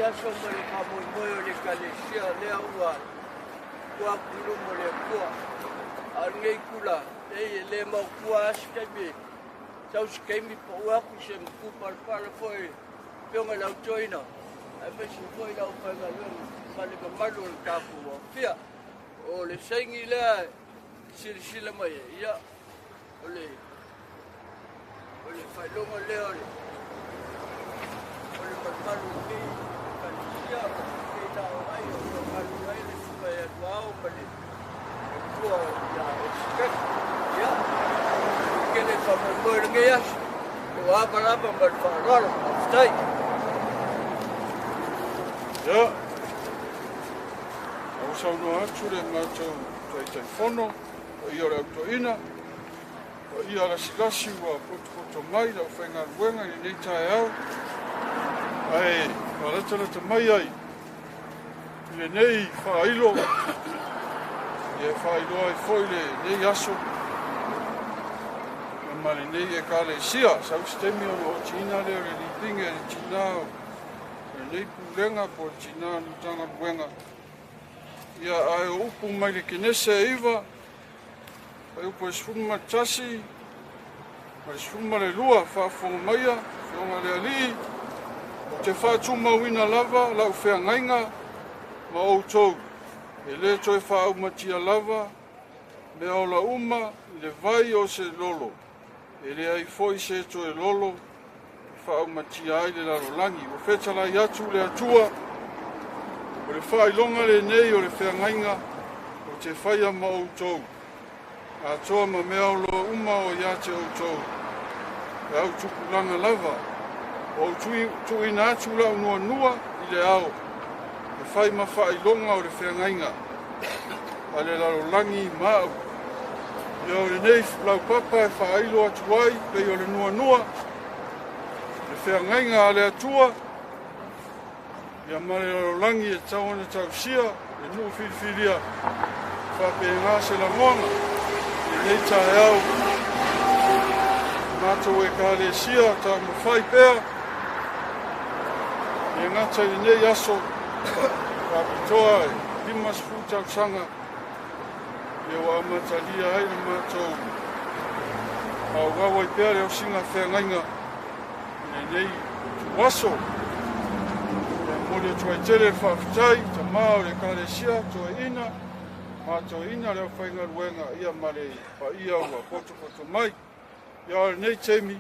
Aso ma le faamoemoe o le Ekalesia lea ua tua atu i luma o le Atua. A o lenei itula, leai e le maotua lava se taimi e sau se taimi pau atu se matupalapala foi i le Afioga i le Au Toeaina aemaise foi le aufaigaluega ma le mamalu o le tatou aofia. O le saini lea e silasila mai ai, ia, o le O le faailoga lea o le malumalu o lenei Ekalesia ma lenei laoai o lo o galulue ai le Susuga ia Luao ma le matua ia Esetete. Ia, tele faamoemoe o lenei aso, ua ava lava ma le faaaloalo. Faafetai. Ia, ua saunoa atu le matou Taitaifono, paia o le Au Toeaina, Paia lasilasi ua potopoto mai le aufaigaluega i lenei taeao, ae faalatalata mai ai i lenei faailo, ia e faailoa ai foi lenei aso ma lenei Ekalesia. Sau se taimi ona otiina lea o le lipinge a le tina o lenei pulega po o le tina o le Matagaluega. Ia, ae o upu mai le Kenese 9, Fuaiupu e 11 ma le 12, faafofoga maia, Afioga i le Alii, ou te faatumauina lava lau feagaiga ma outou, e le toe faaumatia lava meaola uma i le vai o se lolo, e leai foi se toe lolo e faaumatia ai le lalolagi. Ua fetalai atu le Atua, o le faailoga lenei o le feagaiga ou te faia ma outou, atoa ma meaola uma o ia te outou, e au tupulaga lava, ua ou tuuina atu lau nuanua i le ao, e fai ma faailoga o le feagaiga a le lalolagi ma au. Ia o lenei laupapa e faailo atu ai pei o le nuanua, le feagaiga a le Atua, ia ma le lalolagi e tatau ona tausia le nuu filifilia, faapena se lagona i lenei taeao. Matou Ekalesia taumafai pea e gata i lenei aso faapitoa e 50 tausaga ia ua amatalia ai le matou faaauau ai pea le osiga feagaiga i lenei ituaso. Ia momoli atu ai tele le faafetai tama o le Ekalesia Toeaina ma Toeaina le aufaigaluega ia ma le paia ua potopoto mai. Ia o lenei taimi e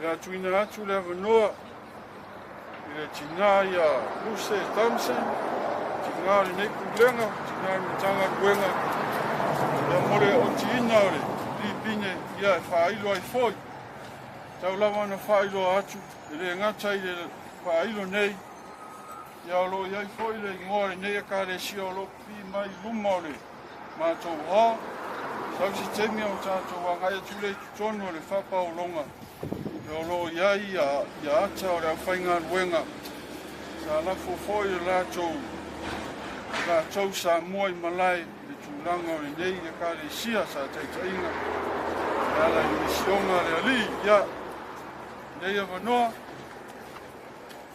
le a tuuina atu le avanoa i le tina ia Luce Thompson, tina o lenei pulega, tina o le Matagaluega, ia mo le otiina o le lipine ia e faailo ai foi. Tau lava ona faailoa atu, e le gata i le faailo nei, ia o lo o i ai foi le igoa o lenei Ekalesia o lo o pipii mai i luma o le matou hall. Sau se taimi o tatou agai atu lea i totonu o le faapaologa, ia o lo o i ai ia ata o le aufaigaluega sa lafo foi le latou Samoa i malae i le tulaga o lenei Ekalesia sa taitaiga e ala i misioga a le Alii. Ia, lenei avanoa,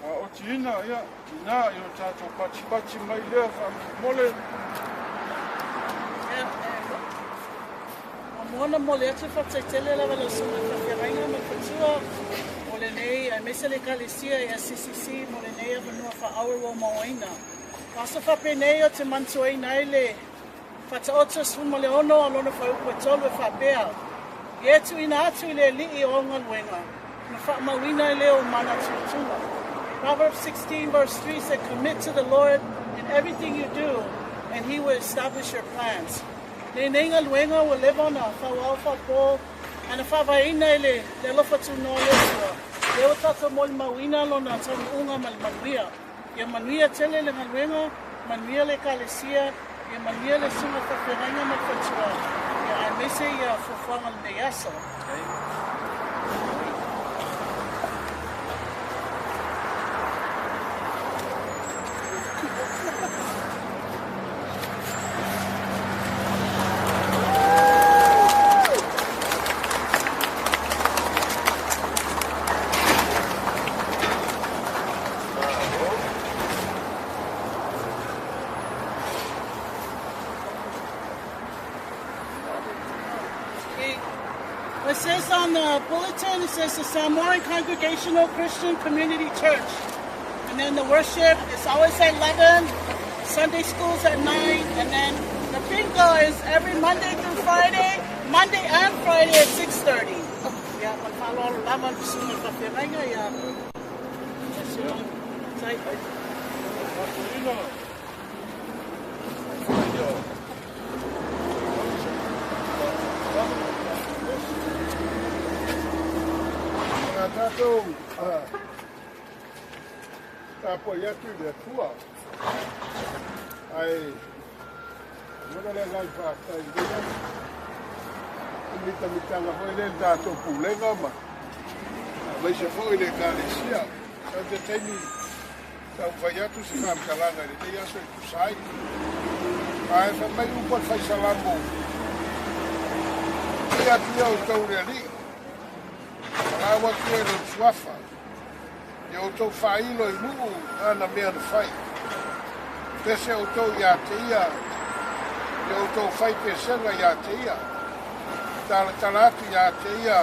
a otiina, ia, tina i o tatou patipati mai lea faamolemole. Muamua ona momoli atu le faafetai tele lava i lau Susuga i le Faafeagaiga ma le Faletua mo lenei, aemaise le Ekalesia SCCC mo lenei avanoa faaauro ua mauaina. O aso faapenei ou te manatuaina ai le Faataoto 16 o lona fuaiupu e 3 e faapea, Ia e tuuina atu i le Alii o au galuega, ona faamauina ai lea o ou manatunatuga. Proverbs 16 verse 3 said, "Commit to the Lord in everything you do, and he will establish your plans." Lenei galuega ua leva ona fauao faapo ae na faavaeina i le alofa tunoa o le Atua, lea ua tatou molimauina lona taunuuga ma le manuia. Ia manuia tele le galuega, manuia le Ekalesia, ia manuia le susuga faafeagaiga ma le faletua, ia aemaise ia fuafuaga o lenei aso. It says on the bulletin, it says the Samoan Congregational Christian Community Church. And then the worship is always at 11, Sunday school's at 9, and then the bingo is every Monday through Friday, Monday and Friday at 6:30. Ia, ma le faaaloalo lava le susuga i le faafeagaiga, ia, tai. A tatou tapuai atu i le Atua, ae lagona le agaga faafetai i lenei aso. I mitamitaga foi lea i le tatou pulega ma aemaise foi le Ekalesia. Sau se taimi taumafai atu se faamatalaga i lenei aso e tusa ai. Ae fai mai upu a le Fai Salamo, Viia atu ia outou i le Alii, valaau atu ia i lona suafa, ia outou faailo i nuu ana mea na fai. Pese outou ia te ia, ia outou fai pesega ia te ia, talatala atu ia te ia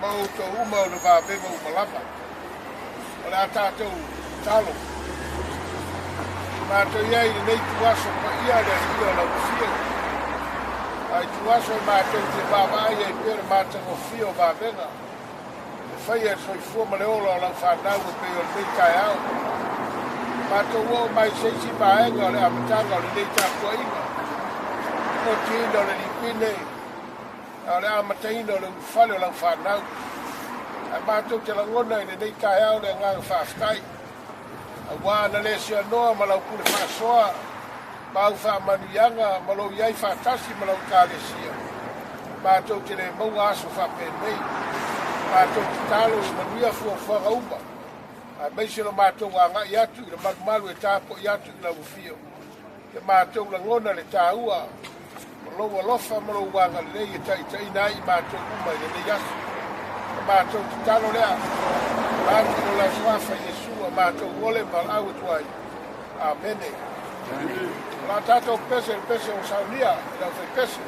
ma outou uma ona vavega uma lava. O le a tatou tatalo. Matou i ai i lenei ituaso paia le Alii o lau afio. A ituaso e matou te vaavaai ai pea le matagofie o vavega e faia e le soifua ma le ola o lau fanau e pei o lenei taeao. Matou oo mai se isi vaega o le amataga o lenei tapuaiga, otiina o le lipine, a o le amataina o le ulufale o lau fanau. Ae matou te lagona i lenei taeao le agaga faafetai, aua na le seanoa ma lau pule faasoa ma au faamanuiaga ma lou i ai faatasi ma lau Ekalesia, matou te le maua aso faapenei. Matou tatalo i manuia fuafuaga uma, aemaise lo matou agai atu i le malumalu e tapuai atu i lau afio. Ia matou lagona le taua o lou alofa ma lou agalelei e taitaiina ai i matou uma i lenei aso. O matou tatalo lea, atu i lo la suafa Iesu a matou ole ma lau atu ai. Amene. O la tatou pese le pese o saunia i lau fai pese.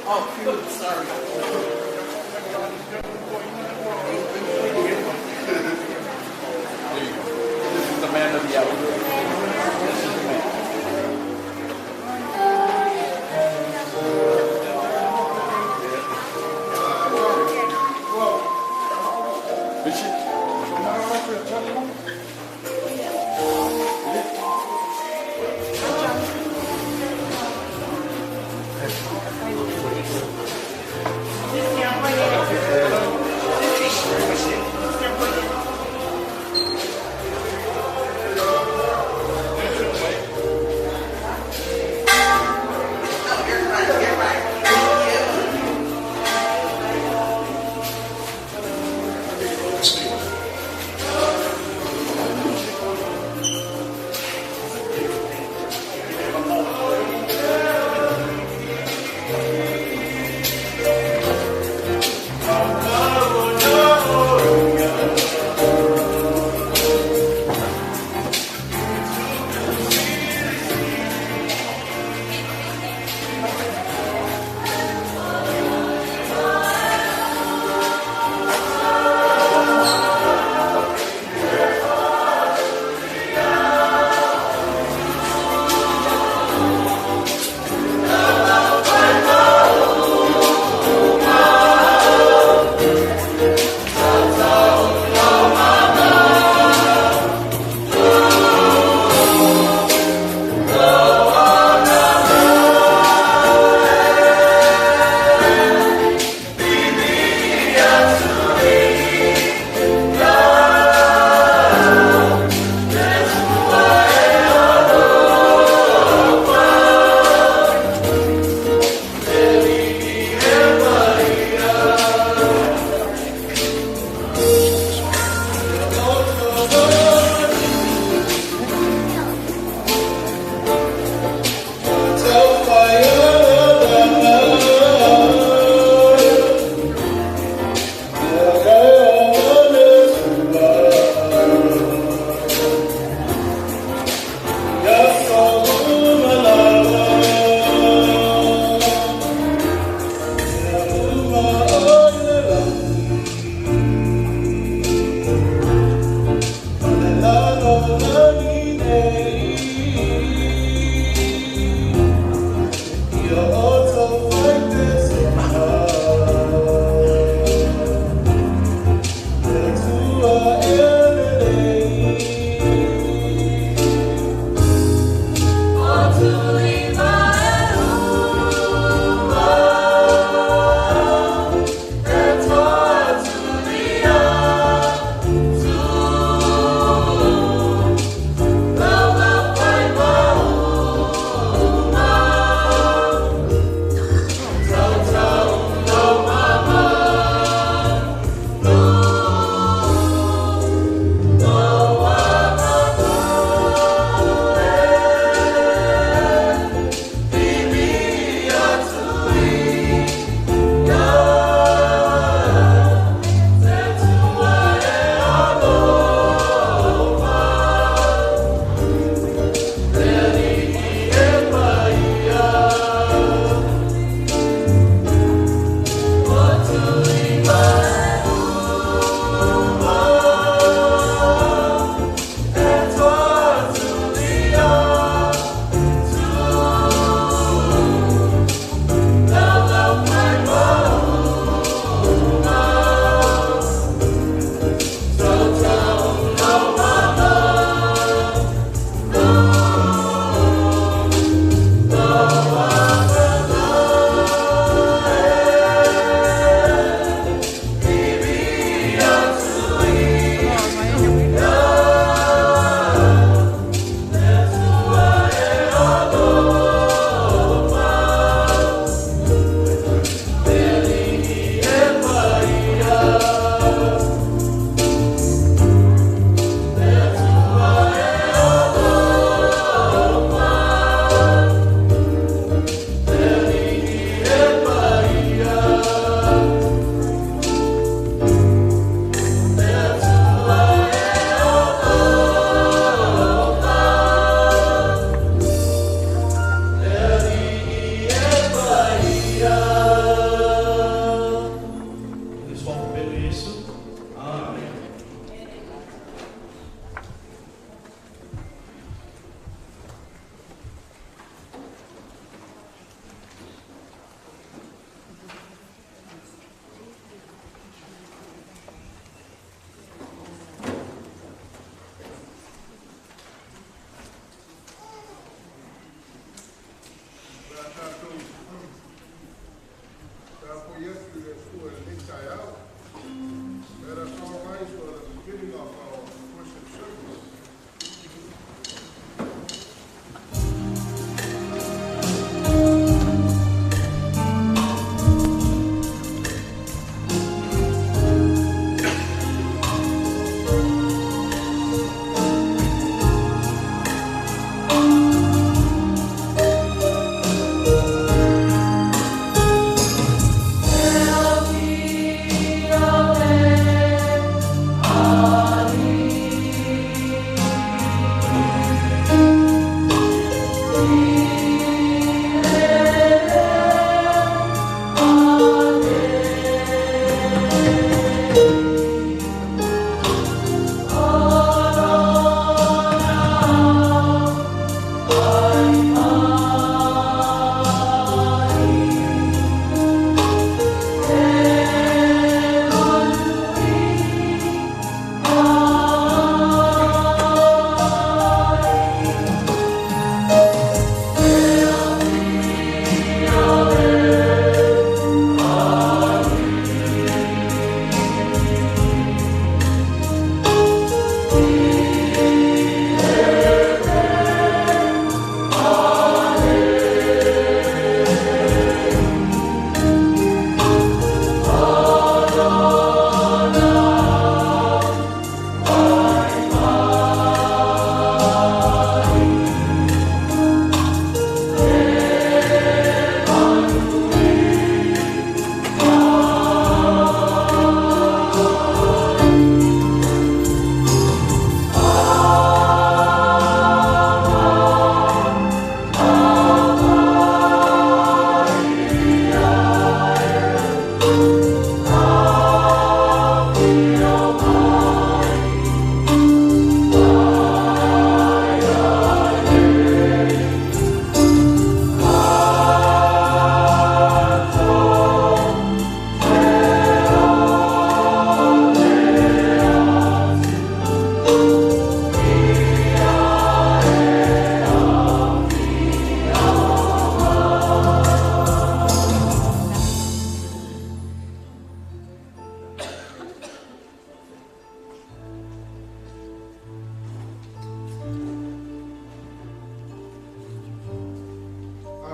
Oh, sorry. This is the man of the hour. This is the man. Richie,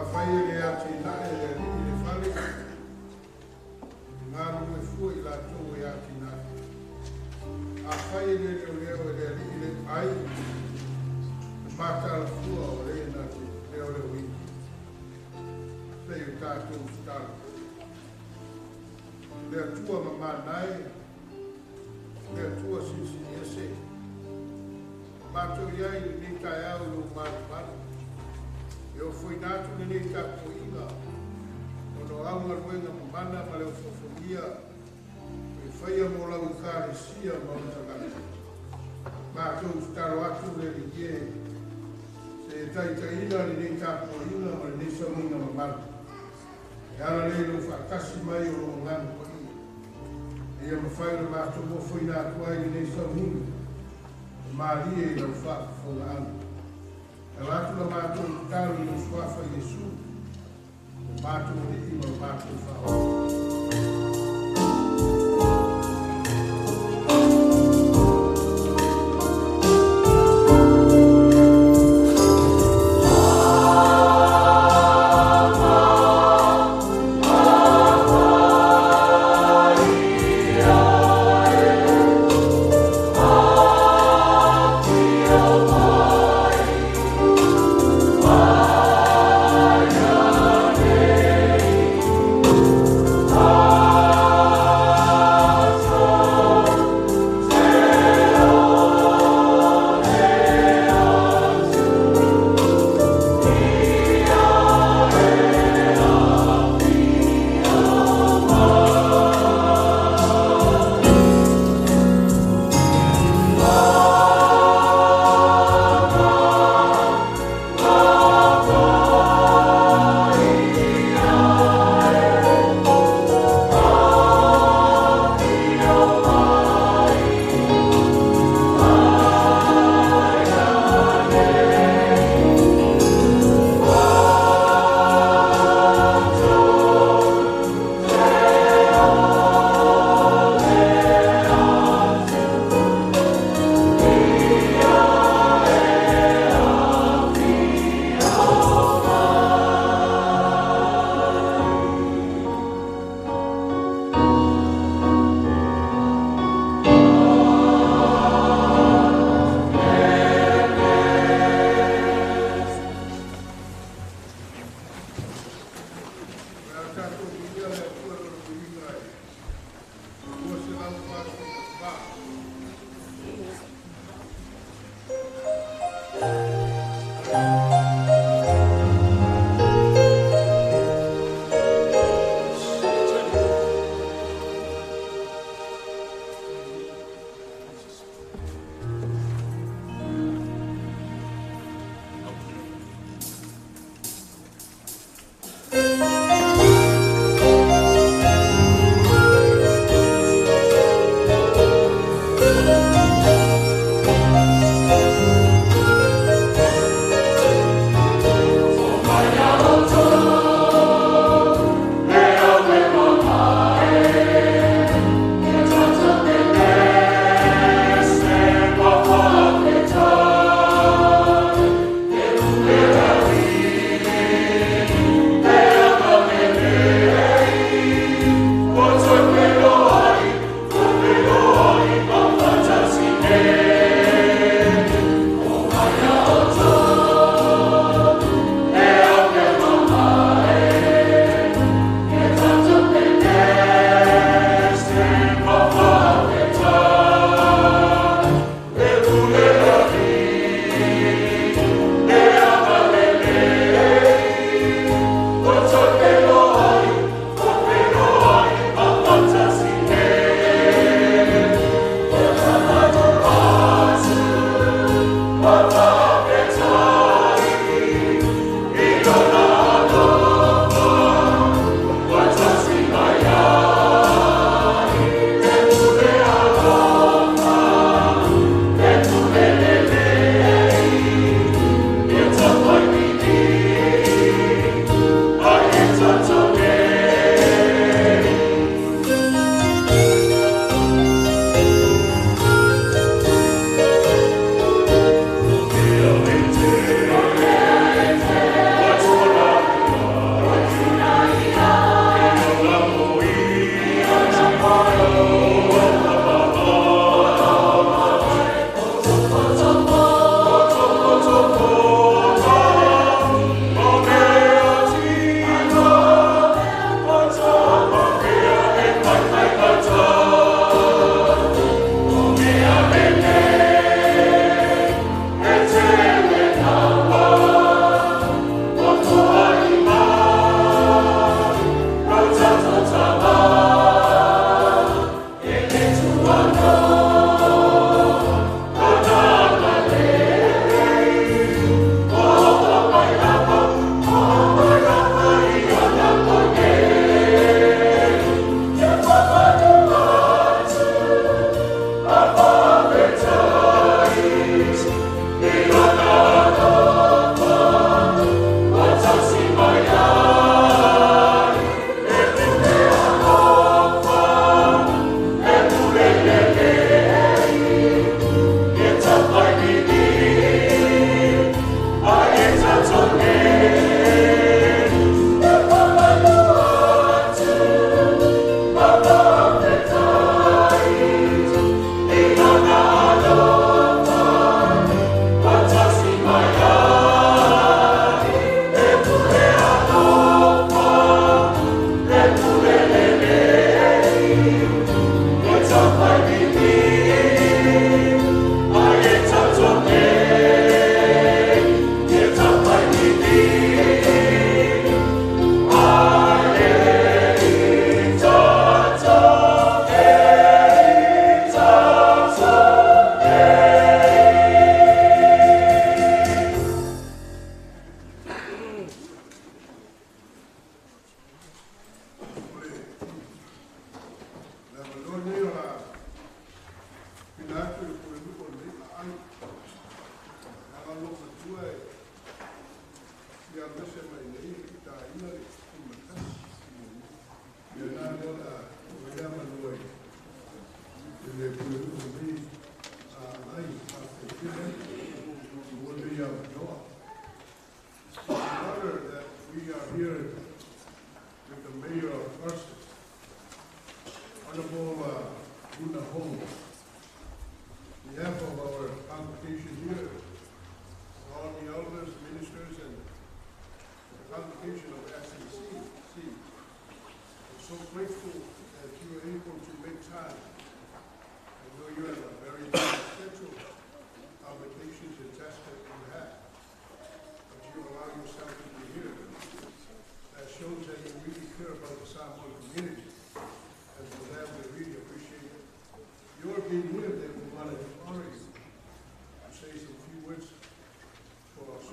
Afai e le atinae e le Alii le fale, e galulue fua i latou e atinae. Afai e le leoleo e le Alii le ai, e mataala fua o le na te leoleoina. Se i o tatou tatalo. Le Atua mamanae, le Atua silisili ese, matou i ai i lenei taeao i lou malumalu. E ofoina atu lenei tapuaiga ona o au galuega mamana ma le ofoofogia e faia mo lau Ekalesia ma ona tagata. Matou tatalo atu le Alii e, se e taitaiina lenei tapuaiga ma lenei sauniga mamalu. E ala lea i lou faatasi mai o lou Agaga Paia, ina ia mafai ona matou ofoina atu ai lenei sauniga e malie i lau faafofogaaga. E ala atu la matou tatalo i lou Suafa Iesu, lo matou Alii ma lo matou Faaola.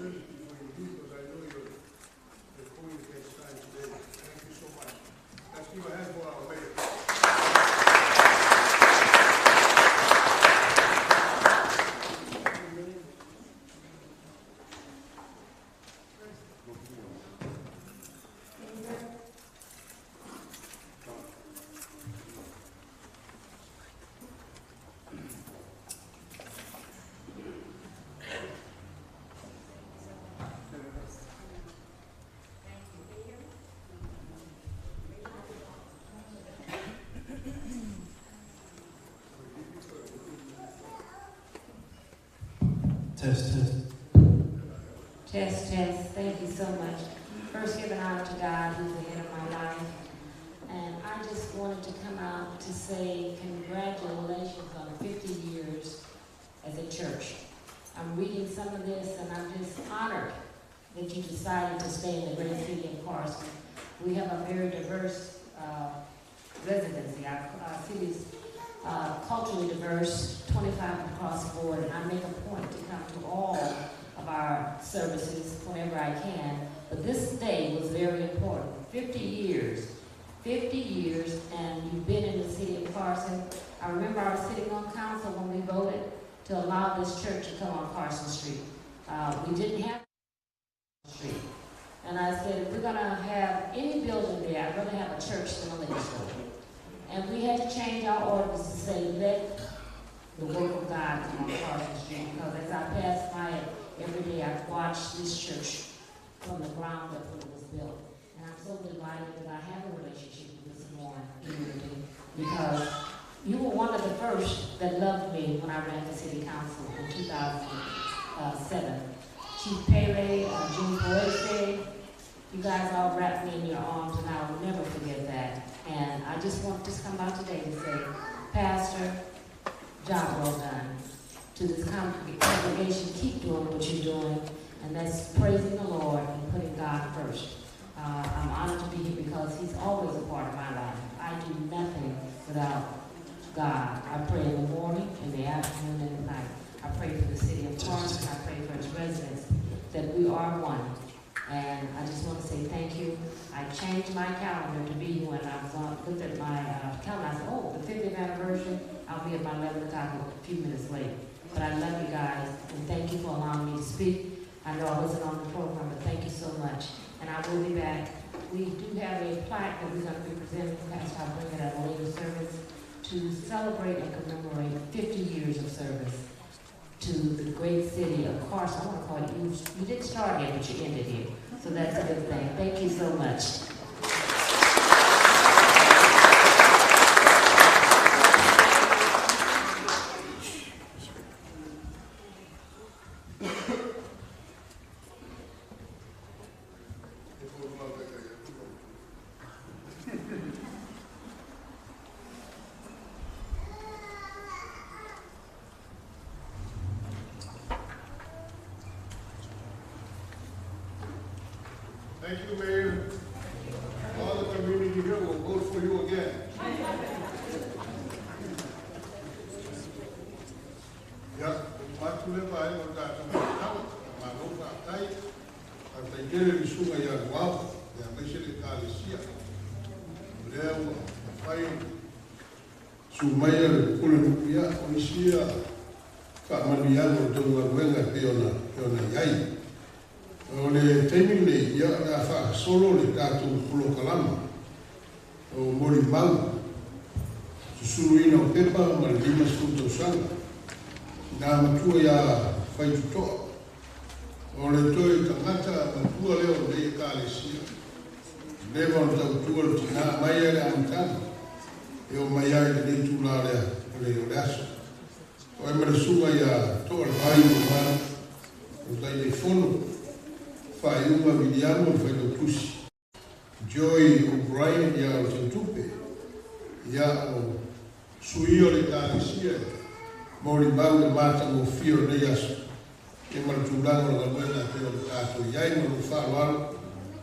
Service before you leave, because I know you're going against time today. Test, test. Test, test. Thank you so much. First, giving honor to God, who's the head of my life. And I just wanted to come out to say congratulations on 50 years as a church. I'm reading some of this, and I'm just honored that you decided to stay in the great city of Carson. We have a very diverse residency. Our city is culturally diverse, 25 across the board, and I make a point to come to all of our services whenever I can. But this day was very important. 50 years. 50 years, and you've been in the city of Carson. I remember I was sitting on council when we voted to allow this church to come on Carson Street. We didn't have Street. And I said, if we're going to have any building there, I'd rather have a church than a liquor store. And we had to change our ordinance to say, let the work of God come on Carson Street, because as I pass by it every day, I've watched this church from the ground up when it was built. And I'm so delighted that I have a relationship with the Samoan community, because you were one of the first that loved me when I ran for city council in 2007. Chief Pele, Jim Boise, you guys all wrapped me in your arms, and I will never forget that. And I just want to come out today to say, Pastor, job well done. To this congregation, keep doing what you're doing, and that's praising the Lord and putting God first. I'm honored to be here because he's always a part of my life. I do nothing without God. I pray in the morning, in the afternoon, and at night. I pray for the city of Carson. I pray for its residents, that we are one. And I just want to say thank you. I changed my calendar to be when I was on, looked at my calendar. I said, oh, the 50th anniversary, I'll be at my 11 o'clock a few minutes late. But I love you guys, and thank you for allowing me to speak. I know I wasn't on the program, but thank you so much. And I will be back. We do have a plaque that we're going to be presenting. Pastor, I'll bring it at a later service to celebrate and commemorate 50 years of service to the great city of Carson. I want to call it, you didn't start here, but you ended here. So that's a good thing. Thank you so much. Thank you, Mayor. All the community here will vote for you again. Ia, o le vai o tātou mātau, malo whātai, a tai tere le sunga ia luau, ia maise le kālesia. O lea ua whai su mai a le pule nupia, o isi ia whaamanuiaga o tonu galuega e pei ona iai. O le taimi lenei, ia o le a faasolo le tatou polokalama o molimau, susuluina o pepa ma le 50 tausaga, ina matua iā Faitotoa. O le toe tagata matua lea o lenei Ekalesia, leva ona tautua le tinā mai ai le amataga, e o mai ai lenei tulā lea o le aso. O ai ma le suga iā Toa le Vai o Malu, o Taitaifono, Whaiunga Viliamo le Failautusi, Joy O'Brien ia o Tautupe, ia o sui o le Ekalesia, molimau e matagofie o lenei aso, e ma le tulaga o le galuega e pei o le tatou iai ma lou faaaloalo,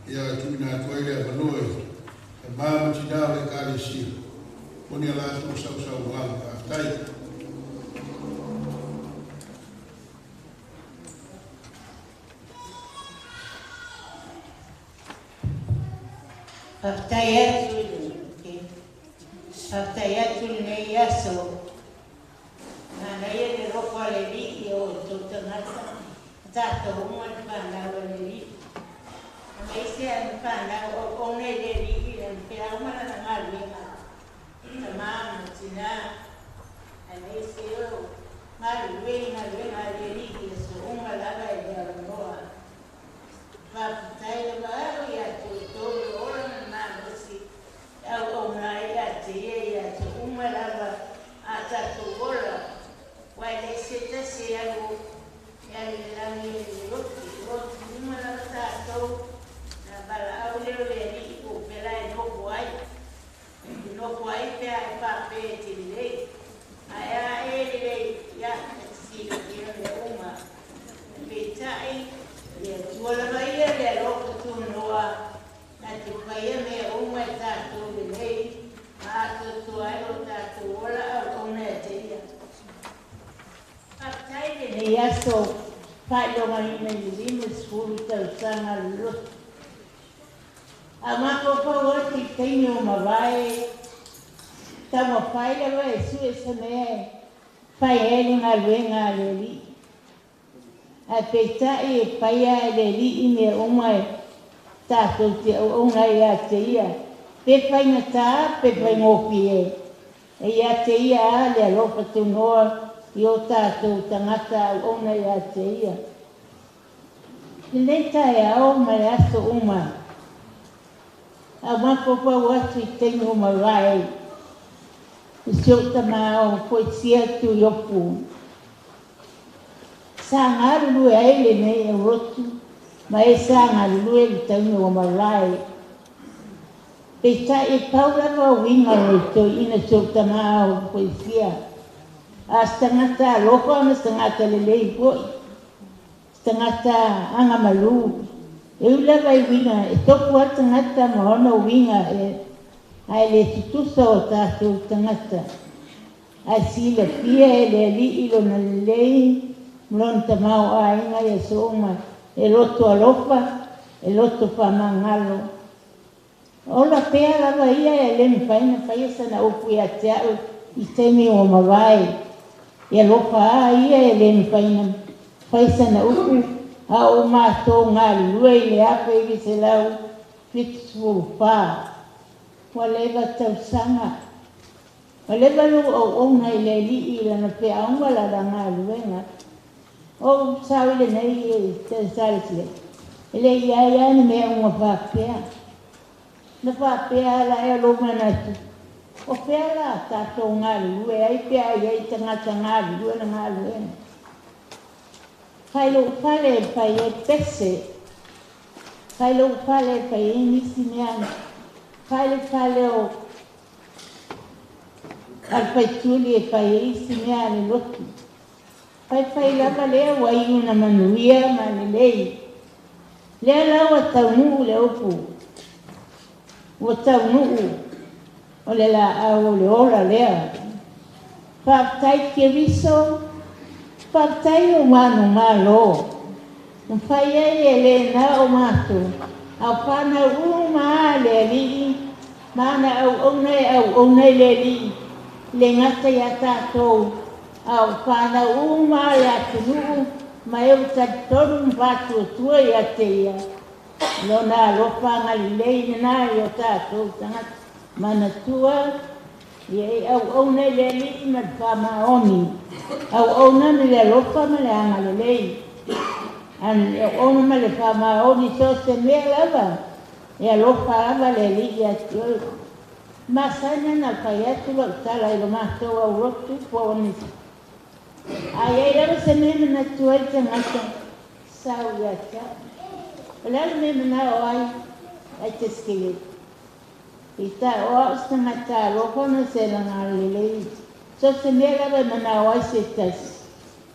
ia tuuina atu ai le avanoa e ma ma tinā o le Ekalesia, mo ni a latou sausaunoaga. Faafetai. Faafetai atu okay. Faafetai atu lenei aso. Manaia le rofa o le alii o outou tagata, tatou uma le fanau a le alii. Aemaise a le fanau o ona i le alii lana feau ma lana galuega. Tamā ma tinā, aemaise o galulue i galuega a le alii aso uma lava e le avanoa. Faafetai lava au ia te outou le ola ma le malosi, auauna ai ia te ia ia te uma lava a tatou ola. Uae le se tasi e alu e E alu i le lagi e le lotu, lotu uma lava tatou, na valaau lea o le Alii po o fea la e nofo ai. E nofo ai pe a e faapea e te lelei. Ae a e lelei, ia, e te silafia mea uma. Peitai, le Atua lava ia le alofa tunoa, na te faia mea uma e tatou lelei, ma atoatoa ai lo tatou ola auauna ia te Ia. Faafetai i lenei aso faailogaina i le 50 tausaga o le lotu. A mafaufau atu i taimi ua mavae, taumafai lava e sue se mea e fai ai le galuega a le Alii. Ae peitai e faia e le Alii mea uma e tatou te auauna ai ia te Ia, pe faigata pe faigofie. E ia te Ia lava le alofa tunoa i o tatou tagata auauna ia te Ia. Lenei taeao ma le aso uma, a mafaufau atu i taimi ua mavae i si ou tama o Foisia Tuiopu, sa galulue ai lenei aulotu ma e sa galulue i le taimi ua mavae. Peitai e pau lava uiga o le toeaina si ou tama o Foisia, a se tagata alofa ma se tagata lelei foi, se tagata agamalu. E ui lava i uiga, e tofu lava le tagata ma ona uiga, ae le tutusa o tatou tagata. Ae silafia e le Alii lona lelei ma lona tamaoaiga i aso uma, e loto alofa, e loto faamagalo. Ola pea lava ia e le mafai ona faia sana upu ia te au i taimi ua mavae. E alofa a ia e le mafai ona fai sana upu a o matou galulue i le 1974. Ua leva tausaga. Ua leva lou auauna i le Alii i lana feau ma lana galuega. O ou sau i lenei Ekalesia, e le i ai lava ni mea uma faapea. Na faapea la ea lou manatu, o fea la tatou galulue ai pe a i ai tagata galulue le galuega. Fai lou fale e fai ai pese, fai lou fale e fai ai nisi mea, fai le fale o a le faituli e fai ai isi mea a le lotu. Faifai lava lea ua iu ina manuia ma lelei. Lea la ua taunuu le upu, ua taunuu o le laau o le ola lea. Faafetai Keriso, faafetai o manumalo. Ua fai ai e le na o matou, a o fanau uma a le Alii ma ana auauna e auauna i le Alii, le gata ia tatou, a o fanau uma a le atunuu ma e ua talitonu ma faatuatua ia te Ia. Lona alofa agalelei lena i o tatou tagata manatua, ia e auauna i le Alii ma le faamaoni, auauna ma le alofa ma le agalelei, auauna ma le faamaoni, so o se mea lava, e alofa lava le Alii ia te oe. Masani ona fai atu lau tala i lo matou aulotu po o nisi. A i ai lava se mea e manatu ai le tagata, sau ia te au. O le a le mea e manao ai, ai te sikele. Peitai, o au se tagata alofa ma se lagalelei. So o se mea lava e manao ai se tasi,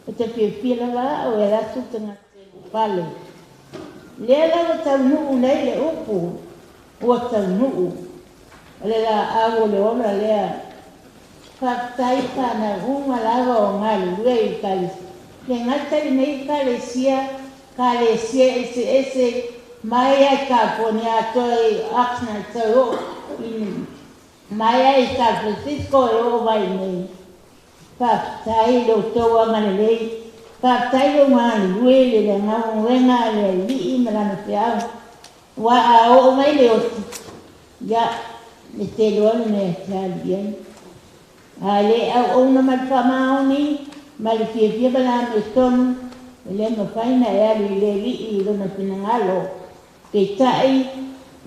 ou te fiafia lava au e alu atu le tagata i lou fale. Lea la ua taunuu nei le upu, ua taunuu. O le laau o le ola lea. Faafetai fanau uma lava o galulue i Ekalesia. Le gata i lenei Ekalesia, Ekalesia eseese mai lava i California atoa i Oxnard tau oo i mai lava i San Francisco e oo mai nei. Faafetai i lo outou agalelei. Faafetai lou galulue i le galuega a le Alii ma lana feau. Aua a oo mai le oti, ia, e te iloa le mea e te alu i ai. A le auauna ma le faamaoni ma le fiafia ma le amiotonu, e le mafai ona e alu i le Alii i lona finagalo. Peitai,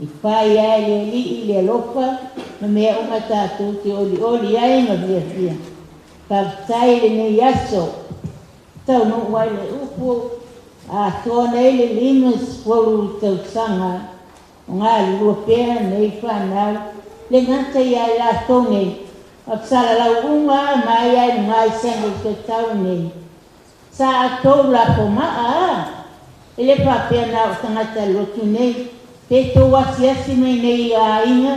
e fai lava e le Alii le alofa ma mea uma tatou te olioli ai ma fiafia. Faafetai i lenei aso, taunuu ai le upu. upu atoa nei le 50 tausaga o galulue pea nei fanau le gata ia i latou nei a fasalalauuga mai ai luga i Central Tatau nei. Sa atou lafo maa a e le faapea na o tagata lotu nei pe tou asiasi mai nei i aiga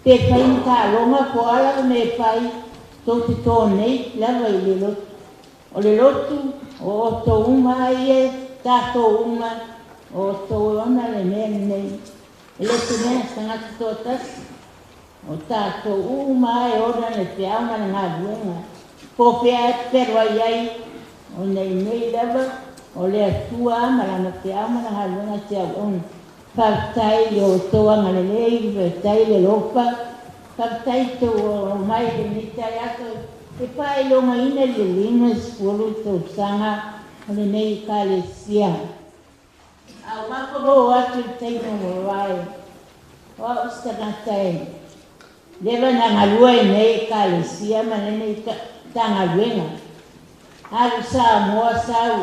pe fai ni taaloga po o a lava mea e fai tou te to nei lava i le lotu. O le lotu o outou uma a ia tatou uma o outou e ona le mea lenei. E le o se mea na se tagata toatasi. O tatou uma a e ona le feau ma le galuega. Po o fea e fealuai ai, o nei nei lava o le Atua ma Lana feau ma le galuega te auauna. Faafetai i lo outou agalelei, faafetai i le alofa, faafetai i tou omai i lenei taeao e faailogaina le 50 tausaga o lenei Ekalesia. A ua matou o atu i le taimi ua mavae, o au se tagata e leva na galue i lenei Ekalesia ma lenei Matagaluega. Alu Samoa sau,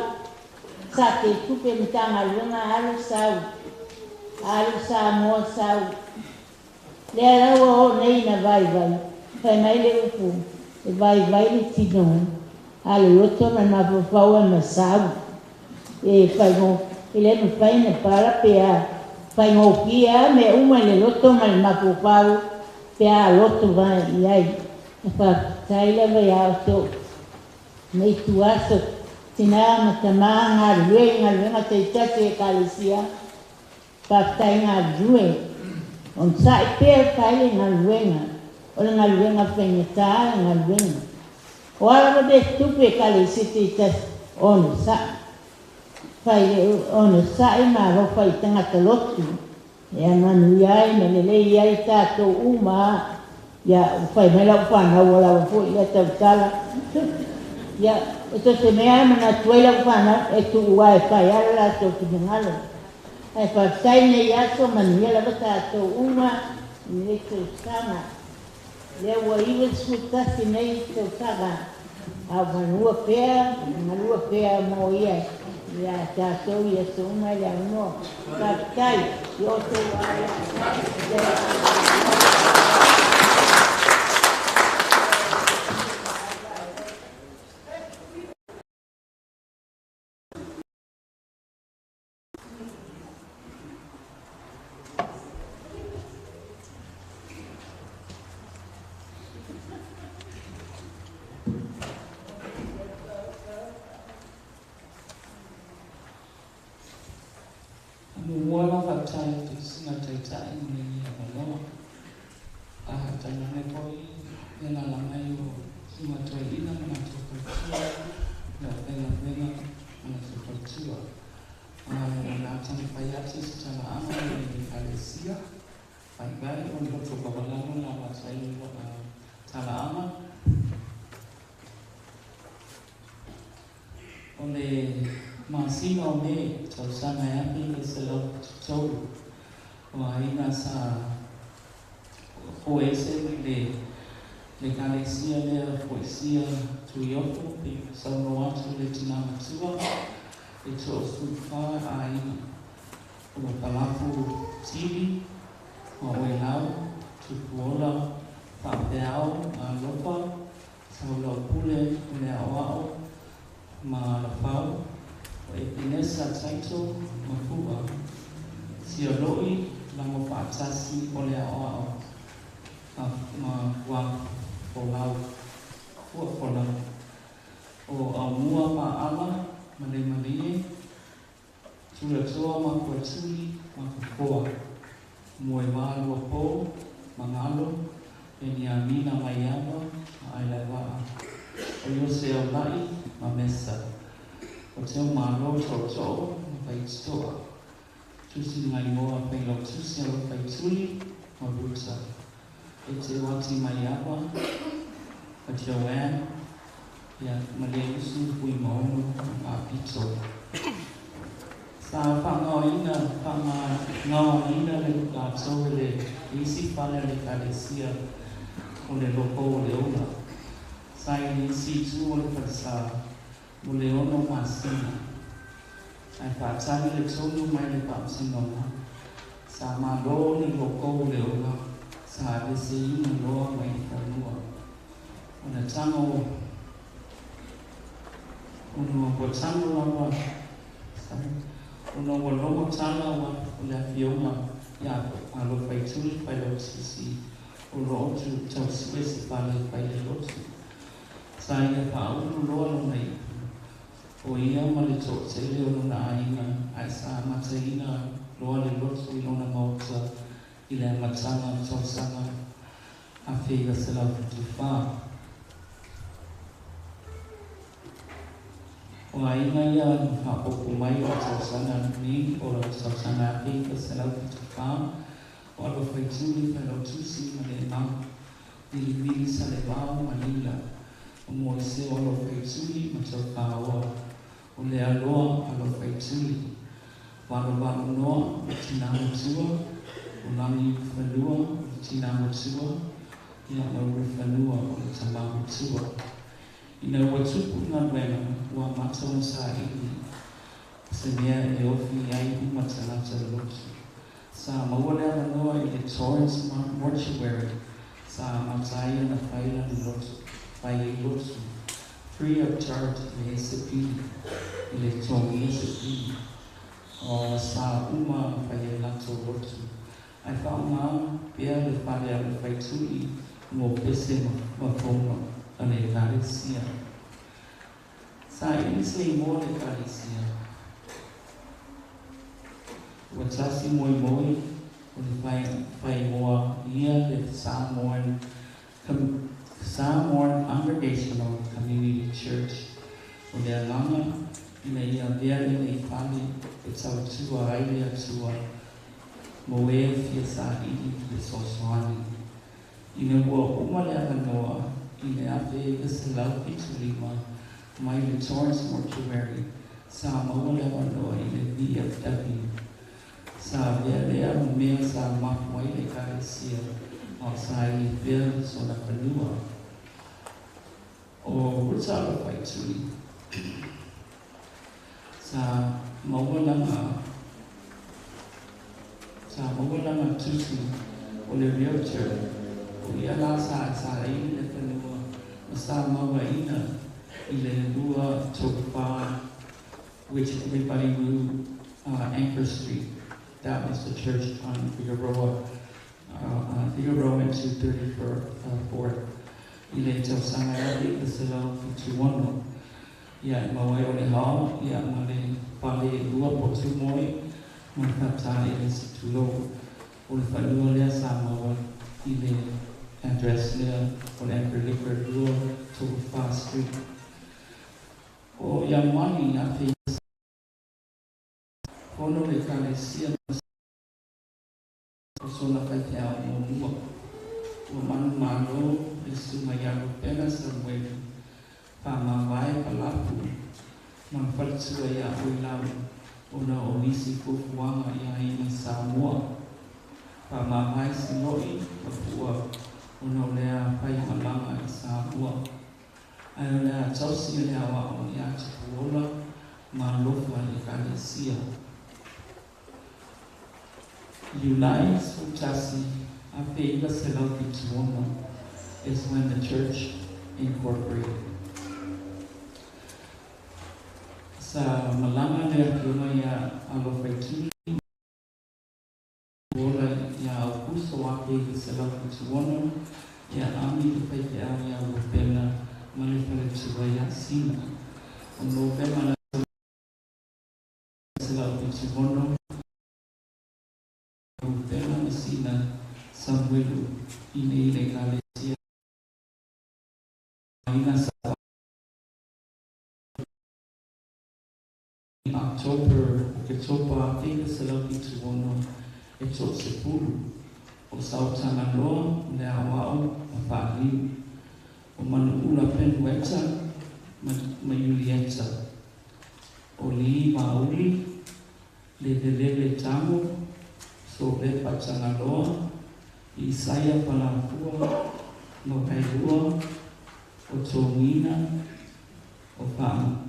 sa tetupe Matagaluega alu sau, alu Samoa sau. Lea la ua oo nei ina vaivai, fai mai le upu, e vaivai le tino a le loto ma le mafaufau e masau. E faigo, e le mafai ona pala pe a faigofie lava mea uma i le loto ma le mafaufau pe a loto vae i ai. E faafetai lava ia outou nei tuaso, tina ma tama galulue i galuega taitasi a Ekalesia. Faafetai galulue. Onosai pea e fai le galuega. O le galuega faigata le galuega. O a lava mea tutupu i Ekalesia taitasi, onosai. Fai le onosai ma alofa i tagata lotu. E manuia ai ma lelei ai tatou uma. Ia, ua fai mai lau fanau ua lava foi lea tautala. Ia, e so o se mea e manatu ai lau fanau, e tuu lava e fai lava le latou finagalo. Ae faafetai lenei aso, manuia lava tatou uma i lenei tausaga. Lea ua 91 nei tausaga, a o galua pea, galua pea mo ia ia tatou i aso uma i le avanoa. Faafetai i outou aiga. Muamua lau faafetai atu i Susuga Taitai i lenei avanoa. A tainane foi le alaala mai o Susuga Toeaina ma latou faletua, le aufaigaluega ma latou faletua. Ae o le a taumafai atu se talaaga i le Ekalesia Vaivai o le Loto Maualalo na avatu ai le talaaga. O le masina o Me tausaga e 1973, o aiga sa foese mai le Ekalesia lea Foisia Tuiofo pei ona saunoa atu le tina matua e 34 aiga. O Palapu Tili, Maoelau, Tupuola, Faapeao, Alofa, Saulaupule o le Aoao ma Lafau, o Epenesa Taito ma Pu'a, Sialoi, Lago Faatasi o le Aoao ma Fuafolau, Fuafolau, o Aumua Paala ma Leimalie, Tulatoa ma Kuatuli ma Kokoa, Moewā Luapo, Magalo, Peniamina Maiava ma Ailaevaa, o Iose Aulai ma Mesa, o Teumalo Tootoo ma Faititoa, Tusi Maigoa Failautusi Alofaituli ma Ruta, e Teuati Maiava ma Joanne, ia Malieusu Fuimaono ma Faapito. Sa faagaoina faagaoina le latou e le isi fale o le Ekalesia o le Loko o le Ola. Sa i le isi itu o le falesa mo le ono masina. Ae faatali le tonu mai le Faamasinoga, sa malo le lokou o le ola sa aveeseina loa mai le fanua. Ona tago ona ua tago lava sorry ona ua logo tala o le Afioga ia Alofaituli Failautusi o lo o tausue se fale e fai ai lotu. Sa ia faaulu loa lona ipu, o ia ma le toatele o lona aiga, ae sa amataina loa le lotu i lona maota i le amataga o le tausaga 1974. O aiga ia na faaopoopo mai o le tausaga nei o le tausaga 1974, o Alofaituli Failautusi ma Lemau, Vilivili Salevao ma Lila, o Moiseo Alofaituli ma Taufaoa, o Lealoa Alofaituli, Valevalo Noa o le tina matua, o Lagiulufanua o le tina matua, ia ma Ulufanua o le tama matua. Ina ua tupu le galuega, ua amata ona saili se mea e ofi ai uma tagata o le lotu. Sa maua le avanoa i le Torrens Mortuary sa amata ai ona fai lana lotu, fai ai lotu, free of charge, e leai se pili, e le totogia se pili. O sa uma ona fai ai latou lotu, ae faaaoga pea le fale a le faitui mo pese ma fono a le Ekalesia. Saili se igoa o le Ekalesia. Ua tasi moemoi o le faaigoa ia le Samoan Samoan Congregational Community Church. O le agaga ina ia avea lenei fale e tautua ai le Atua mo e fia saili fesoasoani. Ina ua uma le avanoa i le 1975 mai le Torrens Mortuary, sa maua le avanoa i le VFW. Sa avea lea ma mea sa mapu ai le Ekalesia a o saili pea sona fanua. O Ruta Alofaituli sa maua lana sa maua lana tusi o le realtor, o ia la sa saili le fanua ma sa mauaina i le 234, which everybody knew, Anchor Street. That was the church on Figueroa, Figueroa and 234 i le tausaga e 1976. Ia e maua ai o le hao ia ma le fale e lua po o Tumoi ma le faatā e le se tulou. O le fanua lea sa maua i le address lea o le Anchor Liquor 234 Street. O Ianuari 19 fono le Ekalesia ma sona faifeau muamua. Ua manumalo le Susuga ia Rupena Samuelu, Faamavae Palapu ma le faletua ia Oilau ona o nisi fuafuaga i aiga Samoa. Faamavae Siloi ma Pua ona o le a fai malaga i Samoa. Ae o le a tausi le aoao ia Tupuola ma alofa i le Ekalesia. Iulai 11, 1976 is when the church incorporated. Sa malaga le Afioga ia Alofaituli Tupuola ia Aukuso 1976, ia Ami le faifeau ia Rupena ma le faletua ia Sina. O Novema 1976, Rupena ma Sina Samuelu i nei le Ekalesia ina sa October Oketopa 1976 e toasefulu o Sautagaloa o le aoao ma Faaliu, o Manuula Penueta ma Iulieta, o Lii Mauli, Leveleve Tago, Solepa Tagaloa, Isaia Palafua, Makailua, o Togina, o Faa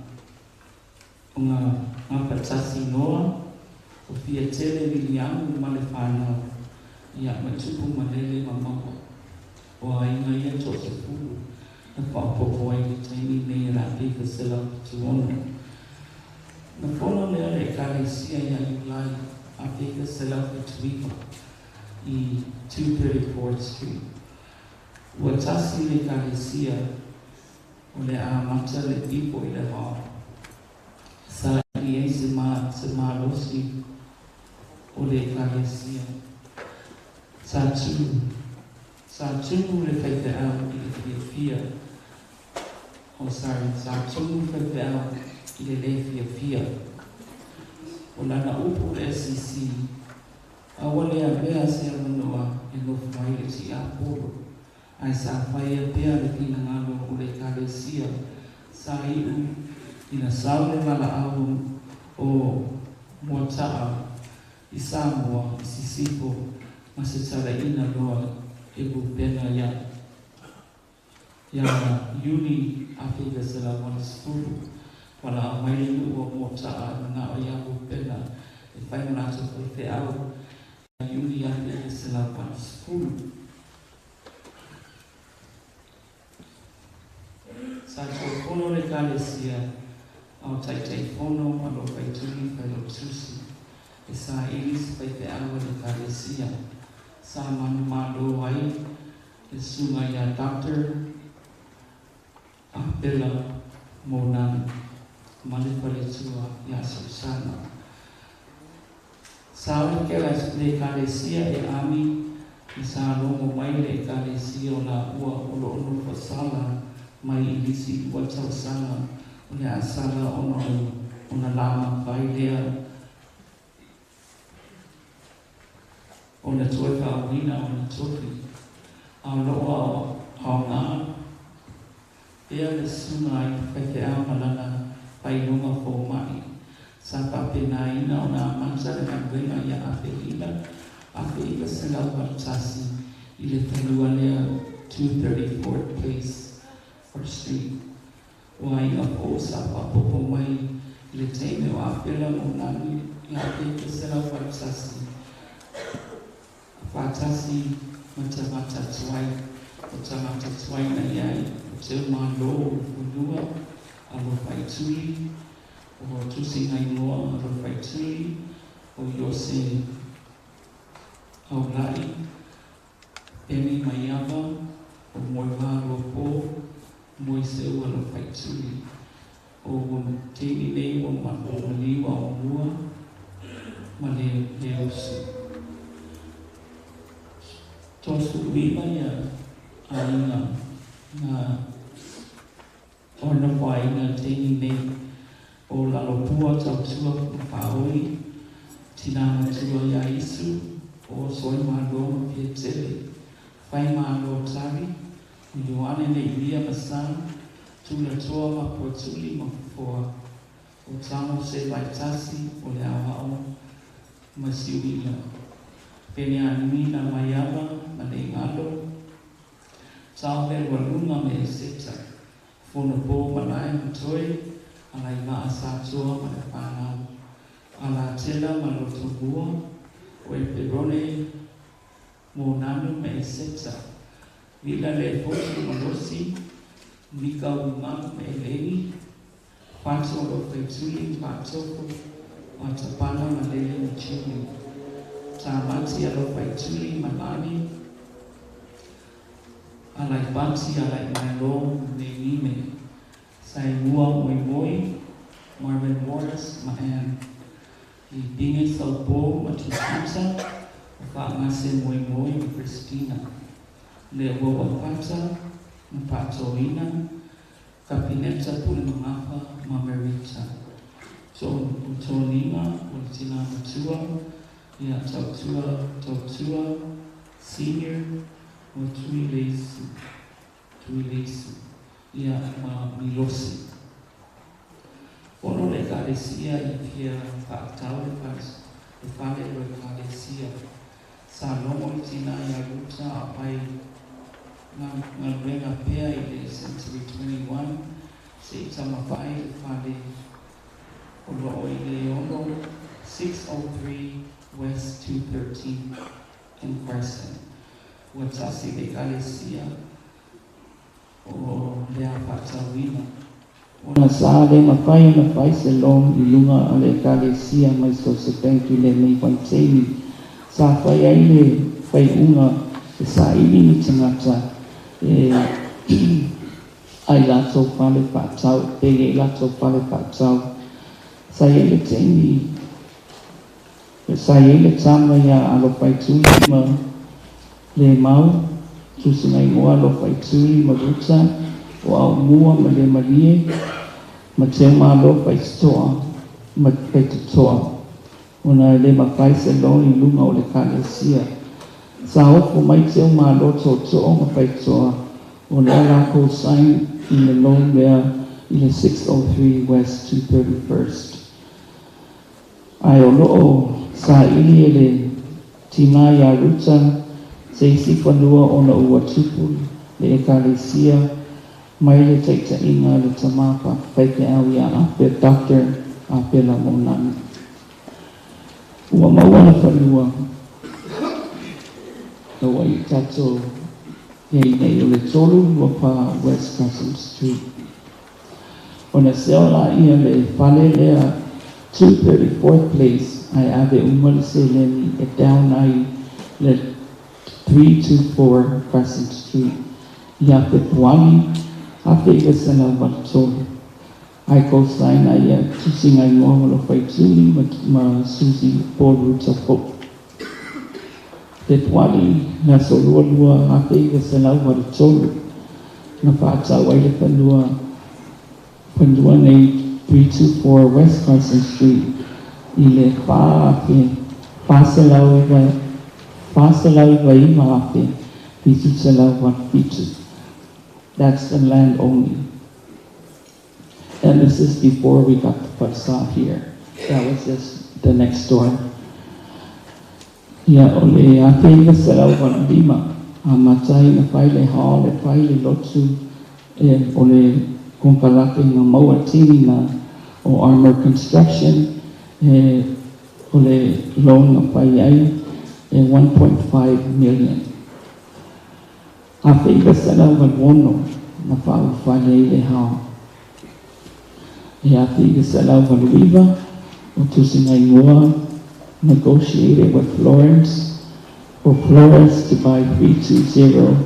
o ngā Gafatasi Noa, o Fiatele Viliamu ma le fanau, ia ma Tupu Malele ma Maua. O aiga ia toasefulu na faaopoopo ai i le taimi nei e le 1976. Na fono lea le Ekalesia ia Iulai 1979 i 234th Street. Ua tasi le Ekalesia o le a amata le ipo i le vao. Sa i ai se se malosi o le Ekalesia. Sa tu sa tumu le faifeau i le fiafia. Oh sorry, sa tumu le faifeau i le lē fiafia. O lana upu le SEC, aua le avea se avanoa e nofo ai le tiapolo, ae sa faia pea le finagalo o le Ekalesia. Sa iu ina sau le valaau o Moata'a i Samoa i sisifo ma se talaiina loa e Rupena ia ia Iuni 1980. Valaau mai le nuu o Moata'a e mana'o iā Rupena e fai ma latou faifeau ia Iuni 1980. Sa toe le Ekalesia a o Taitaifono Alofaituli Failautusi e saili se faifeau a le Ekalesia. Sa manumalo ai le susuga iā Dr. Apela Monanu ma le faletua iā Susana. Sa o le Ekalesia e ami ma sa logo mai le Ekalesia o laua o loo nofo sala mai i lisi 2 tausaga o le a sala ona o ona lamafai lea ona toe faauiina ona tofi, a o loo aogā pea le susuga i le faifeau ma lana faailoga foma'i. Sa faapenaina ona amata le galuega ia Afelila 1981 i le fanua lea 234th Place or Street. O aiga fou sa faaopoopo mai i le taimi o Afela Monanu ia 1981 faatasi ma tagata tuai. O tagata tuai na i ai o Teumālō o le Fanua Alofaituli, o Tusiga Igoa Alofaituli, o Iose Aula'i, Peni Maiava, o Moevā Luapo, Moiseu Alofaituli. O taimi nei ua maliu Aumua ma le Leusu. 39 ia aiga na o nofoaiga i le taimi nei o Lalopua Tautua ma Faaoi, Tinā Matua iā Isu, o Soimalo ma Fiatele, Faimalo Tari, o Ioane Neimia ma Sa, Tulatoa ma Puatuli ma Fofoa, o Tamo Se Vaitasi o le Aoao ma Siuila, Peneanumina Maiava ma Leigalo, Taofe Lualuga ma Eseta, Fonopo Malae ma Toe, Alaiva'a Satoa ma le fanau, Alatela ma Lotomua, o Eperone Monanu ma Eseta, Vila Le Fotu ma Losi, Mika Umalu ma Eleni, Fato Alofaituli ma Faatoko, o Tapana ma Lele ma Tuli, Tamati Alofaituli ma Lani, Alaipati Alaimalo Nenime, Saimua Moimoi, Marvin Morris ma Ann, i Pinge Saupo ma Tutusa, o Faagase Moimoi ma Christina, Le Uaua Fata ma Faatoina, Kapineta Pule Magafa ma Merita. So o Toniga o le Tinā Matua ia Tautua Tautua Senior o Tuileisu Tuileisu ia ma Milosi. Ono le Ekalesia i fia faatau le fale le fale o Ekalesia. Sa logo le tinā iā Ruta a fai galuega pea i le Century 21 se'i taumafai le fale. O loo i le 603 West 213 in Carson. Ua tasi le ekalesia o le a faatauina. Ona sa le mafai ona fai se loan i luga o le ekalesia mai so se bank i lenei vaitaimi. Sa fai ai le faaiuga e saili ni tagata e ai latou fale faatau pe i ai latou fale faatau. Sa i ai le taimi sa i ai le tama ia Alofaituli ma le mau tusiga igoa Alofaituli ma Ruta o Aumua ma le Malie ma Teumalo Faitotoa ma Faitotoa ona e le mafai se loan i luga o le ekalesia. Sa ofo mai Teumalo tootoo ma Faitotoa o lea lakou sign i le loan lea i le 603 West 231st. Ae o loo saili e le tina ia Ruta se isi fanua ona ua tupu le ekalesia mai le taitaiga le tama faifeau ia Ape Dr. Apela Monani. Ua maua le fanua na ua i tatou iai nei o le 324 West Crescent Street. Ona sell laia le fale lea 234th Place ae ave uma le seleni e down ai le 324 Crescent Street ia Fepuali 1983. Ae co-sign ai tusiga igoa ma Alofaituli ma Susie Paul Ruta Pope. Fepuali le aso 22 1983 na faatau ai le fanua nei 324 West Carson Street i le 409,787. That's the land only. And this is before we got the falesa here. That was just the next door. Ia o le 1985 amata ai na fai le hall e fai le lotu e o le konekarate na maua tini na o Armor Construction e o le loan na fai ai e 1.5 million. 1986 na faaufale ai le hall. E 1989 o tusiga igoa negotiated with Florence for Flores to buy 320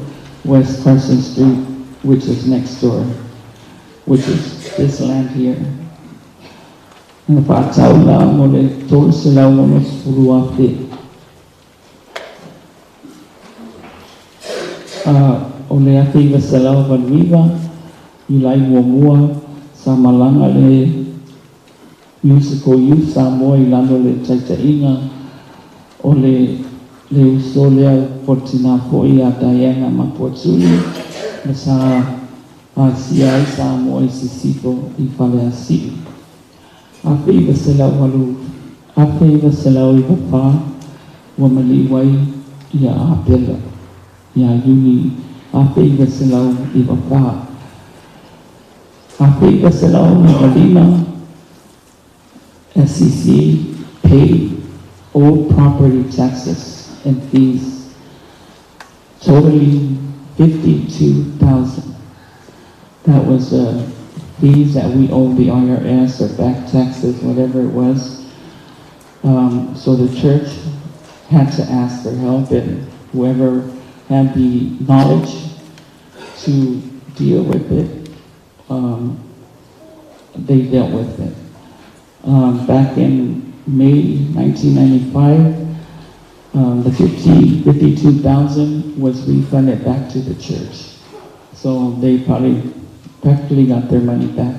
West Carson Street, which is next door, which is this land here. Na faatau la mo le 360,000. O le 1989, Iulai 1, sa malaga le Musical Youth Samoa i lalo le taitaiga o le uso lea po tina foʻi ia Diana Mapuatuli ma sa asia ai Samoa i sisifo i Faleasiu. 1908 1994 ua maliu ai ia Apela ia Iuni 1994. 1995 SCC paid all property taxes and fees totaling 52,000. That was fees that we owed the IRS or back taxes, whatever it was. So the church had to ask for help, and whoever had the knowledge to deal with it, they dealt with it. Back in May 1995, the 52,000 was refunded back to the church. So they probably practically got their money back.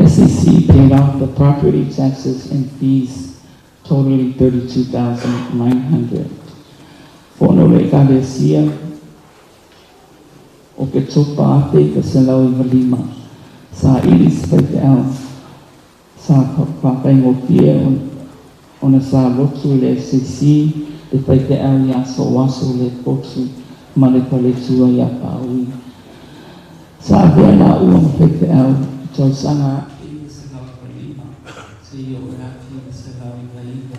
SEC paid off the property taxes and fees totaling 32,900. Fono le ekalesia o Ketopa 1995 sa ili se faifeau sa faafaigofie ona sa lotu le SCC le faifeau ia Soaso le Fotu ma le faletua ia Paui. Sa avea laua ma faifeau i tausaga 1995 seia oo i le 1999.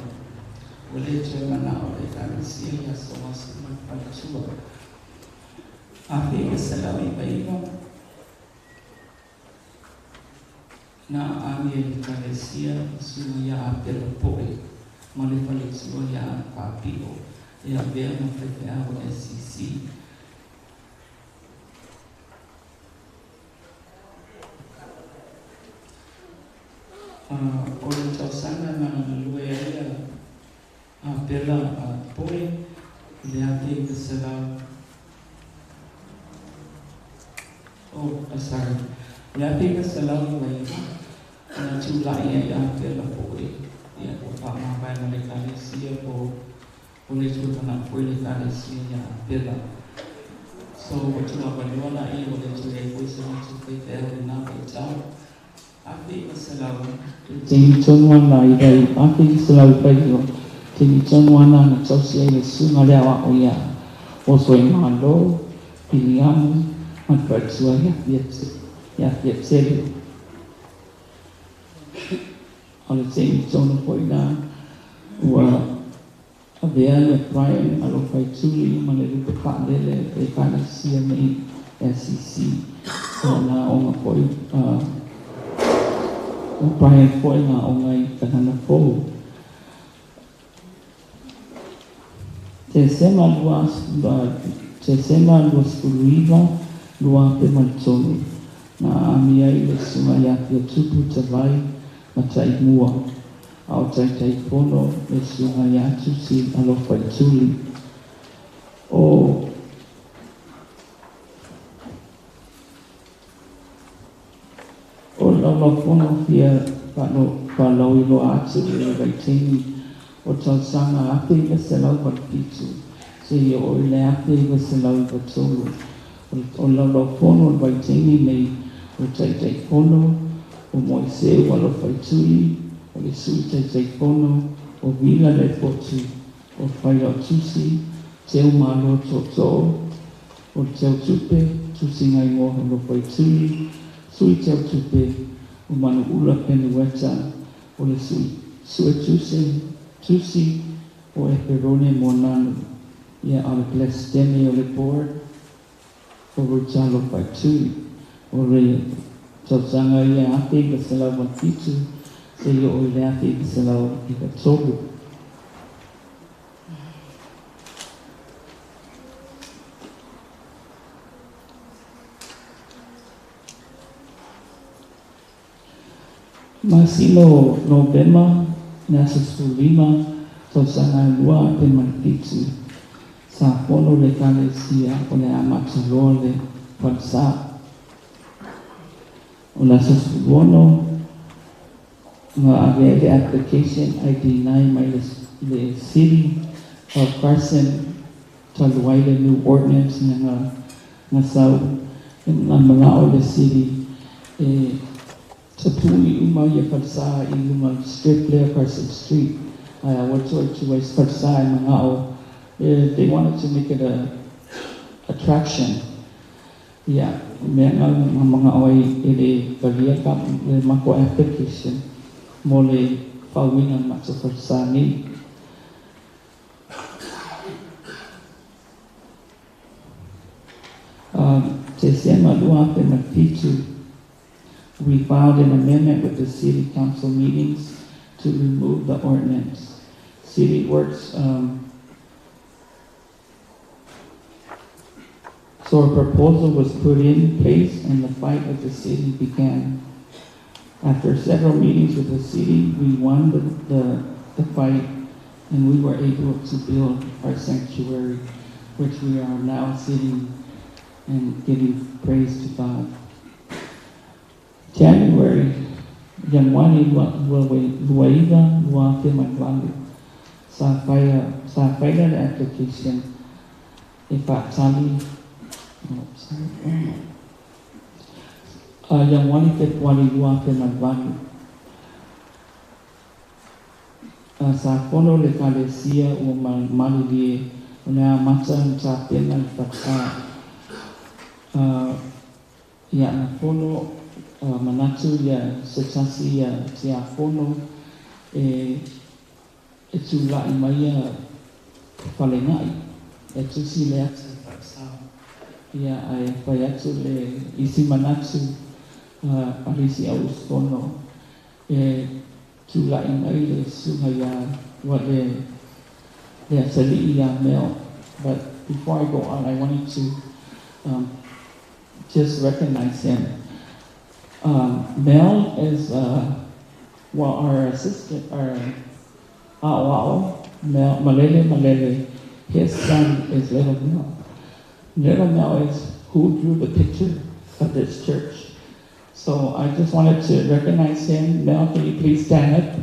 Ua lē toe mana'o le Ekalesia i aso gase ma le faletua. 1999 na aami ai le Ekalesia le susuga iā Apela Po'e ma le faletua iā Faapi'o e avea ma faifeau SCC. O le tausaga na galue ai a Apela Po'e i le 1900. Oh, sorry. O le 1999 na tula'i ai Apela Po'e, ia ua faamavae ma le Ekalesia po o le tuatagaʻi foi le Ekalesia iā Apela. So ua tuuavanoa laia ua le toe ai foi se latou faifeau i lenā vaitau. 1900 taimi tonu ana i vai 1999 taimi tonu ana na tausi ai le susuga le aoao iā Osoimalo Piliamu ma le faletua iā Fiatele. O le taimi tonu fo'i la ua avea ia Brian Alofaituli ma le lupe fa'alele o le Ekalesia nei SCC. O na aoga fo'i o Brian fo'i na aoga i tagana fou. Tesema lua Tesema 29 2003 na aami ai le susuga iā Fiatupu Tavai ma Ta'imua, a o Taitaifono le susuga iā Tusi Alofaituli. O O le laulaufono fia faalauiloa atu i le vaitaimi o tausaga 1987 seia oo i le 1993. O le laulaufono o le vaitaimi nei, o le Taitaifono o Moiseu Alofaituli, o le Sui Taitaifono o Vila Lefotu, o Failautusi Teumalo Tootoo, o le Teutupe Tusigaigoa Alofaituli, Sui Teutupe o Manu'ula Penueta, o le Sui Suetusi Tusi o Eperone Moananu, ia a o le Peresetene o le Board o Ruta Alofaituli. O le tausaga ia 1987 seia oo i le 1993. Masina o Novema le aso 15 tausaga e 2007, sa fono le Ekalesia o le amata loa le falesā. O le aso 16 na ave ai le application ID9 mai le City of Carson talu ai le new ordinance na na sau na mana'o le city e tapuni uma ia falesā i luga o le strip lea Carson Street, ae aua toe tuu ai se falesā e maga'o. They wanted to make it a attraction. Ia, o mea na maga'o ai e le talia ka le matou application mo le fauina o le matou falesā nei. Tesema 2007, we filed an amendment with the city council meetings to remove the ordinance. City Works, so a proposal was put in place and the fight with the city began. After several meetings with the city, we won the fight and we were able to build our sanctuary, which we are now sitting and giving praise to God. January, Ianuari 29 2008, sa faia sa faila le application e fa'atali. Oh, sorry. Ianuari Fepuari 2008, sa fono le Ekalesia ua malilie o le amata ona tapena le falesā. Ia na fono manatu ia se tasi ia tiafono e tula'i mai ia falega'i e tusi le ata fa'asā. Ia ae fai atu le isi manatu a le isi au usufono e tula'i mai le susuga iā ua le le atalii iā Mel. But before I go on, I wanted to just recognize him. Mel is well, our assistant, our A'oa'o, Mel, Malele Malele, his son is Little Mel. Little Mel is who drew the picture of this church. So I just wanted to recognize him. Mel, can you please stand up?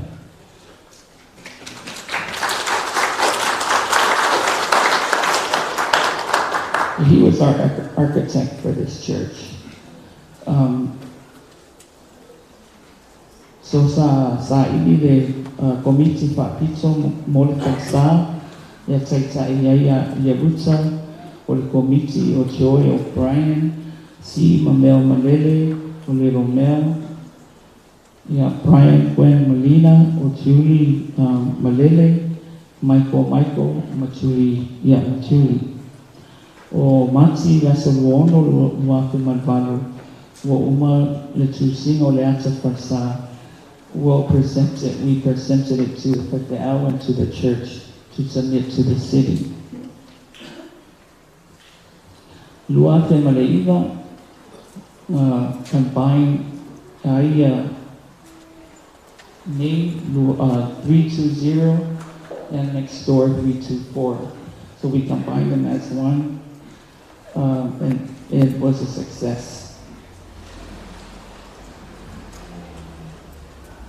He was our architect for this church. So sa ili le komiti fa'apito mo le falesā ia taita'i ai ia Ruta, o le komiti o Joy O'Brien, Si ma Mel Malele, o Little Mel, ia Brian Gwen Molina, o Julie Malele, Michael Michael ma Julie, ia ma Julie. O Mati le aso 26 2008, ua uma le tusiga o le ata falesā. We'll present it, we presented it to the faifeau and to the church to submit to the city. 2009, combine ia nei 320 and next door 324. So we combined them as one, and it was a success.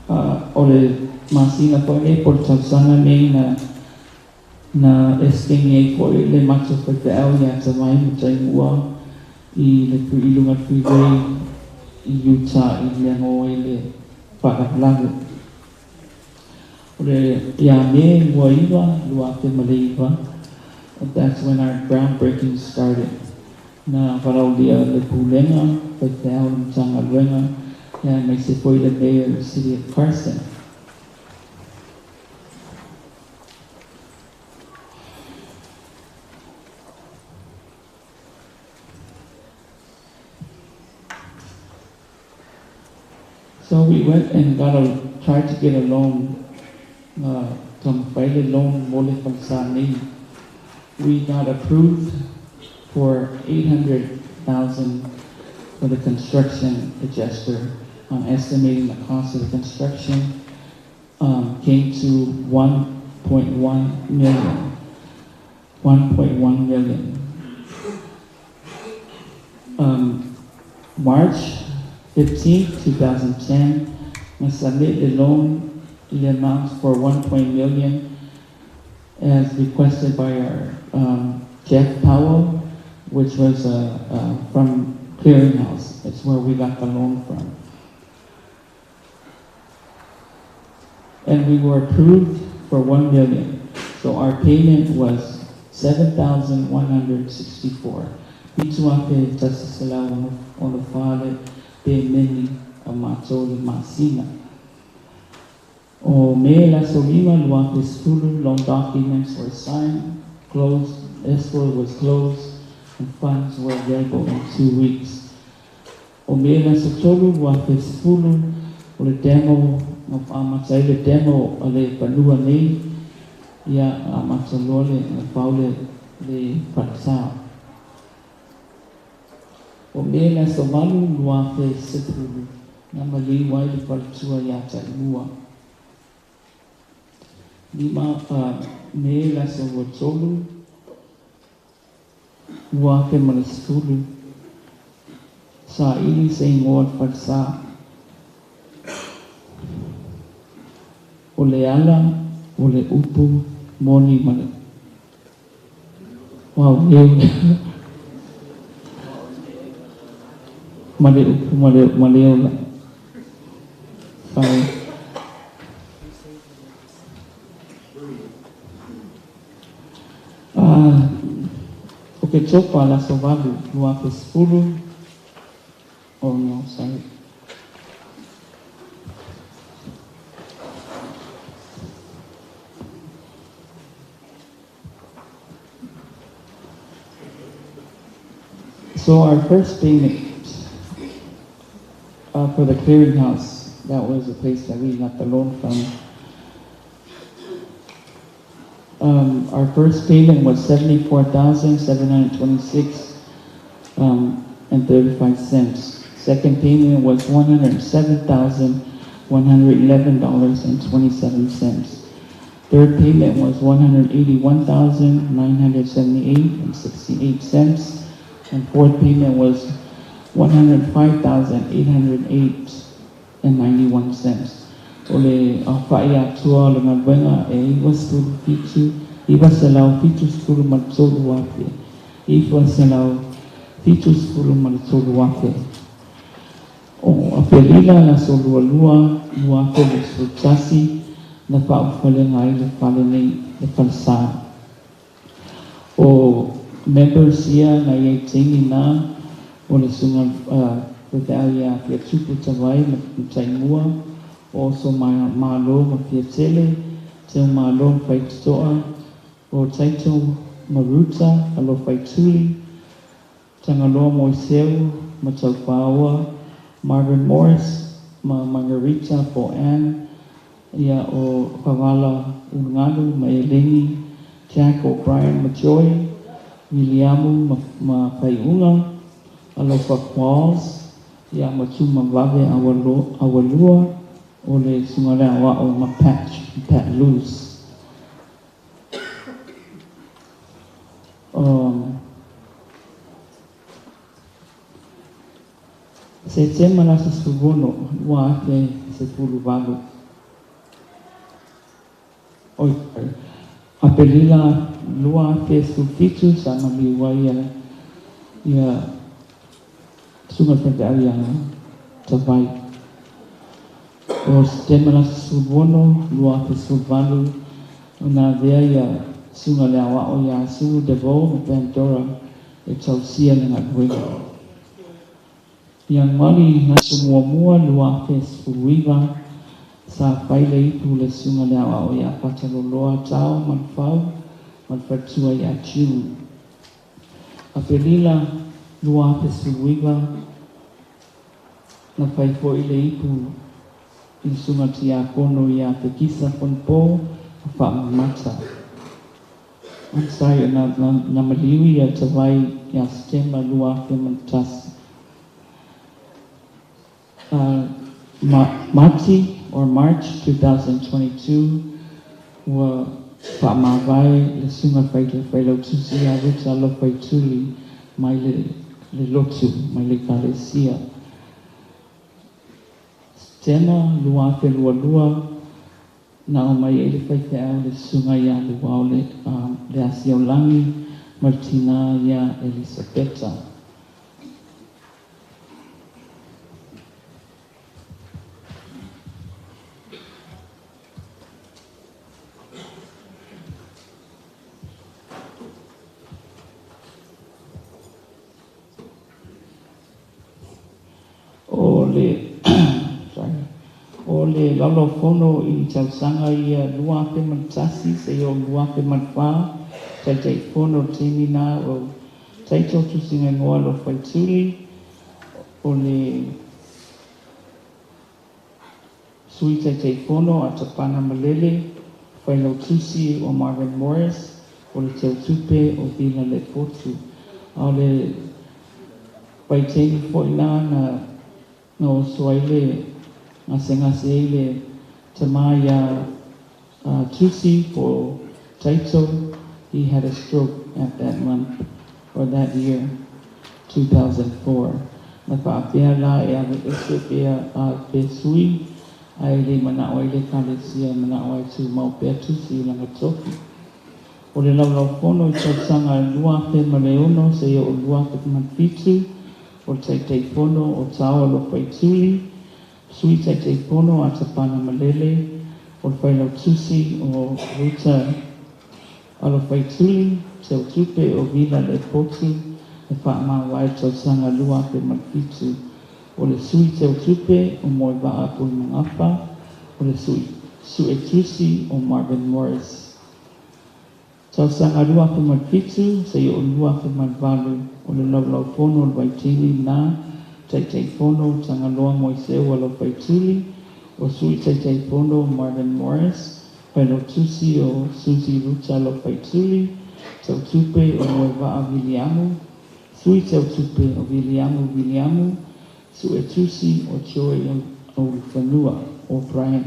O le masina foi nei po le tausaga nei na esetegi ai fo'i le matou faifeau iā Tamai ma Taimua i le i luga le freeway i Utah i mea na o ai le faalavelave. O le iā Me 29 2009, that's when our groundbreaking started. Na valaaulia le pulega, faifeau le Matagaluega, ia aemaise foi le Mayor o le City of Carson. So we went and got a tried to get a loan, taumafai le loan mo le falesā nei. We got approved for 800,000 for the construction adjuster on estimating the cost of the construction came to 1.1 million. 1.1 million. March 15, 2010, I submit the loan the amount for 1 million as requested by our Jeff Powell, which was from Clearinghouse. That's where we got the loan from. And we were approved for 1 million. So our payment was 7,164. 7,164 le pemeni a matou le masina. O Me le aso 5 2010, loan documents were signed, closed, escrow was closed, and funds were available in 2 weeks. O Me le aso 3 2010, o le demo, na fa'amata ai le demo a le fanua nei, ia amata loa le fao le falesā. O Me le aso 8 2010, na maliu ai le faletua iā Taimua. 5 Me le aso 23 2010, sa'ili se igoa le falesā. O le ala, o le upu, moni ma le wow, e ma le upu ma le ola. Sorry. Oketopa le aso 8 2010, Oh no, sorry. So our first payment for the clearinghouse, that was the place that we got the loan from. Our first payment was $74,726 and 35 cents. Second payment was $107,111.27. Third payment was $181,978.68. And fourth payment was $105,808.91. O le aofa'i atoa o le galuega e 97, 973,000, 973,000. O Apelila le aso 22 2021 na faaulufalega ai le fale nei le falesā. O members ia na iai taimi na o le susuga faifeau ia Fiatupu Tavai ma Taimua, o Oso Malo ma Fiatele, Teumalo ma Faitotoa, o Taito Maruta Alofaituli, Tagaloa Moiseu ma Taufaoa, Marvin Morris ma Margarita Fo'an, ia o Favala Ulugalu ma Eleni, Jack O'Brien ma Joy, Wiliamu ma Faiuga, Alofa Qualls, ia ma Tumavave Awalua, o le susuga le aoao ma Pat, Pat Luz. Setema le aso 16 2018. Oi, sorry. Apelila 2017 sa maliu ai ia susuga le faifeau ia Tavai. O Setema le aso 16 2018 na avea ia susuga le aoao ia Sulu Devo ma Pandora e tausia le galuega. Ianuari aso 1 2019 sa fai le ipu le susuga le aoao ia Pataloloa Tao ma le Fau ma le faletua ia June. Apelila 2019 na fai fo'i le ipu i le susuga tiakono ia Fekisa Fonopo ma Faamamata. I'm sorry, na maliu ia Tavai ia Setema 2001. Mati or March 2022 ua faamavae le susuga failautusi ia Ruta Alofaituli mai le lotu mai le ekalesia. Setema 2022 na aumai ai le faifeau le susuga ia Luao le Asiaulagi ma le tinā ia Elisapeta. O le sorry, o le laulau-fono i tausaga ia 2001 seia oo 2004, Taitaifono o le taimi na o Taito Tusigaigoa Alofaituli, o le Sui Taitaifono a Tapana Malele, Failautusi o Marvin Morris, o le Teutupe o Vila Lepotu. A o le vaitaimi fo'i na na oso ai le gasegase ai le tamā ia Tusi po Taito. He had a stroke at that month or that year, 2004. Na faapea la e aveese pea pe sui ae le mana'o ai le ekalesia, mana'o ai tumau pea Tusi i lana tofi. O le laulaufono i tausaga e 2006 seia oo 2007, o le Taitaifono o Tao Alofaituli, Sui Taitaifono a Tapana Malele, o le Failautusi o Ruta Alofaituli, Teutupe o Vila Lepotu, e faamavae tausaga 2007. O le Sui Teutupe o Moevaa Puimagafa. O le Sui Suetusi o Marvin Morris. Tausaga 2007 seia oo i le 2008, o le Laulaufono o le vaitaimi lena, Taitaifono Tagaloa Moiseu Alofaituli, o Sui Taitaifono Marvin Morris, Failautusi o Susie Ruta Alofaituli, Teutupe o Moevaa Viliamu, Sui Teutupe o Viliamu Viliamu, Suetusi o Joy Ulufanua O'Brien.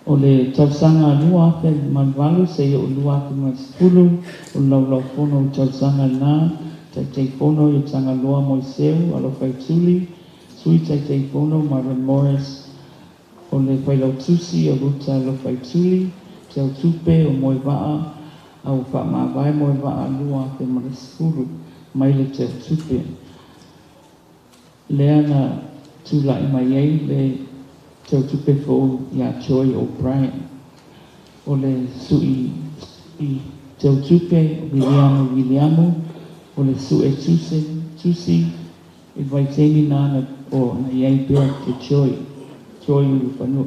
O le tausaga 2008 seia oo i le 2010, o le Laulaufono i tausaga lena, Taitaifono ia Tagaloa Moiseu Alofaituli, Sui Taitaifono Marvin Morris, o le Failautusi o Ruta Alofaituli, Teutupe o Moevaa, a ua faamavae Moevaa 2010 mai le Teutupe. Lea na tula'i mai ai le Teutupe fou ia Joy O'Brien. O le Sui Teutupe o Viliamu Viliamu, o le Suetusi Tusi i le vaitaimi lena o na i ai pea te Joy, Joy Ulufanua,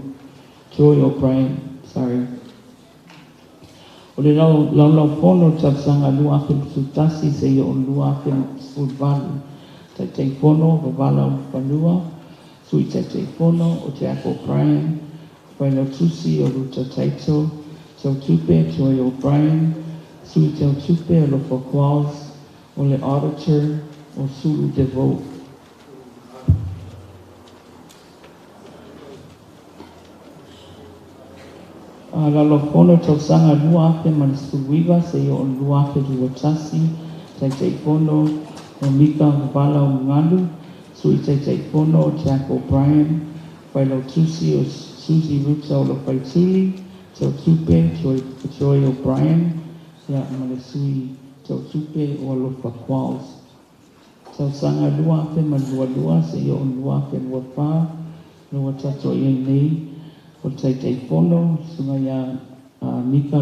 Joy O'Brien, sorry. O le Laulaufono o le tausaga 2011 seia oo i le 2018, Taitaifono Vavala Ulufanua, Sui Taitaifono o Jack O'Brien, Failautusi o Ruta Taito, Teutupe Joy O'Brien, Sui Teutupe Alofa Qualls, o le Auditor o Sulu Devoe. Laulaufono tausaga 2019 seia oo i le 2021, Taitaifono o Mika Vavala Ulugalu, Sui Taitaifono o Jack O'Brien, Failautusi o Susie Ruta Alofaituli, Teutupe Joy O'Brien, ia ma le Sui Teutupe o Alofa Qualls. Tausaga 2022 seia oo i le 2024, ua tatou i ai nei, o le Taitaifono susuga ia Mika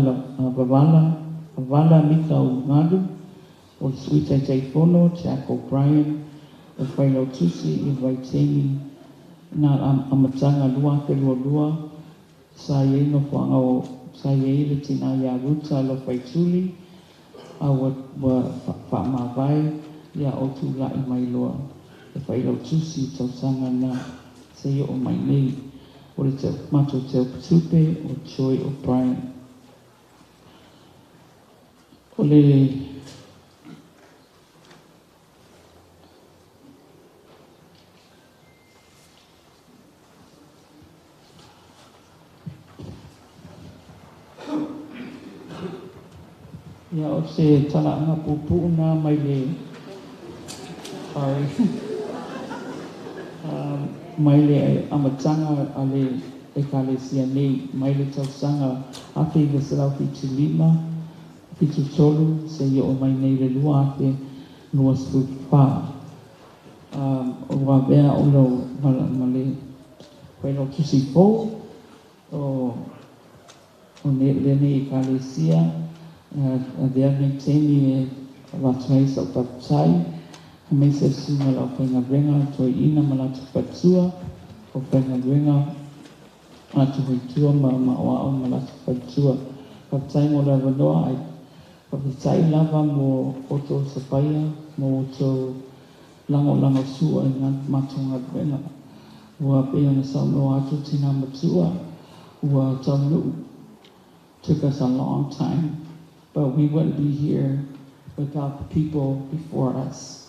Vavala, Vavala Mika Ulugalu, o le Sui Taitaifono Jack O'Brien, o le Failautusi i le vaitaimi na amataga 2022 sa i ai nofoaga o sa i ai le tina ia Ruta Alofaituli, a ua faamavae ia o tula'i mai loa e Failautusi i tausaga na seia oo mai nei. O le matou Teutupe o Joy O'Brien. O le Ia, o se talaaga puupuu na mai le, sorry, mai le amataga a le Ekalesia nei, mai le tausaga 1975 73 seia oo mai nei le 2024. Ua avea o lau ma le Failautusi fou o lenei Ekalesia, avea lenei taimi e avatu ai sa'u faafetai aemaise le susuga i le aufaigaluega toeaiina ma latou faletua, aufaigaluega latou faletua ma ma'oa'o ma latou faletua. Faafetai mo le avanoa, ae faafetai lava mo outou sapaia ma outou lagolagosua i matou galuega. Ua pei ona saunoa atu tina matua ua taunuu. Took us a long time, but we wouldn't be here without the people before us.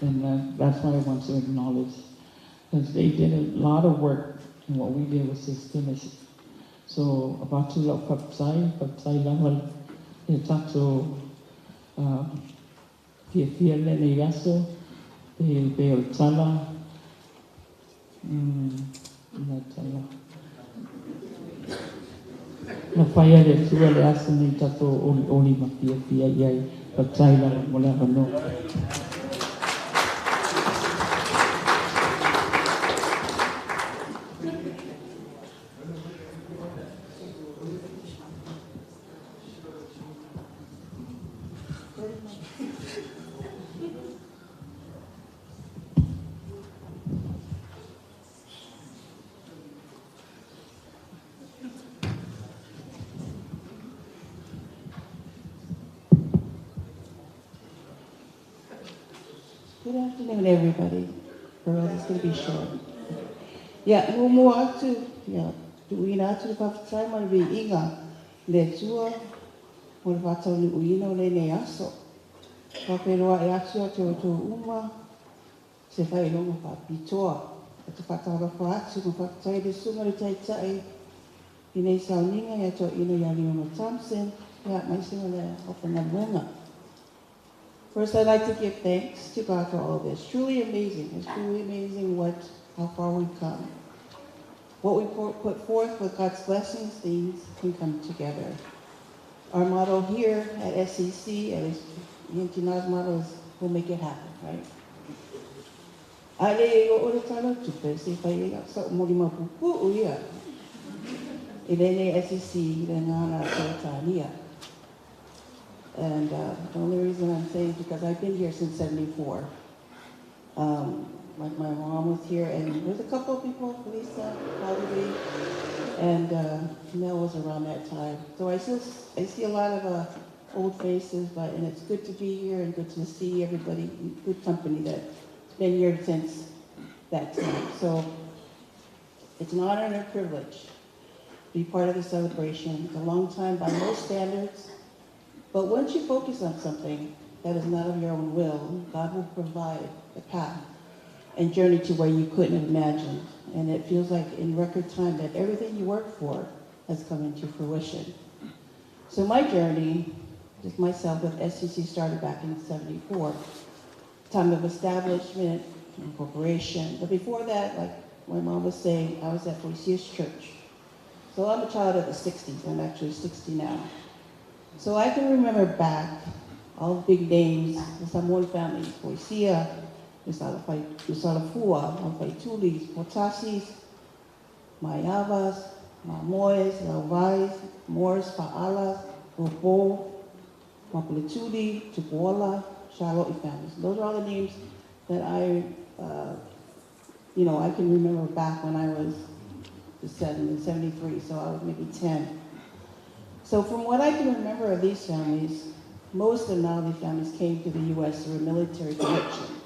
And that's why I want to acknowledge, because they did a lot of work, and what we did was just finish it. So, avatu lau faafetai, faafetai lava le tatou fiafia lenei aso, pe o le tala, la tala. Na fai e le Atua le aso nei tatou olioli ma fiafia i ai. Faafetai lava mo le avanoa. Good afternoon, everybody. Girls, it's going to be short. Ia, muamua atu, ia, tuuina atu le faafetai ma le viiga i le Atua mo le faataunuuina o lenei aso. Faafeiloai atu ia te outou uma se faailoga faapitoa. Ou te faatalofa atu ma faafetai i le Susuga i le Taitai i nei sauniga ia Toeaina ia Leona Thompson, ia, aemaise o le aufaigaluega. First, I'd like to give thanks to God for all this. Truly amazing. It's truly amazing how far we've come. What we put forth with God's blessings, things can come together. Our motto here at SEC, at least Tina's motto is, we'll make it happen, right? A le o le tala tupe, se fai e sa mo lima pupu ia. I lenei SEC, le ngana Peretania. And the only reason I'm saying is because I've been here since 74. Like my mom was here, and there's a couple of people, Lisa, probably, and Mel was around that time. So I see a lot of old faces, but and it's good to be here and good to see everybody, good company that's been here since that time. So it's an honor and a privilege to be part of the celebration. It's a long time by most standards, but once you focus on something that is not of your own will, God will provide the path and journey to where you couldn't have imagined. And it feels like in record time that everything you worked for has come into fruition. So my journey, just myself with SEC, started back in 74. Time of establishment, incorporation. But before that, like my mom was saying, I was at Foisia's church. So I'm a child of the 60s. I'm actually 60 now. So I can remember back all the big names, the Samoan families, Foisia, Usalafua, Alfaitulis, Potasis, Mayavas, Mamoes, Lauvais, Moors, Fa'alas, Ropo, Mapuletuli, Tupuola, Charlotte families. Those are all the names that I can remember back when I was 73, so I was maybe 10. So from what I can remember of these families, most of the families came to the U.S. through a military connection.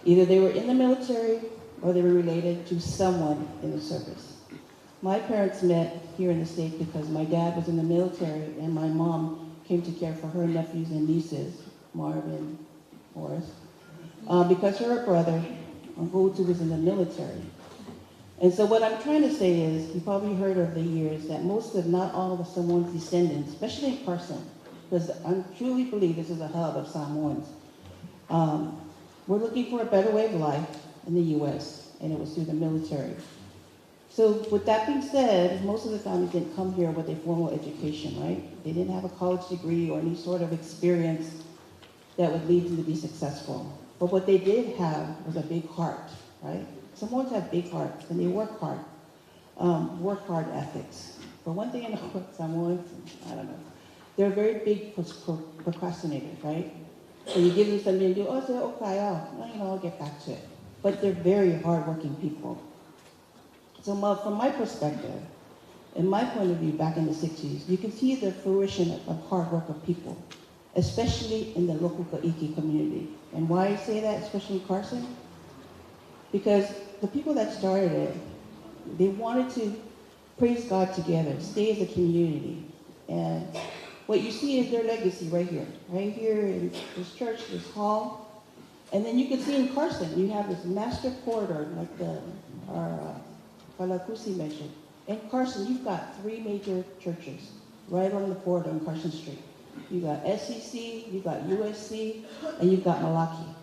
Either they were in the military or they were related to someone in the service. My parents met here in the States because my dad was in the military and my mom came to care for her nephews and nieces, Marvin, Morris, because her brother, Uncle Utu, was in the military. And so what I'm trying to say is, you probably heard over the years that most, if not all, of Samoan's descendants, especially in Carson, because I truly believe this is a hub of Samoans, we're looking for a better way of life in the U.S., and it was through the military. So with that being said, most of the families didn't come here with a formal education, right? They didn't have a college degree or any sort of experience that would lead them to be successful. But what they did have was a big heart, right? Samoans have big hearts, and they work hard ethics. But one thing I know about Samoans, I don't know, they're very big procrastinators, right? So you give them something to do, oh, say, okay, I'll get back to it. But they're very hardworking people. So from my perspective, in my point of view, back in the 60s, you can see the fruition of hard work of people, especially in the local Ka'iki community. And why I say that, especially in Carson? Because the people that started it, they wanted to praise God together, stay as a community. And what you see is their legacy right here in this church, this hall. And then you can see in Carson, you have this master corridor, like our Falakusi mentioned. In Carson, you've got three major churches right on the corridor on Carson Street. You got SEC, you got USC, and you've got Malaki.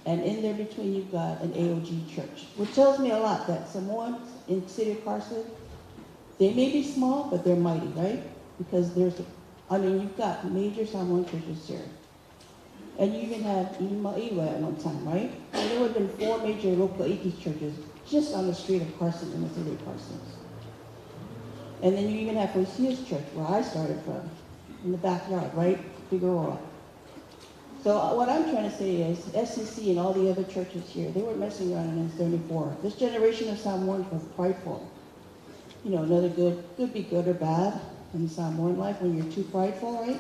And in there between, you've got an AOG church, which tells me a lot that Samoans in the city of Carson, they may be small, but they're mighty, right? Because you've got major Samoan churches here. And you even have Imaiwa at one time, right? And there would have been 4 major local Iki churches just on the street of Carson, in the city of Carson. And then you even have Foisia's church, where I started from, in the backyard, right? Figueroa. So what I'm trying to say is, SEC and all the other churches here, they were messing around in 74. This generation of Samoans was prideful. You know, another good, could be good or bad in Samoan life when you're too prideful, right?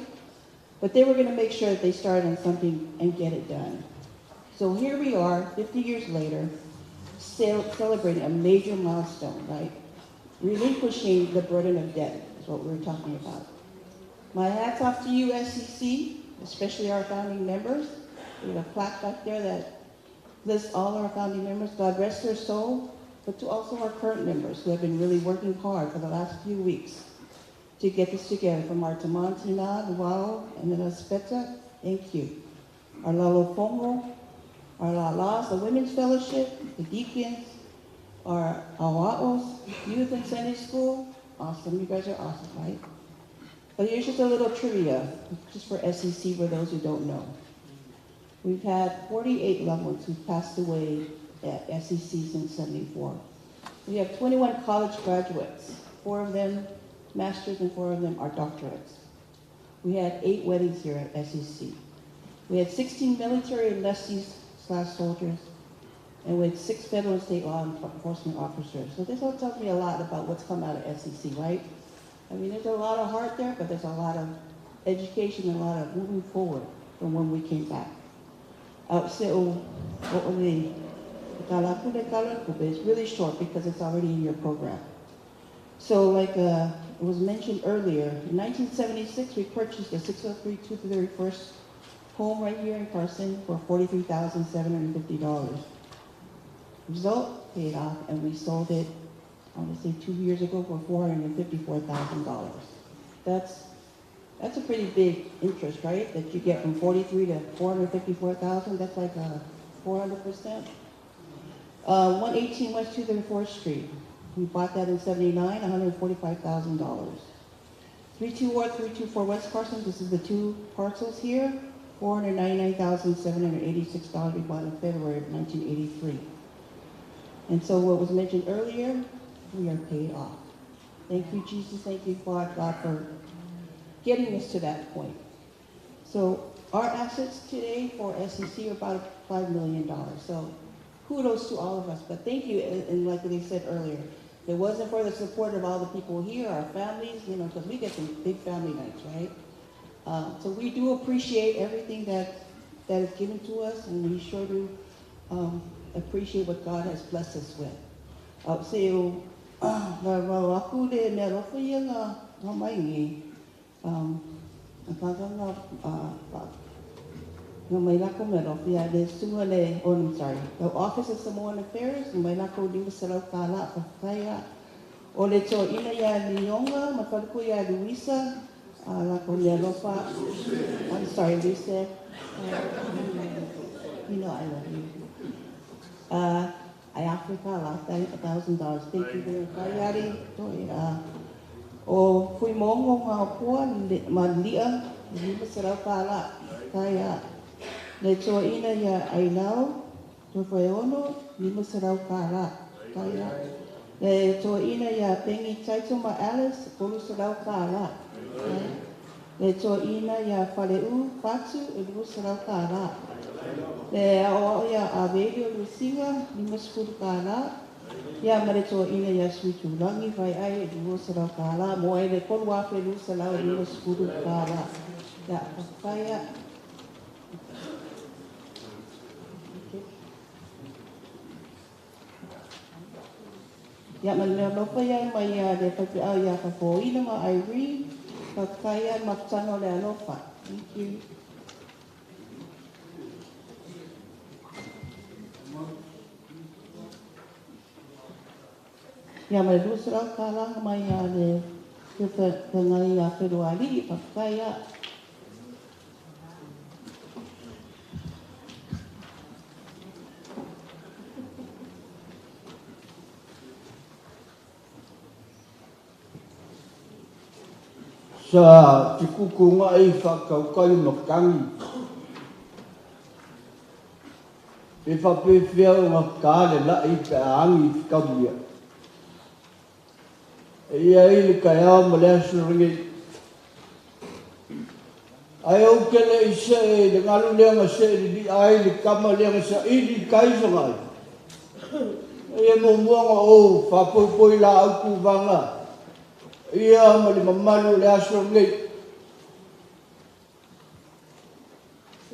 But they were going to make sure that they started on something and get it done. So here we are, 50 years later, celebrating a major milestone, right? Relinquishing the burden of debt is what we were talking about. My hat's off to you, SEC, especially our founding members. We have a plaque back there that lists all our founding members. God rest their soul, but to also our current members who have been really working hard for the last few weeks to get this together. From our Tamantina, Luau, and then Speta, thank you. Our Lalo Fongo, our Lalas, the Women's Fellowship, the deacons, our Awaos, Youth and Sunday School. Awesome, you guys are awesome, right? But here's just a little trivia, just for SEC for those who don't know. We've had 48 loved ones who've passed away at SEC since 74. We have 21 college graduates, 4 of them masters and 4 of them are doctorates. We had 8 weddings here at SEC. We had 16 military enlistees / soldiers, and we had 6 federal and state law enforcement officers. So this all tells me a lot about what's come out of SEC, right? I mean, there's a lot of heart there, but there's a lot of education and a lot of moving forward from when we came back. So, it's really short because it's already in your program. So like it was mentioned earlier, in 1976, we purchased a 603 231st home right here in Carson for $43,750. Result, paid off, and we sold it, I want to say 2 years ago for $454,000. That's a pretty big interest, right? That you get from 43 to 454,000. That's like a 400%. 118 West 234th Street. We bought that in 79, $145,000. 321, 324 West Carson. This is the 2 parcels here. $499,786 we bought in February of 1983. And so what was mentioned earlier, we are paid off. Thank you, Jesus. Thank you, God, for getting us to that point. So our assets today for SEC are about $5 million. So kudos to all of us. But thank you, and like they said earlier, if it wasn't for the support of all the people here, our families, you know, because we get some big family nights, right? So we do appreciate everything that is given to us, and we sure do appreciate what God has blessed us with. The Office of Samoan Affairs, I'm sorry, Lisa. You know I love you. I Africa $1,000. Thank you very much. O kuimongo ngā pua ma lia lima kaya. Le toa ina ia ailau, toa whaiono, 500 kaya. Le toa ina ia Pengi Taito ma Alice, 300. Le toa ina ia Whaleu, Fatu, 200. Le ao ia Avelio Lusinga, 50. Ia ma le toa ina ia Suitulangi, whai ai, 200. Moa le kolu afe 250. Ia, whaia. Ia ma le alofa ia mai ia le whaipeau ia whafoina ma Irene, whakaia mafutano le alofa. Thank you. Ia ma le 200 mai ia le whangai ia wheruali, whakaia. Sa tikuku ngai whakaukai makangi. E whapewhea o ngā kāle lai pe aangi whikauia. E ia i le kaiao ma le asurangi. Ai au kele i se e le ngalu leanga se e li ai le kama leanga sa ili kaisa ngai. E e mumuanga o whapoipoi la au kuvanga. Ia ma le mamalu le aso nei.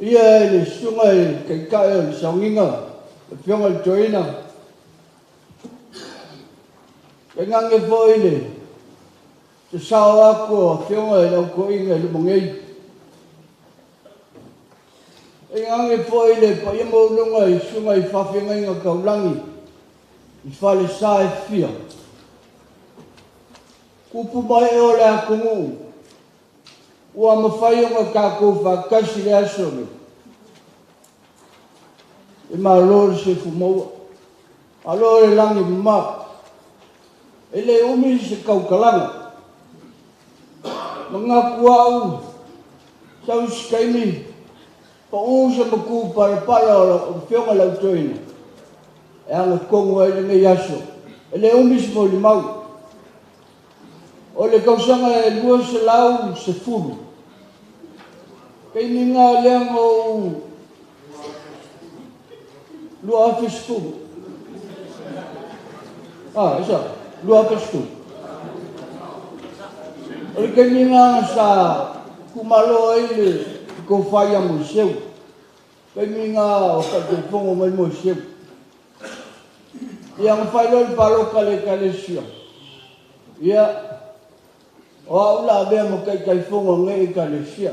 Ia i le susuga i le Taitai o le Sauniga, le Afioga i le Toeaina, tainane foi le sasao atu o Afioga i le Au Toeaina i luma nei. Tainane foi le paia maualuga i susuga i faafeagaiga taulagi i falesa e fia. Tupu ma ee o le atunuu ua mafai ona tatou faatasi i le aso lenei. E malo le soifua maua, malo le lagi e mama. E le umi se tautalaga, manatu au sau se taimi pau se matupalapala o lau Afioga i le Au Toeaina e agatonu ai lenei aso. E le umi se molimau. O le tausaga e 2010, taimi lena lea na ou 2010. Ah, e sao, 2010. O le taimi lena sa tuumalo ai le tofa ia Moiseu. Taimi lena o Taitaifono mai Moiseu. Ia na fai loa le palota a le Ekalesia. Ia, o au la avea ma Taitaifono o lenei Ekalesia.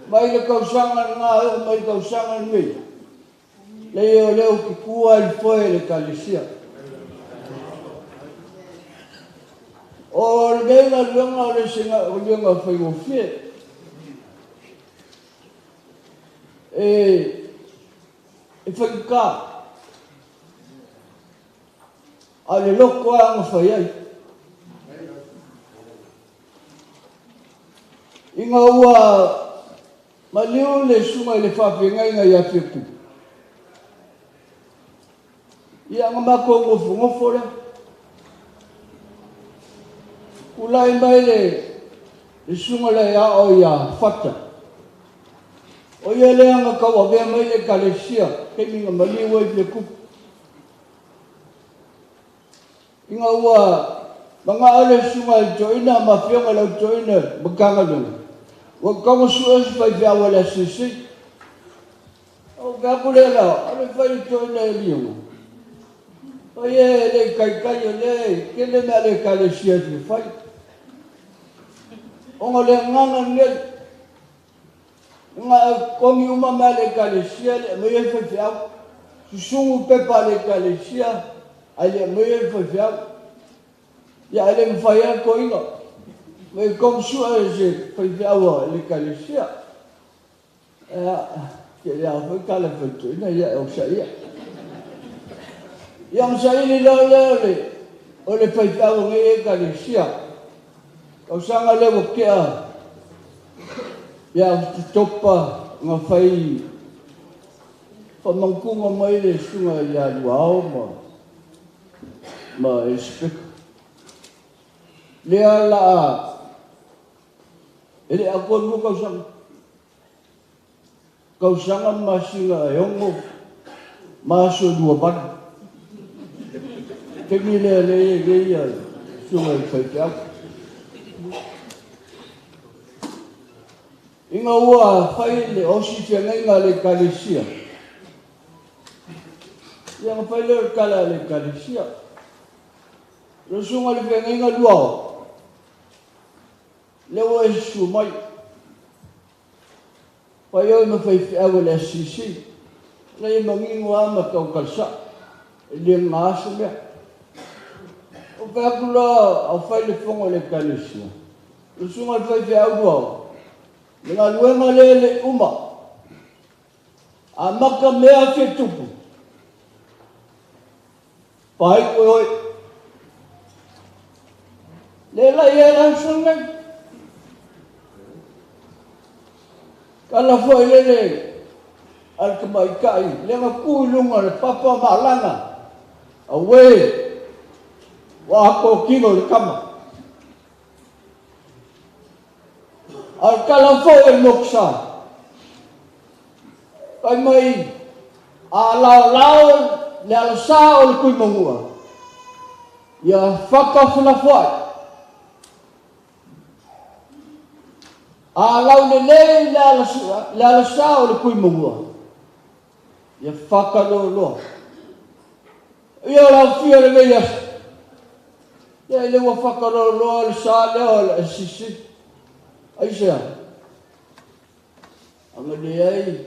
Mai le tausaga lena e oo mai le tausaga lenei, leai o lea ou te tu lava i le foe o le Ekalesia. O lenei galuega o le isi galuega faigofie. E faigata, a o le loto lava na fai ai. Ina ua maliu le susuga i le faafeagaiga ia Fiatu, ia na matou nofonofo lea. Tulai mai le susuga le ao ia Fata. O ia lea na tauavea mai le Ekalesia, taimi na maliu ai Fiatu. Ina ua manao le susuga i le toeaina ma afioga i le au toeaina Matagaluega, ua tatau ona sue se faifeau a le ACC. Ou fai atu lea la, alu e fai i le toeaina e Liogo. Fai e le i taitai o lea e tele mea a le Ekalesia e fia fai. Ona o le agaga lenei, na totogi uma mea a le Ekalesia e le aumaia le faifeau. Susugu pepa a le Ekalesia ae le aumaia le faifeau. Ia ae le mafai lava le toeaina. Mai tonu sue se faifeau a le Ekalesia. Ia, tele lava foi tala e fai toeaina, ia e onosai ia. Ia ona saili loa lea o le, o le faifeau o nei Ekalesia. Tausaga lea ua tea ia Oketopa na fai faamautuga mai le susuga ia Luao ma ma Elisapeta. Lea la e le atoa 2 tausaga. Tausaga ma masina e 6 ma aso e 28. Taimi lea lea e i ai ia susuga i le faifeau. Ina ua fai le osi feagaiga a le Ekalesia, ia ona fai lea o le tala a le Ekalesia. Le susuga i le feagaiga Luao, lea ua e susu mai, fai oe ma faifeau a le SCC. Lea e manino lava ma tau tala e le gā se mea. O fai atu loa au fai le fono a le Ekalesia, le susuga i le faifeau Luao, le galuega lea e le i uma, amata mea fia tupu, faaiu e oe. Le la i ai le aso lenei. Tala foi lele a le tamaitai, lea na tu i luga o le papa ma alaga, auē, ua atoa tino le tama. A o le tala foi a le motusa, fai mai, a laolao le alasa o le Tuimanua, ia faka felafoai. A lau lelei le alasā o le kuimugua, ia whakaloloa. Ia o lau fia lenei aso. Ia le ua whakaloloa le sa lea o le sisi. Aisea. Anga le ai.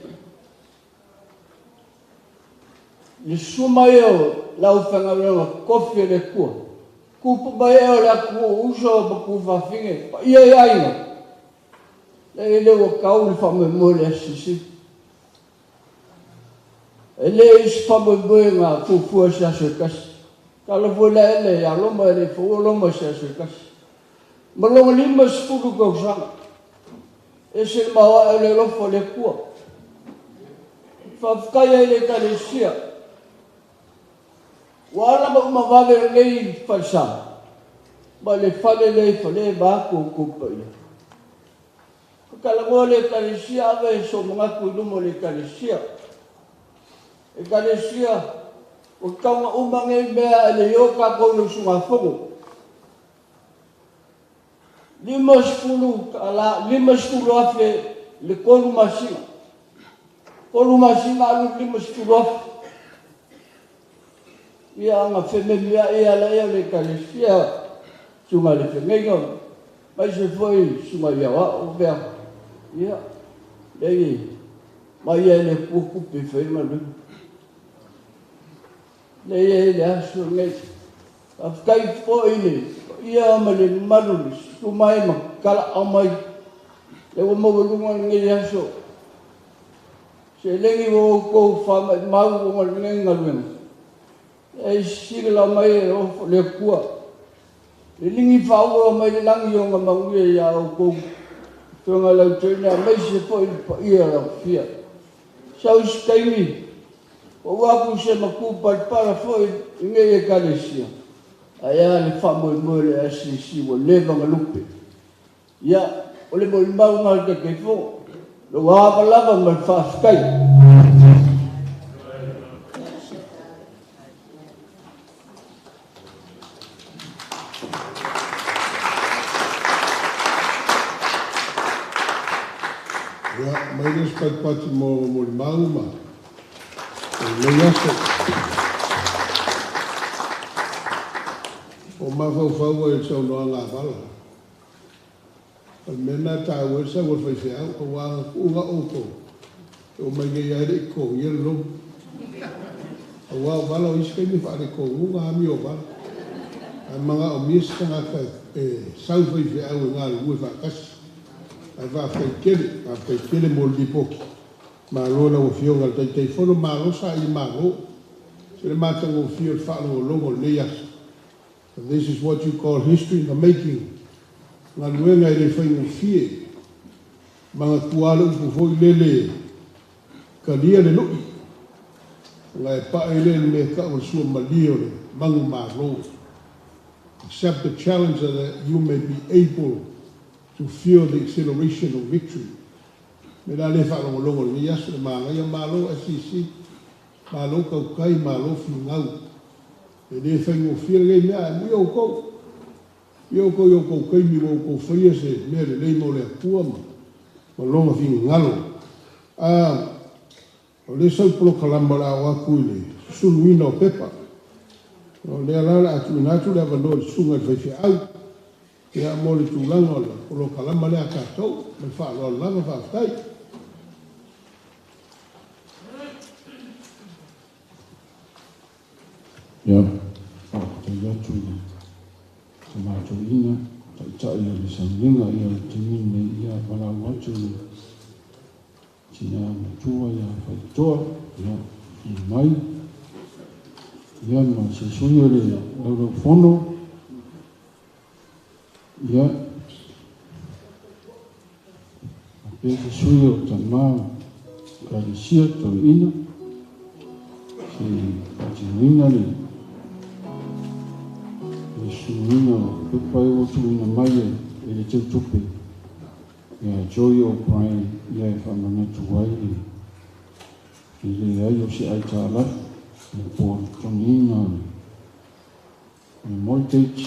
Le suma eo lau whangawenga kofi e le kua. Kupu mai eo le aku uso ma ku whawhinge. Pa ia ia inga. Le le ua kau le whamoemoe le sisi. E le isi whamoemoe ngā fufua se aso e kasi. Kala fue le ele ia loma e le fua loma se aso e kasi. Malonga 50 kausanga. E se maua e le lofo le kua. Whawhakaia i le kalesia. Ua ala ma umawave nei whalsa. Ma le whale le whale mako kupa ia. Kalagoa le kalesia ave so mangaku i lumo le kalesia. E kalesia o kaunga umange mea e le ioka kou le usunga fongo. 50 afe le kolu masinga. Kolu masinga alu 50 afe. Ia anga wheme mea ia la ia le kalesia. Sunga le whengenga. Mai se foi sunga ia wa o mea. Ia, lei, mai ia le kukupi whainga lu. Lei e le aso nei. Awhkai po i le, ia ma le malu le, sumai ma kala au mai. Le ua mawalunga nei aso. Se lengi o kou whamai mau o ngā lengi ngā luenga. E sila la mai e o le kua. Le lingi whaua mai le langi o ngā manguia ia o kou. Tuanga lau tēnā, mai se po i le paia lau fia. Sau si taimi, o waku se maku palpala foi i ngei e kalesia. Aia le whamoemoe le asisi wa leva nga lupe. Ia, o le moi mau ngā te keifo, lo wāpa lava ma le whaafkai. Mai le spatpati mo le mauma. O le aso. O mafaufau e saunoa ngā vala. O le mea nā tāua e sau o le faifeau, o wā uga outou. O mai ngei ai le i kongi e le. O wā o vala o isi kaimi wha le kongu ngā hami o vala. A manga o mia se tangata e sau faifeau e ngā lue whaakasi. Ai wha kele mo le lipoki. Malo la ua fioga le taitai fono, malo sa i malo. Se le mātanga o fio le whaalongo longo le aso. And this is what you call history in the making. Ngā luenga e le whaingo fie. Manga tuale upu foi lele kalia le lui. Ngā e pae le le mea ka o le sua malia o le mangu malo. Accept the challenge that you may be able to feel the acceleration of victory. Me la le whaalongolongo le aso le maangaia malo SEC, malo kaukai, malo whingau. E le whaingo fia le mea, e mui au kou. I au kou i au kou kaimi au kou whaia se mea le lei mo le atua ma longa whingalo. O le sau polokalama la o aku i le suluina o pepa. O lea la atu ina atu le awanoa le sunga le whaiwhiau. Ia mo le tūlanga o le polokalama lea tātou, ma le whaaloa lava whaaftai. Ia, whaakatai atu i te mātou ina, taitai o le sauninga ia le te mine ia walau atu i tina matua ia whaitoa, ia i mai. Ia ma se sui o le laulau fono, ia, a pea se sui o tamā kalesia tau ina, se patinoina le suina o pepa e o tuina mai e le teutupe. Ia Joy O'Brien ia e whamanatu ai i le ai o se aitalafu le po toniina le mortgage.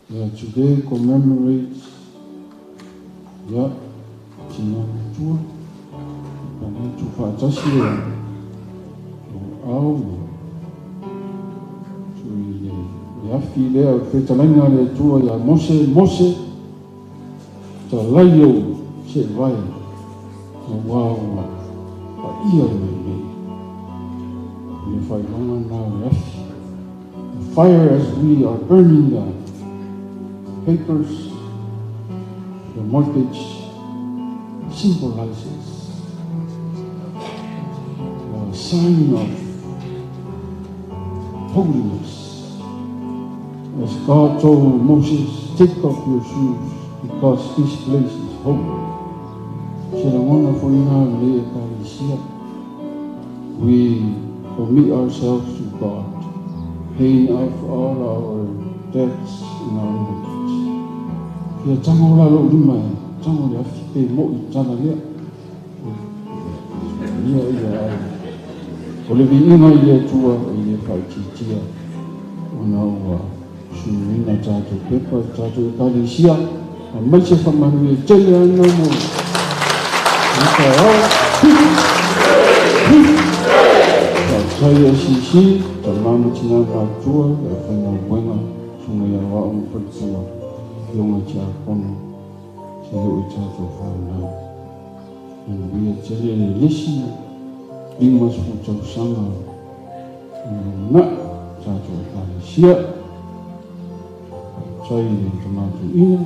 Yeah, today commemorates Ia, tina matua, pa tu whaatasi e o au ma sui le le afi lea o le fetalaina le Atua ia Mose, Mose, talai ou se'evae, auā ua paia le mea nei. O le faailoga lena o le afi. The fire as we are burning the papers, the mortgage symbolizes the sign of holiness. As God told Moses, take off your shoes because this place is holy. Se lagona foi ina le ekalesia. We commit ourselves to God, paying off all our debts in our mortgage. Fia tago la lou lima e tago le afi pe mo'i tala lea. Ia ia ai. O le viiga i le Atua e le faaitiitia ona ua suluina tatou pepa i tatou ekalesia aemaise faamanuia tele ana mo le taeao. Faafetai SCC, tama ma tina matutua, le aufaigaluega, susuga ia Aoao ma Faletua, afioga i Tiakono, seia oo i tatou fanau. Manuia tele le lisi 50 tausaga o le lumanai tatou ekalesia. Faafetai i le Tama Tuuina.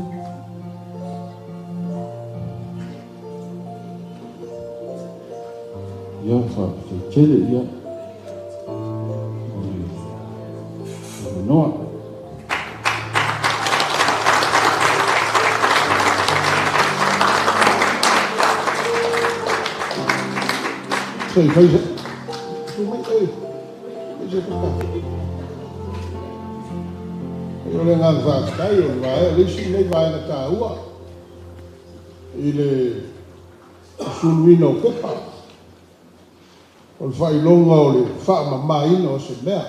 Ia, faafetai tele ia o le avanoa. Se i fai se... Tu mai, ei, fai se pepa. O le agaga faafetai o le vaega, le isi lenei vaega taua i le suluina o pepa, o le faailoga o le faamamaina o se mea.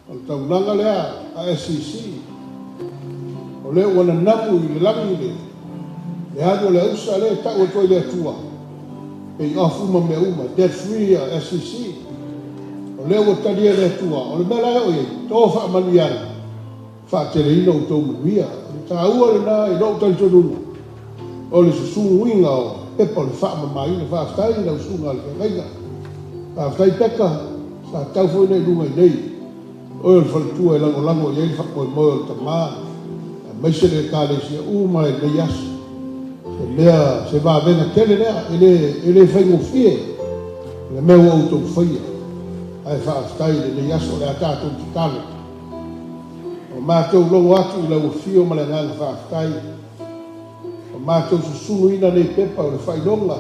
O le taulaga lea a SCC, o lea ua nanamu i le lagi le le alu o le ausa lea e tau atu ai le Atua, pay off uma mea uma, debt free a SCC. O lea ua talia e le Atua, o le mea la e oo i ai, to faamanuiaga, faateleina outou manuia. O le taua lena i lou talitonuga, o le susunuina o pepa o le faamamaina. Faafetai i lau susuga a le feagaiga. Faafetai Peka, sa tatau foi ona e i luga i nei. Oe o le faletua e lagolago i ai le faamoemoe o le tama, aemaise le Ekalesia uma i lenei aso. Se mea, se vavega tele lea, e le, e le faigofie le mea ua outou faia. Ae faafetai i lenei aso, o le a tatou tatalo. O matou logo atu i lau afio ma le agaga faafetai. O matou susunuina nei pepa o le faailoga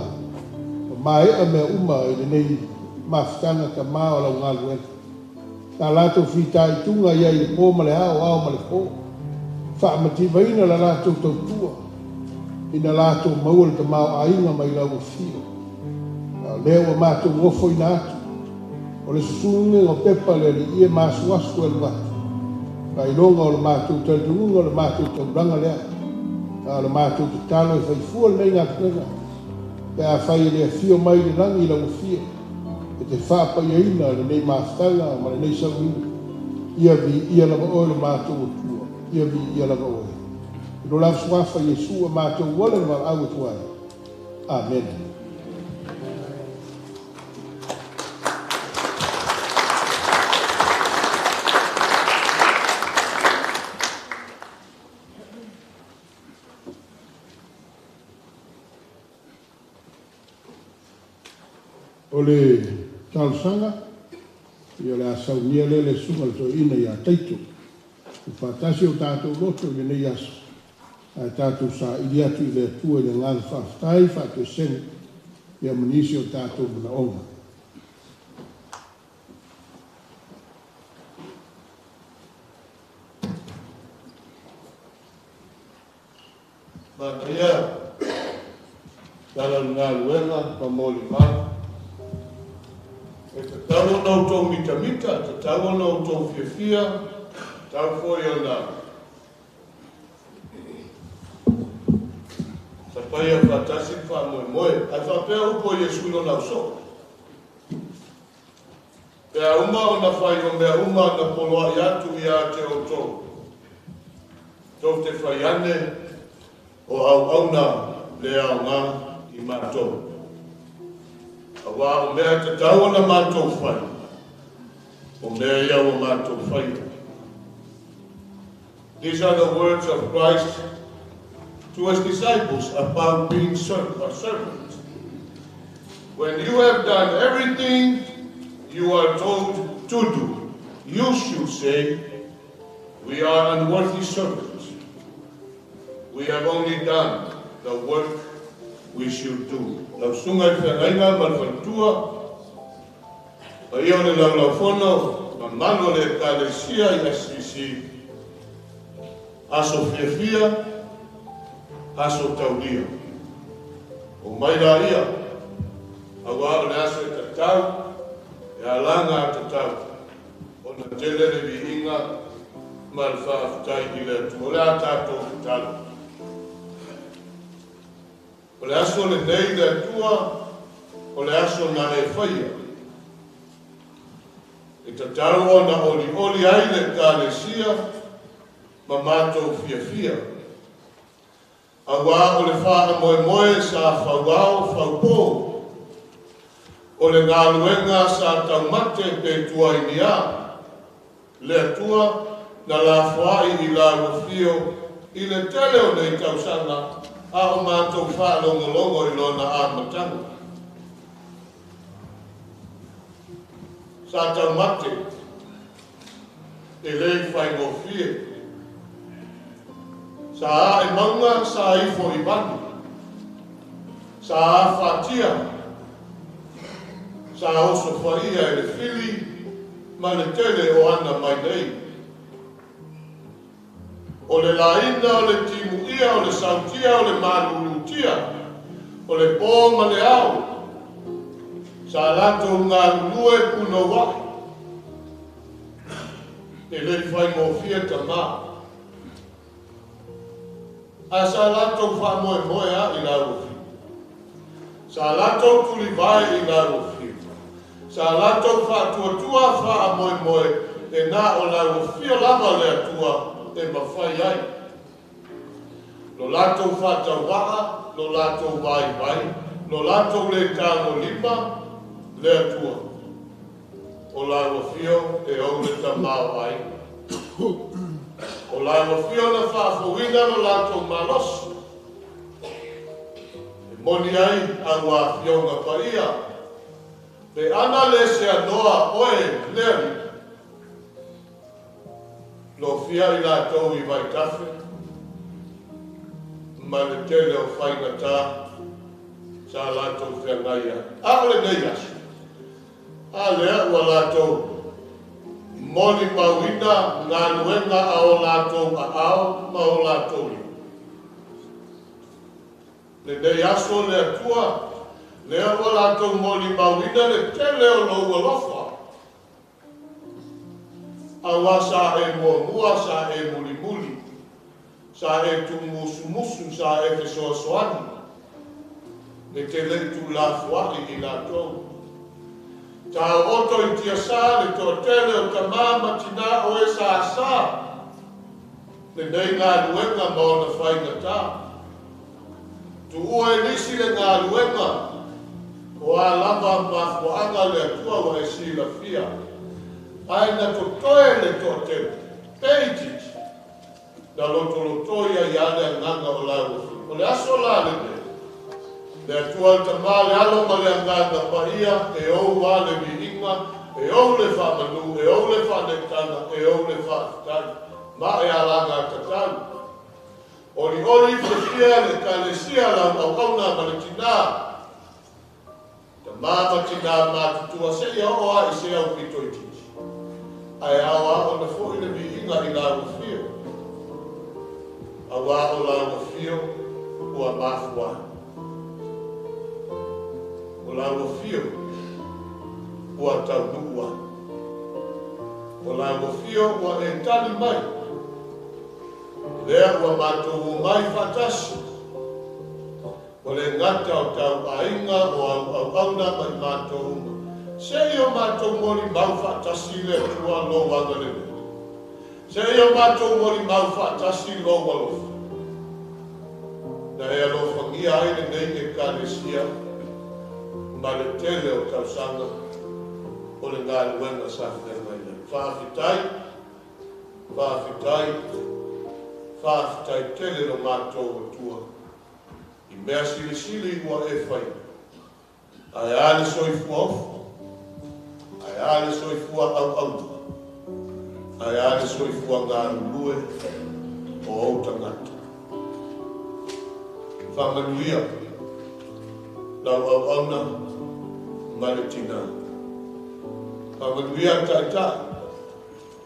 ua maea mea uma i lenei mafutaga tama o lau galuega. Sa latou fitaituga i ai i le po ma le ao, ao ma le po, faamativaina la latou tautua ina latou maua le tamaoaiga mai lau afio. A o lea ua matou ofoina atu, o le susunuga o pepa le Alii e ma asuasu e alu atu, faailoga o le matou talitonuga o le matou taulaga lea. A o le matou tatalo e fai fua lenei galuega, pe afai e le afio mai i le lagi lau afio, e te faapaiaina lenei mafutaga ma lenei sauniga. Ia viia lava oe lo matou Atua, ia viia lava oe. I lo lau Suafa Iesu ua matou ola le valaau atu ai. Amene. O le talosaga, ia o le a saunia lea le Susuga i le Toeaina ia Taito. Tuufaatasi o tatou loto i lenei aso, ae tatou saili atu i le Atua i le agaga faafetai, faatoesega, ia ma nisi o tatou manaoga. Manaia tala o le galuega ma molimau. E tatau ona outou mitamita, e tatau ona outou fiafia, e tatau foi ona Sa paia faatasi le faamoemoe, ae faapea upu a Iesu i lona ausoo, Pe a uma ona fai o mea uma na poloai atu ia te outou, tou te fai ane o auauna le aoga i matou. Auā o mea e tatau ona matou fai, o mea ia ua matou faia. These are the words of Christ to his disciples about being a servant. When you have done everything you are told to do, you should say, We are unworthy servants. We have only done the work we should do. Lau susuga i le feagaiga ma le faletua, paia o le Laulaufono, mamalu o le Ekalesia i SCC, aso fiafia, aso taulia. Omai laia, auā o le aso e tatau, e alaga a tatau, ona tele le viiga ma le faafetai i le Atua. O le a tatou tatalo. O le aso lenei le Atua, o le aso na e faia. E tatau ona olioli ai le Ekalesia ma matou fiafia. Auā o le faamoemoe sa fauao faupō, o le galuega sa taumate pe tuaini a, le Atua na lafoai i lau afio i le tele o nei tausaga a o matou faalogologo i lona amataga. Sa taumate, e le i faigofie. Sa ae mauga, sa ifo i vanu. Sa afatia, sa osofaia e le fili ma le tele o ana mai nei. O le laina, o le timuia, o le sautia, o le malulutia, o le pō ma le ao, sa latou galulue punouai. E le i faigofie tamā. Ae sa latou faamoemoe a i lau afio. Sa latou tulivae i lau afio. Sa latou faatuatua faamoemoe e na o lau afio lava le Atua e mafai ai. Lo latou faatauvaa, lo latou vaivai, lo latou le tagolima le Atua. O lau afio e ou le tamaoaiga. O lau afio na faafouina lo latou malosi. E moni ai au afioga paia, pe ana le seanoa oe le Alii, lofia i latou i vaitafe ma le tele o faigata sa latou feagai ai. A o lenei aso, a lea ua latou molimauina galuega a o latou aao ma o latou lima. Lenei aso le Atua, lea ua latou molimauina le tele o lou alofa. Auā sa e muamua, sa e mulimuli, sa e tuumusumusu, sa e fesoasoani, e te le i tuulafoai i latou. Taooto i tiasā le toatele o tamā ma tinā o e sa asa lenei galuega ma ona faigata. Tuua e nisi le galuega, o a lava mafuaaga le Atua ua e silafia, ae na totoe le toatele, pe itiiti, na lotolotoi ai lava le agaga o lau afio. O le aso la lenei, le Atua le Tamā, le Alo ma le Agaga Paia, e ou a le viiga, e ou le faamanu, e ou le faaneetaga, e ou le faafetai, ma e alaga tatau. Olioli fiafia le Ekalesia, lau auauna ma le tinā, tamā ma tinā matutua seia oo lava i se aupito itiiti. Ae ao lava ona foi le viiga i lau afio, auā o lau afio ua mafua ai. O lau afio ua taunuu ai. O lau afio ua e tali mai. Lea ua matou omai faatasi. Ua le gata o tau aiga o au auauna ma i matou uma. Se i o matou molimau faatasi i le Atua lou agalelei. Se i o matou molimau faatasi lou alofa. Na e alofagia ai lenei Ekalesia ma le tele o tausaga o le galuega sa feagai ai. Faafetai, faafetai, faafetai tele lo matou Atua i mea silisili ua e faia. Ae a le soifua ofo, ae a le soifua auauna, ae a le soifua galulue o ou tagata. Faamanuia lau auauna ma le tinā. Faamanuia taitai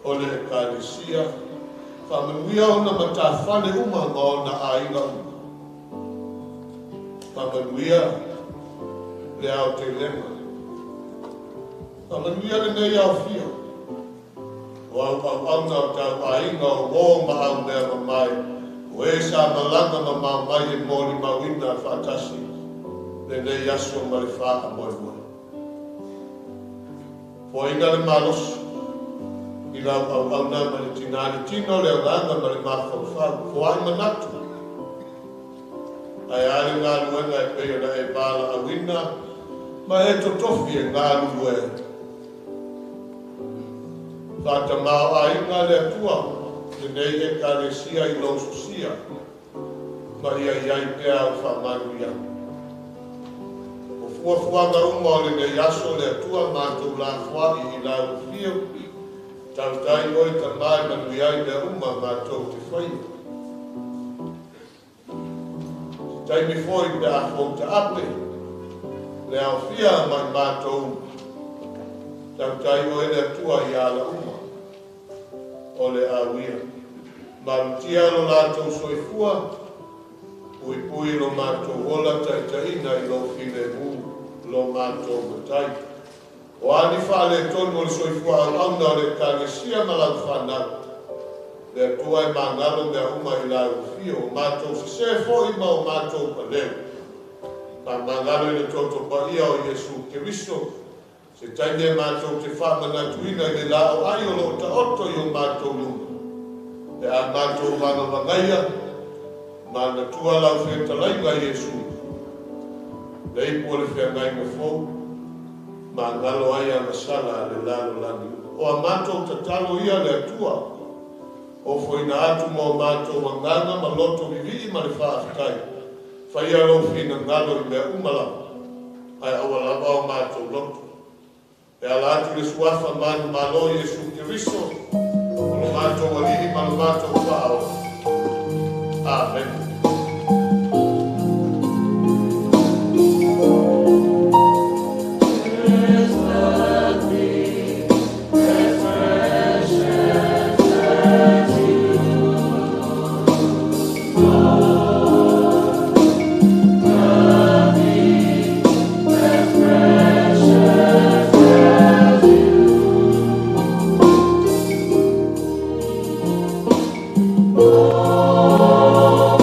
o le Ekalesia, faamanuia ona matafale uma ma ona aiga uma. Faamanuia le aotelega. Faamanuia lenei aofia o au auauna o tau aiga o uō ma au mea mamae, o e sa malaga mamao mai e molimauina faatasi lenei aso ma le faamoemoe. Foaiina le malosi i lau auauna ma le tinā, le tino, le agaga ma le mafaufau, foai manatu. Ae a le galuega e pei ona e valaauina ma e totofi e galulue. Faatamāo'aiga le Atua lenei Ekalesia i lou sosia ma ia i ai pea au faamanuiaga. O fuafuaga uma o lenei aso le Atua matou lafoai i lau afio, tautai oe Tamā e manuia ai mea uma matou te faia. Se taimi foi pe a foutaape le aofia ma i matou uma. Tautai oe le Atua i ala uma o le auia. Malutia lo latou soifua, puipui lo matou ola taitaiina i lou filemu lo matou Matai. O a ni faaletonu o le soifua auauna o le Ekalesia ma lau fanau, le Atua e magalo mea uma i lau afio, o matou sesē foi ma o matou paleu. Faamagalo i le toto paia o Iesu Keriso, se taimi e matou te faamanatuina i le laoai o loo taoto i o matou luma. Pe a matou vagavagaia, manatua lau fetalaiga Iesu. Le ipu o le feagaiga fou, magalo ai agasala a le lalolagi. O a matou tatalo ia le Atua, ofoina atu ma o matou agaga ma loto vivii ma le faafetai. Faia lou finagalo i mea uma lava, ae aua lava o matou loto. E ala atu le suafa manumalo Iesu Keriso, o lo matou Alii ma lo matou Faaola. Amene. As precious as you, Nothing as precious as you. Oh,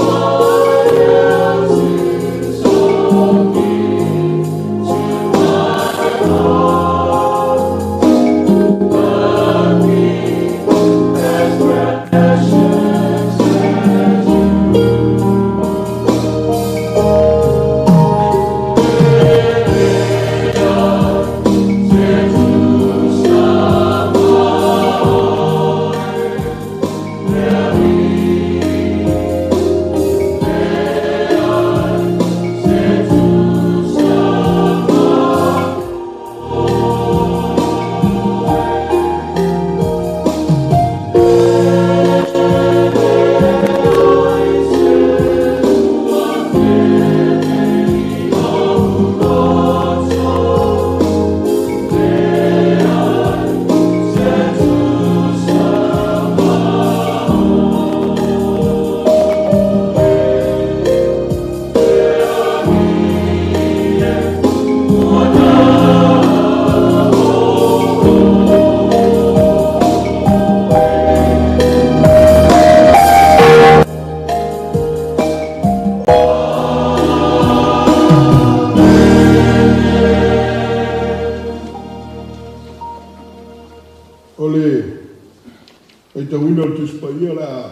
Faitauina o le Tusi Paia o le a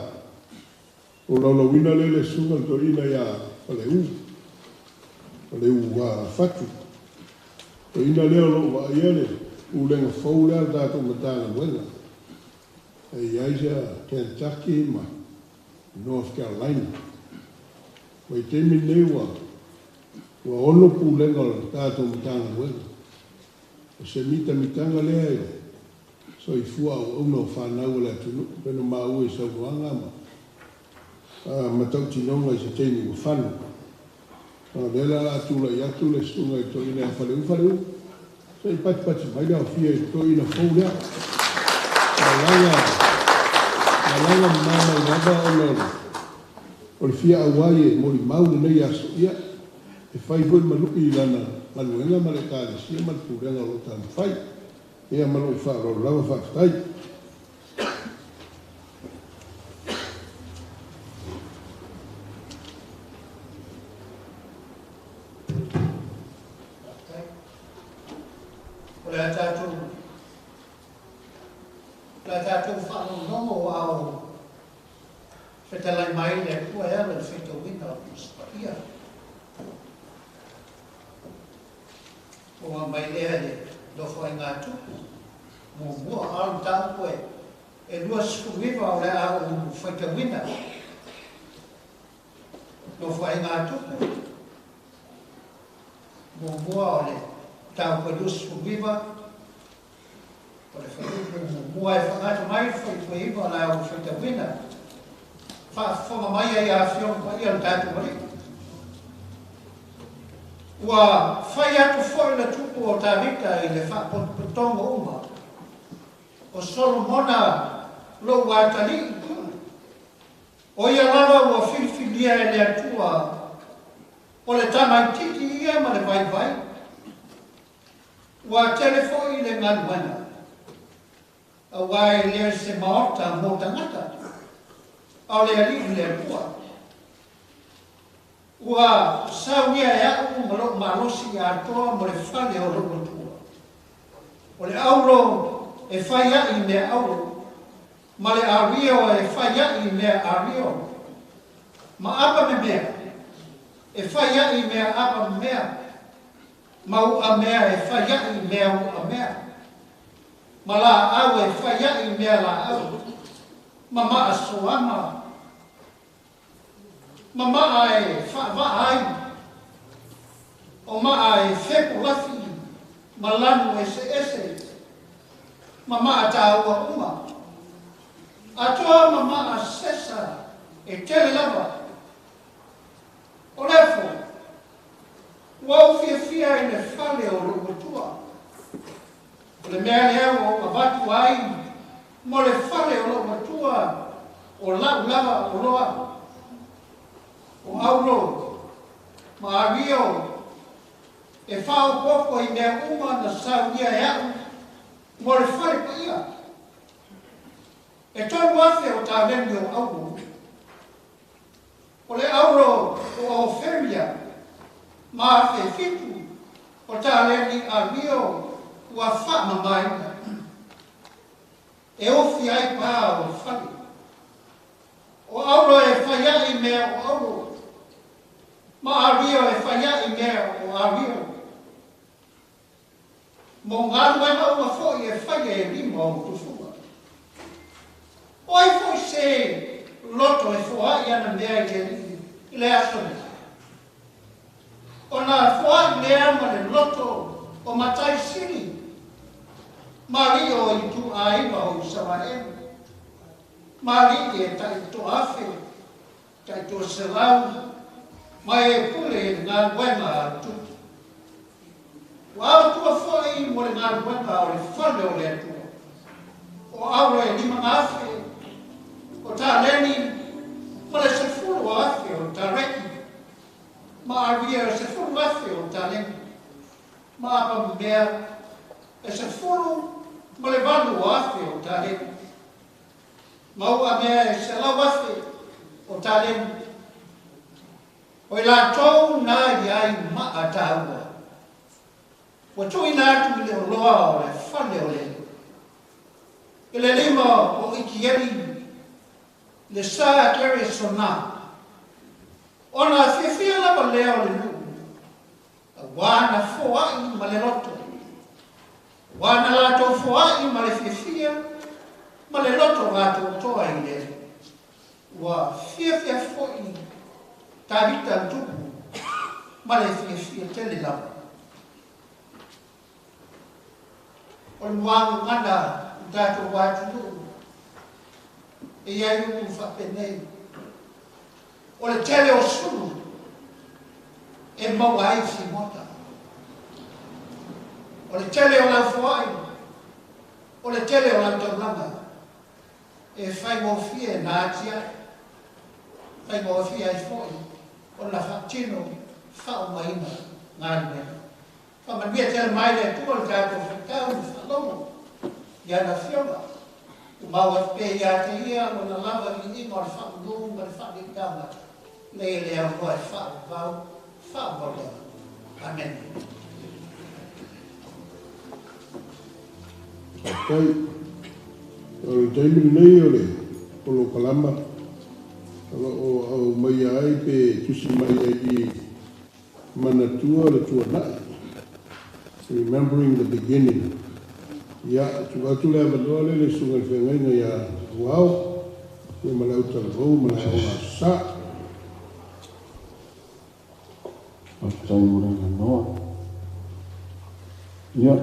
tolaulauina lea le susuga i le toeaina ia Faleu, Faleu Fatu. Toeaina lea o lo o vaaia le pulega fou lea a le tatou Matagaluega e i ai sa Kentucky ma North Carolina. Vaitaimi lenei ua 6 pulega o le tatou Matagaluega. O se mitamitaga lea i le soifua auauna o fanau o le atunuu, pei ona maua i saunoaga ma matautinoga i se taimi ua fano. O lea la o le a tulai atu le susuga i le toeaina ia Faleu. Faleu, se i patipati mai le aofia i le toeaina fou lea. Malaga mama mai lava ona o le fia auai e molimau lenei aso. Ia, e fai foi ma lui i lana galuega ma le Ekalesia ma le pulega o lo o taumafai. Ia ma lou faaaloalo lava, faafetai. O le a tatou o le a tatou faalogologo a o fetalai mai le Atua e ala i le faitauina o Tusi Paia. Ua mai lea i le Nofoaiga a Tupu muamua, a o le mataupu e 29 o le a ou faitauina. Nofoaiga a Tupu muamua o le mataupu e 29, o le fuaiupu muamua e faagata mai le fuaiupu e 9 o le a ou faitauina. Faafofoga mai ai a Afioga Paia o le tatou Alii. Ua fai atu foi le tupu o Tavita i le faapotopotoga uma o Solomona lou atalii, o ia lava ua filifilia e le Atua, o le tamaitiiti ia ma le vaivai. Ua tele foi le galuega, auā e le o se maota mo tagata, a o le Alii le Atua. Ua saunia e a'u ma lo'u malosi atoa mo le fale o lo'u Atua. O le auro e fai a'i mea auro, ma le ario e fai a'i mea ario, ma apa memea e fai a'i mea apa memea, ma u'a mea e fai a'i mea u'a mea, ma la'au e fai a'i mea la'au, ma ma'a soama, ma ma'a e fa'ava'a ai, o ma'a e fepo lafi ma lanu eseese, ma ma'a tāua uma, atoa ma ma'a sesa e tele lava. O lea foi, ua ou fiafia i le fale o lo'u Atua. O le mea lea ua ou avatu ai mo le fale o lo'u Atua o la'u lava oloa, o auro ma ario e faaopoopo i mea uma na saunia e a'u mo le fale paia. E 3,000 o taleni o auro, o le auro o Oferia, ma 1,700 o taleni ario ua faamamaina, e ofi ai pa o le fale. O auro e fai a'i mea o auro, ma ario e fai a'i mea o ario, mo galuega uma fo'i e faia e lima o tufuga. O ai fo'i se loto e foa'i ana mea i le Alii i le aso nei? Ona foa'i lea ma le loto o matai sili, ma alii o ituaiga o Isaraelu, ma alii e tai 1,000, tai 200, ma e pule i le galuega a le tupu. Ua avatua fo'i mo le galuega o le fale o le Atua, o auro e 5,000, o taleni ma le 10,000 o tareki, ma aria e 10,000 o taleni, ma apa mea e 18,000 o taleni, ma u'a mea e 100,000 o taleni. O i latou na i ai ma'a tāua, ua tuuina atu i le oloa o le fale o le Alii. I le lima o Ikieli Le sa Keresona. Ona fiafia lava lea o le nuu, auā na foai ma le loto. Auā na latou foai ma le fiafia ma le loto atoatoa i le Alii. Ua fiafia foi Tavita le tupu ma le fiafia tele lava. O le muagagana i tatou atunuu e i ai upu faapenei, o le tele o sulu e maua ai fimota. O le tele o lau foai, o le tele o lau taulaga, e faigofie na atiae, faigofie ai foi ona faatino faaumaina galuega. Faamanuia tele mai le Atua i le tatou faitau ma faalogo i ana Afioga. Tumau atu pea ia te Ia Lona lava viiga o le faamanu ma le faaneetaga nei e le aunoa e faavavau faavavau lava. Amene. Faafetai. O le taimi lenei o le polokalama o lo o aumaia ai pe tusi mai ai i manatua le tuanai. Remembering the beginning. Ia, tuu atu le avanoa lea i le susuga i le feagaiga ia Fuao, ia ma le autalavou ma le aoga Aso Sa. Faafetai mo le avanoa. Ia,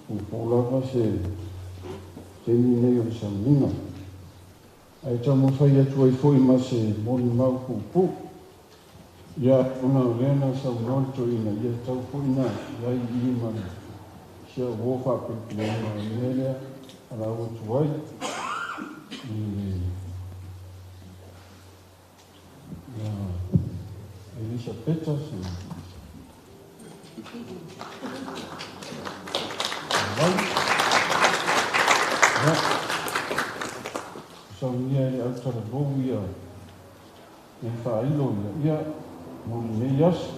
puupuu lava se taimi nei o le sauniga. Ae taumafai atu ai foi ma se molimau puupuu. Ia, ona o lea na saunoa le toeaina, ia e tatau foi na i ai i i ma si au uo faapelepeleina o le mea lea a laua tuai i le ia Elisapeta se Lau. Ia, saunia e le autalavou ia e faailo ia, ia, mo lenei aso.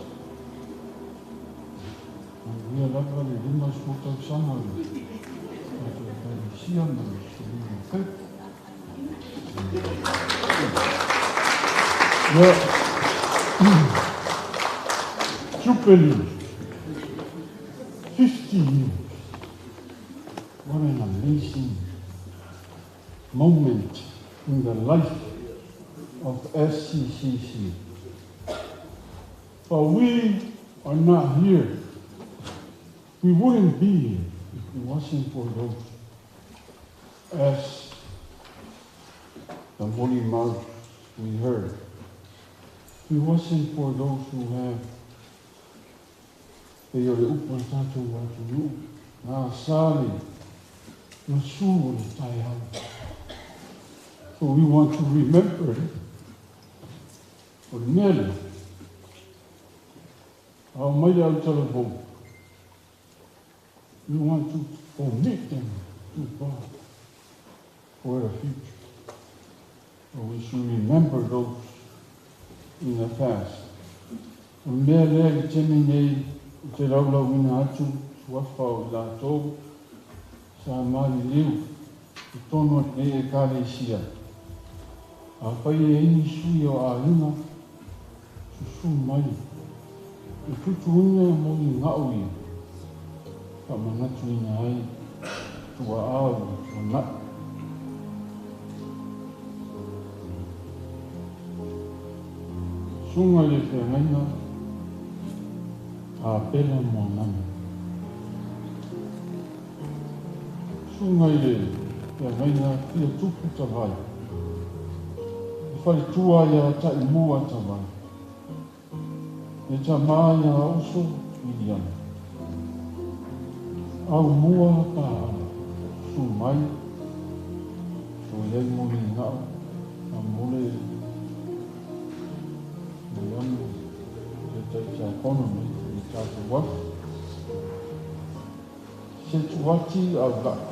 Manuia lava le 50 tausaga o le tatou Ekalesia ma le fesoasoani o faiva. Ia, Jubilee, 50 years. What an amazing moment in the life of SCCC. But we are not here. We wouldn't be here if it wasn't for those, as the molimau we heard. If it wasn't for those who have pei o le upu a le tatou atunuu, na sa le gasu o le taeao. So we want to remember o le mea lea, a omai le autalavou, we want to commit them to God for the future. So we should remember those in the past. O le mea lea i le taimi nei ou te laulauina atu suafa o i latou sa maliliu i totonu o lenei Ekalesia. Afai e i ai ni sui o aiga, susu mai, e tutuina moligao ia, faamanatuina ai tuaa ua tuanai. Susuga i le feagaiga a Apela Moananu. Susuga i le feagaiga Fia Tupu Tavai. Le faletua ia Taimua Tavai. Le tama ia Oso Miliana. Aumua Paala. Susu mai, so i ai moligao a mole Leano te tai tiakono nei i tatou uafu. Setuati Aulaʻi.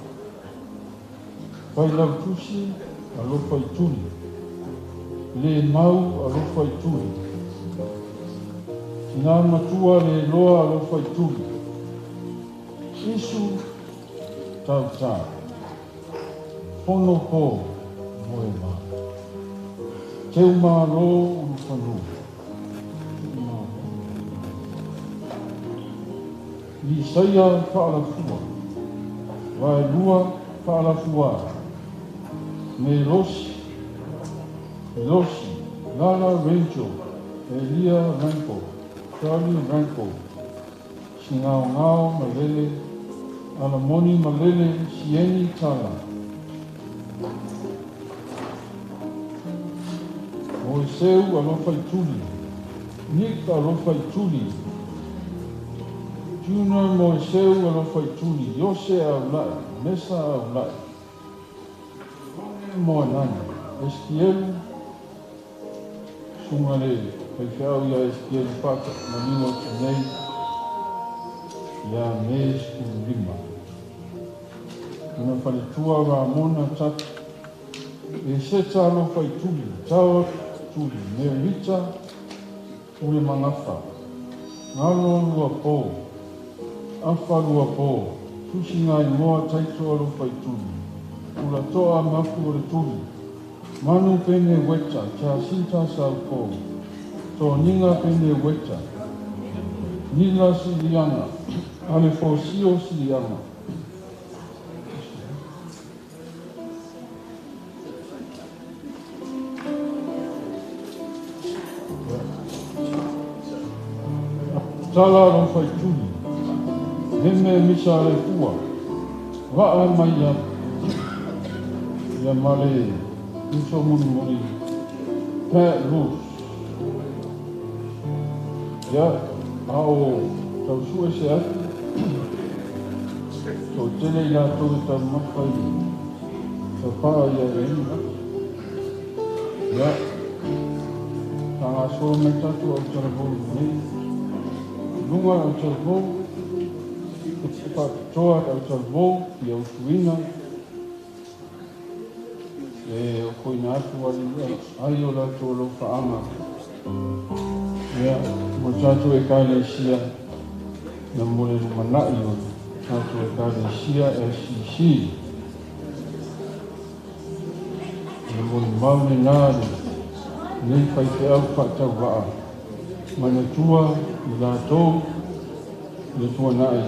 Failautusi Alofa i Tuli. Le Mau Alofa i Tuli. Tina Matua Le Loa Alofa i Tuli. Isu Tauta. Fono po Moema. Teumalo Ulufanu. Isaia Faalafua. Vaelua Faalafua. Melosi. Melosi. Lala Rangel. Elia Ranko. Charlie Ranko. Singao Ngao Malele. Alamoni Malele Sieni Tala. Moiseu Alofaituli. Nick Alofaituli. Junior Moiseu Alofaituli. Yose Aulai. Mesa Aulai. Moanani. Eskielu. Sungale. Paifeau ia Eskielu Pata. Manino Tinei. Ia me lima. Ona faletua Ramona Tata. E seta Alofaituli. Tao Tuli. Merita Ule Mangafa. Ngalo lua po. Afa lua po. Tusi ngai moa taito Alofaituli. Ula toa mafu o le tuli. Manu pene weta. Jacinta Saupo. Toninga pene weta. Nila Siliana. Alefosio Siliana. Tala Alofaituli. Heme misa le fua. Waa mai ia. Ia male. Uso muni muni. Pat Lus. Ia. Ao. Tau sue se atu. Tau tele ia tau tau mawhai. Tau paa ia e ina. Ia. Tā ngā sō mai tātou au taravou nei. Lunga au taravou. E te pātoa au taravou i au suina. E o koina atu ai o lātou lo whaanga. Ia, mo tātou e kālesia. Na mo le lumanai o tātou e kālesia SCC. Na mo le maune nā le nei whaiwheau whaatau waa. Manatua i lātou le tuanai.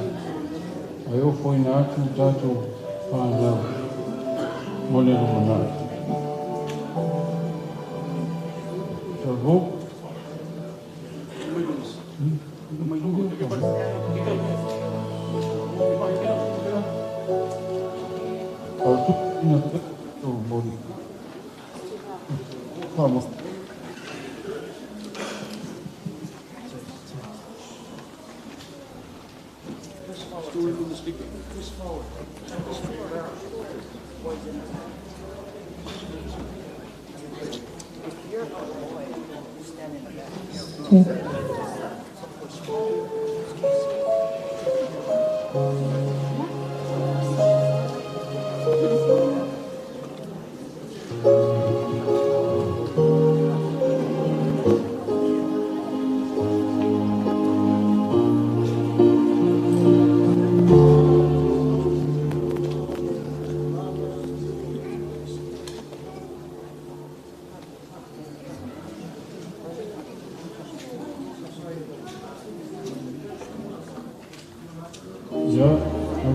Ai o foina atu tātou whānau mo le lumanai. Tau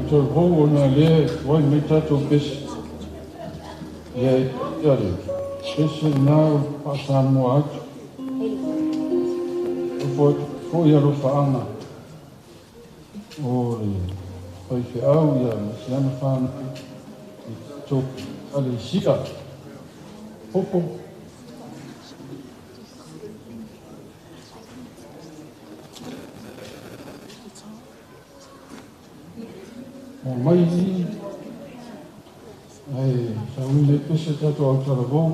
Tau ona le wai me tātou pesi. Ia e tare. Pesi nā pāsāmoa atu. O fo ia lo whaanga. O le whaiwheau ia me siana whānau. I tō ale sika. Popo. O mai i, ai, sa ui le pese tātou au taravou.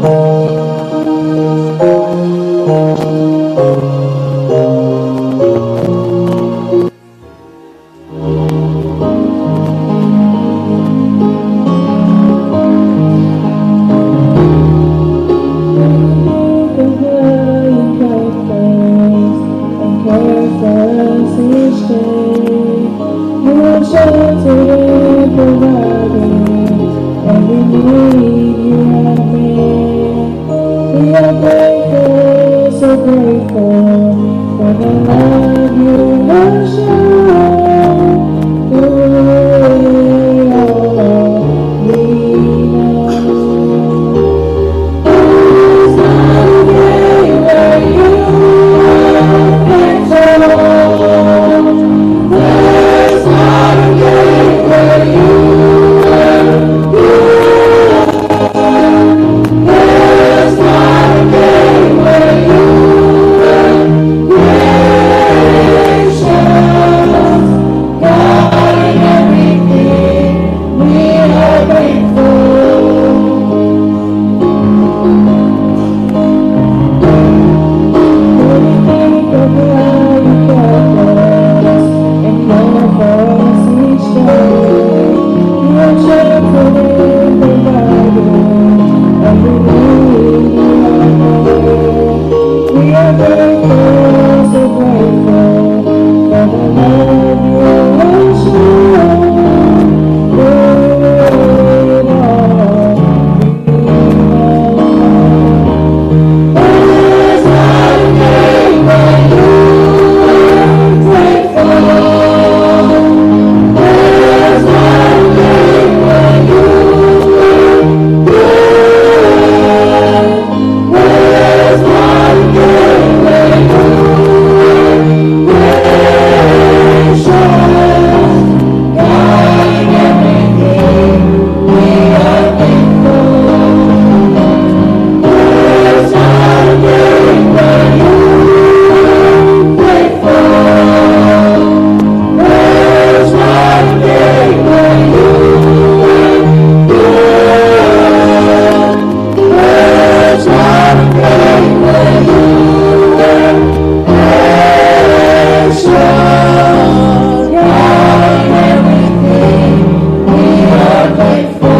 Thank you. There's not a day where you weren't good. There's not a day where you weren't gracious. God, in everything we are grateful. Think of how you care for us and care for us each day. You are shepherd and provider, every need you are there. We are grateful, so grateful for the love you always show. Through it all, we know. There's not a day when you weren't grateful. There's not a day when you weren't good. There's not a day when you weren't gracious. God, in everything we are thankful. There's not a day when you weren't grateful. There's not a day when you weren't good. There's not a day when you weren't gracious. God, in everything we are grateful.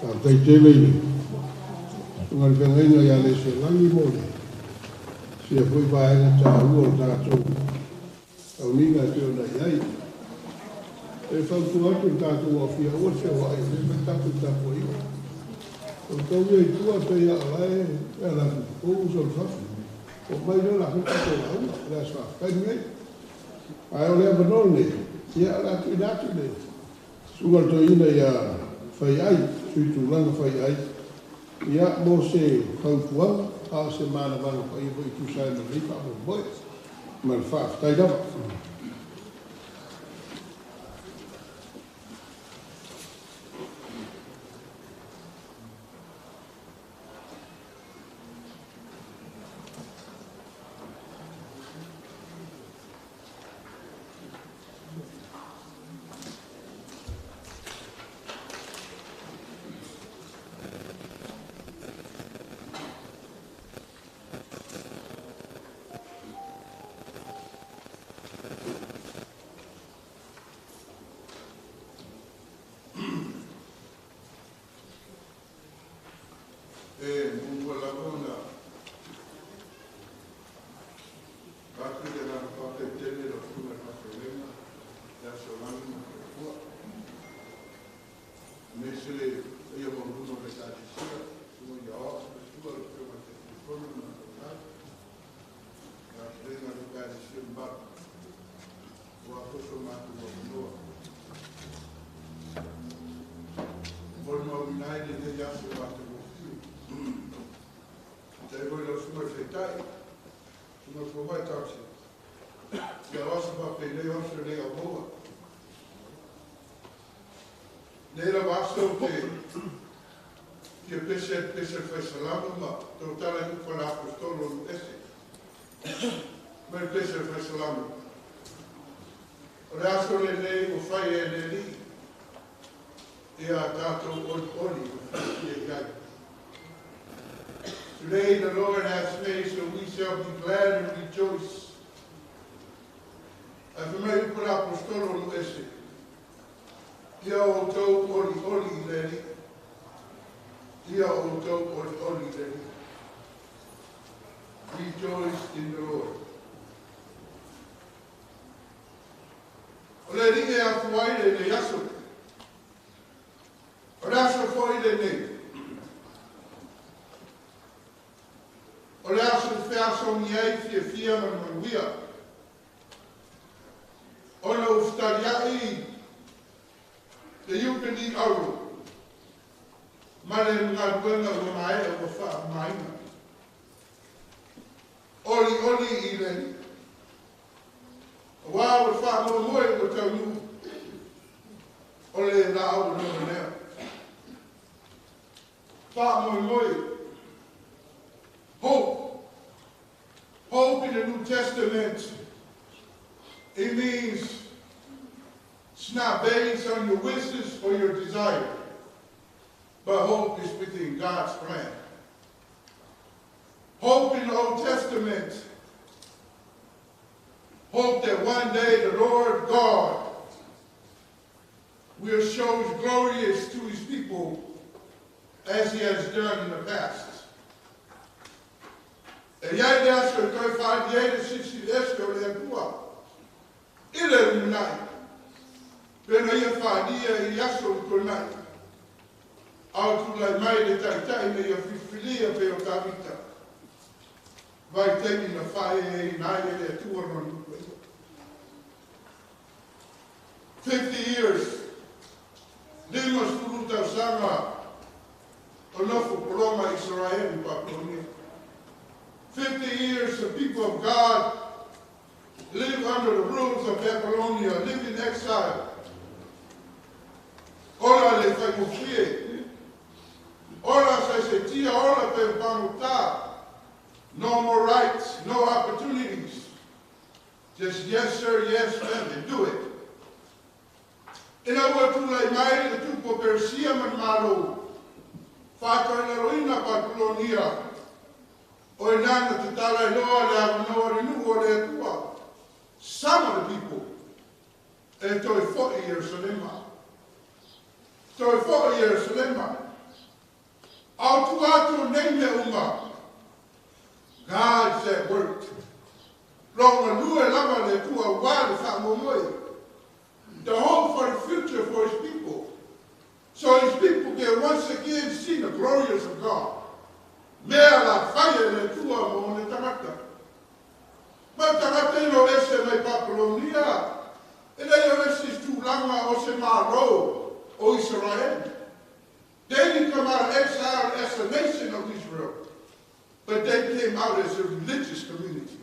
Faafetai tele i le susuga i le feagaiga ia Leselagi mo le sia foi vaega taua o tatou tauniga e pei ona i ai. E fautua atu le tatou aofia aua le feoai o lea fai tatou tapuaiga. O tau ia i tua pei a o lae e ala atu i totonu uso le fafo. O mai lea o le a fai tatou lauga, o le aso faafetai lenei. Ae o le avanoa lenei, ia o le a tuuina atu i le susuga i le toeaina ia Faiai, sui tulaga Faiai, ia mo se fautuaga a o se manavaga paia foi i tusa ai ma lenei faamoemoe. Ma le faafetai lava. matou avanoa. Molimauina ai lenei aso matagofie. Faafetai foi i lau susuga i le Taitai, susuga i le Fomai Tausi. Ia o aso faapenei o aso e le aumaua. Nei lava aso ou te fia pese ai le pese a le Fai Salamo ma tautala i upu a le Aposetolo o Luese. Mai le pese a le Fai Salamo. O le aso lenei ua fai e le Alii, ia tatou olioli ma fiafia i ai. Today the Lord has made, so we shall be glad and rejoice. Ae fai mai upu a le Aposetolo o Luese, Ia outou olioli i le Alii. Ia outou olioli i le Alii. Rejoice in the Lord. O le Alii e afua ai lenei aso. O le aso foi lenei. O le aso e feasogi ai fiafia ma le manuia. Ona ua fetaliai le Iupeli Auro ma le galuega ua maea ua faamamaina. Olioli i le Alii. Aua o le faamoemoe ua taunuu, o le laau lona lea. Faamoemoe. Hope. Hope in the New Testament, it means it's not based on your wishes or your desire, but hope is within God's plan. Hope in the Old Testament, hope that one day the Lord God will show his glorious to his people as he has done in the past. E i ai le aso e toe faali ai le Silisili Ese o le Atua i le lumanai, pei ona Ia faaalia i aso ua tuanai, a o tulai mai le Taitai na Ia filifilia pei o Tavita, vaitaimi na faaeaina ai e le Atua Lona nuu paia. 50 years, 50 tausaga o nofo pologa Isaraelu i Papelonia. 50 years the people of God live under the rules of Babylonia, live in exile. Ola le faigofie, ola saisaitia, ola pe pagota. No more rights, no opportunities. Just yes sir, yes ma'am, and do it. Ina ua tulai mai le tupu o Peresia ma le Malo faatoilaloina Papelonia, o i ina na tatala ai loa le avanoa i le nuu o le Atua, some of the people, e toe foi i Ierusalema. Toe foi i Ierusalema. A o tua atu o nei mea uma, God's at work. Lo galue lava le Atua aua le faamoemoe. The hope for the future for his people. So his people can once again see the glorious of God. Mea la fai e le Atua mo ona tagata. Mai tagata i lo ese mai Papelonia, e leai o le isi tulaga o se Malo o Isaraelu. They didn't come out of exile as a nation of Israel, but they came out as a religious community.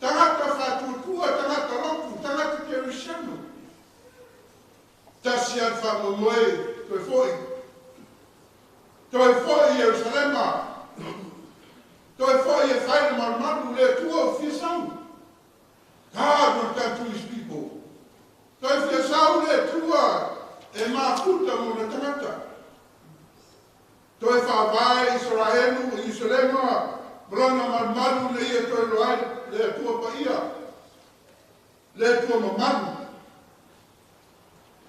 Tagata faatuatua, tagata lotu, tagata kerisiano. Tasi lava le faamoemoe, toe foi. Toe foi i Ierusalema. Toe foi e fai le malumalu le Atua o fia sau. God will come to his people. Toe fia sau le Atua e mafuta mo ona tagata. Toe faavae Isaraelu i Ierusalema ma lona malumalu ina ia toe iloa ai le Atua paia, le Atua mamalu.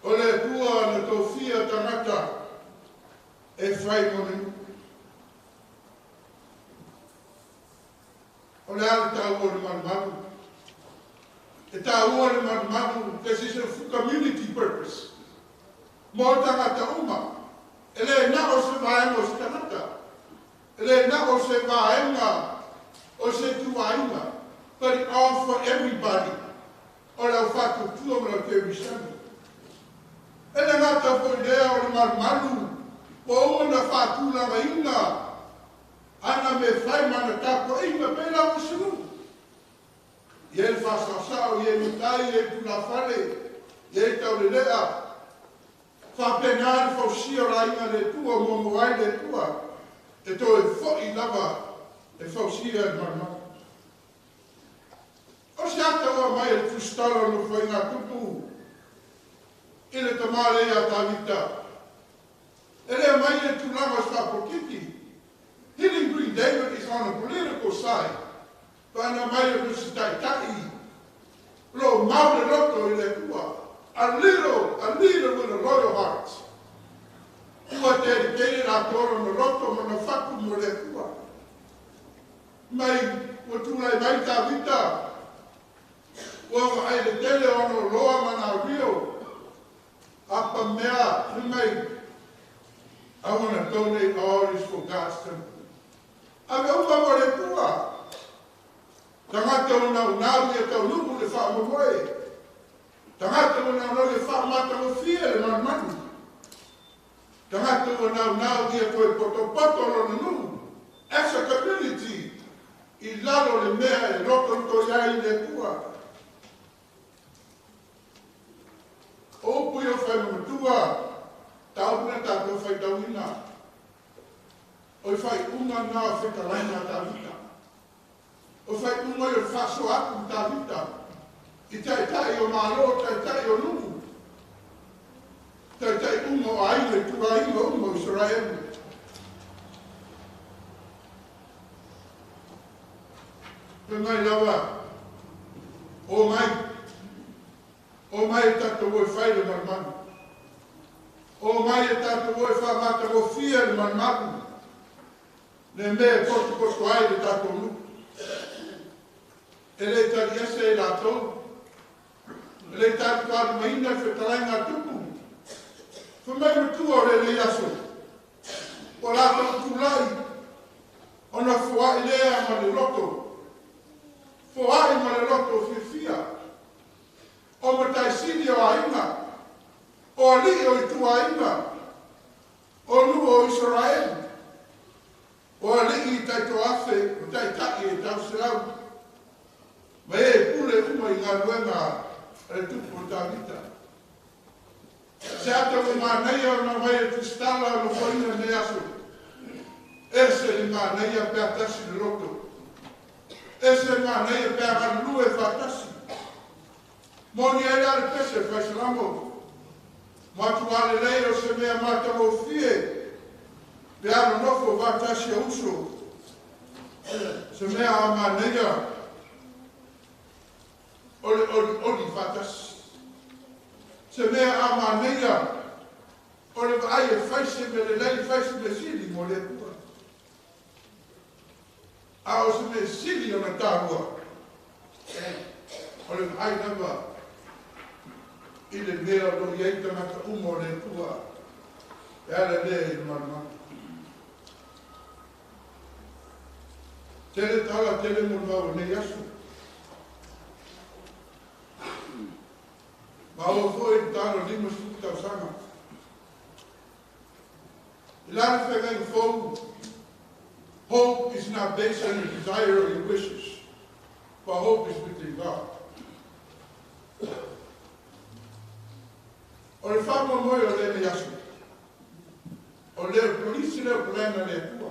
O le Atua na tofia tagata e fai mo le nuu. O le a le taua o le malumalu? E taua le malumalu this is a community purpose. Mo tagata uma. E le na o se vaega o se tagata. E le na o se vaega o se ituaiga. But it all for everybody. O le au faatuatua ma le Kerisano. E le gata foi lea o le malumalu, ua uma ona faatulagaina ana mea fai ma ana tapuaiga pei lava o se nuu. E i ai le faasaosao, e i ai matai, e i ai tulafale, e i ai taulelea. Faapena le fausia o le aiga a le Atua, muamua ai le Atua, e toe foi lava e fausia le malumalu. O se ata ua aumai e le tusitala o le Nofoaiga a Tupu i le tama lea ia Tavita, e le aumai le tulaga o se faapolokiki. He didn't bring David is on a political side, but na aumai o se taitai o lo o mau le loto i le Atua. A little, a leader with a loyal heart. Ua dedicated atoa lona loto ma lona fatu mo le Atua. Mai ua tulai mai Tavita, ua vaai le tele o ana oloa ma ana aurio, apa mea, fai mai, I want to donate all this for God's temple. Ave uma mo le Atua. Tagata ua naunau ia taunuu le faamoemoe. Tagata ua naunau ia faamatagofie le malumalu. Tagata ua naunau ia toe potopoto lona nuu as a community i lalo le mea e lotolotoi ai le Atua. O upu ia o Faimamatua, taupu na tatou faitauina. O le faaiuga lena o fetalaiga a Tavita. O le faaiuga ia o le faasoa atu i Tavita, i taitai o Malo, taitai o nuu, taitai uma o aiga, ituaiga uma o Isaraelu. Fai mai lava, o mai, o mai e tatou o e fai le malumalu. O mai e tatou o e faamatagofie le malumalu, le mea e potopoto ai le tatou nuu. E le taliese i latou, e le talitoalimaina le fetalaiga a Tupu. Fai mai matua o lenei aso, ua latou tulai ona foai lea ma le loto, foai ma le loto fiafia, o mataisili o aiga, o alii o ituaiga, o nuu o Isaraelu, o alii i taitoafe, o taitai e tauselau, ma e pule uma i galuega a le Tupu o Tavita. Se ata ua manaia ona aumai e le tusitala o nofoaiga i lenei aso, ese le manaia pe a tasi le loto, ese le manaia pe a galulue faatasi. Moni ai la le pese le Faisalamo, matua lelei o se mea matagofie pe a nonofo faatasi a uso, se mea a manaia o le olioli faatasi, se mea a manaia o le vaai e fai se mea lelei, fai se mea sili mo le Atua. A o se mea sili ona taua, o le vaai lava i le mea o lo o i ai tagata uma o le Atua e ala lea i le malumalu. Tele tala, tele molimau o lenei aso. Maua foi le tala 50 tausaga. I la le feagaiga fou, hope is not based on your desire or your wishes, but hope is within God. O le faamoemoe o lenei aso, o le polisi lea o plan a le Atua.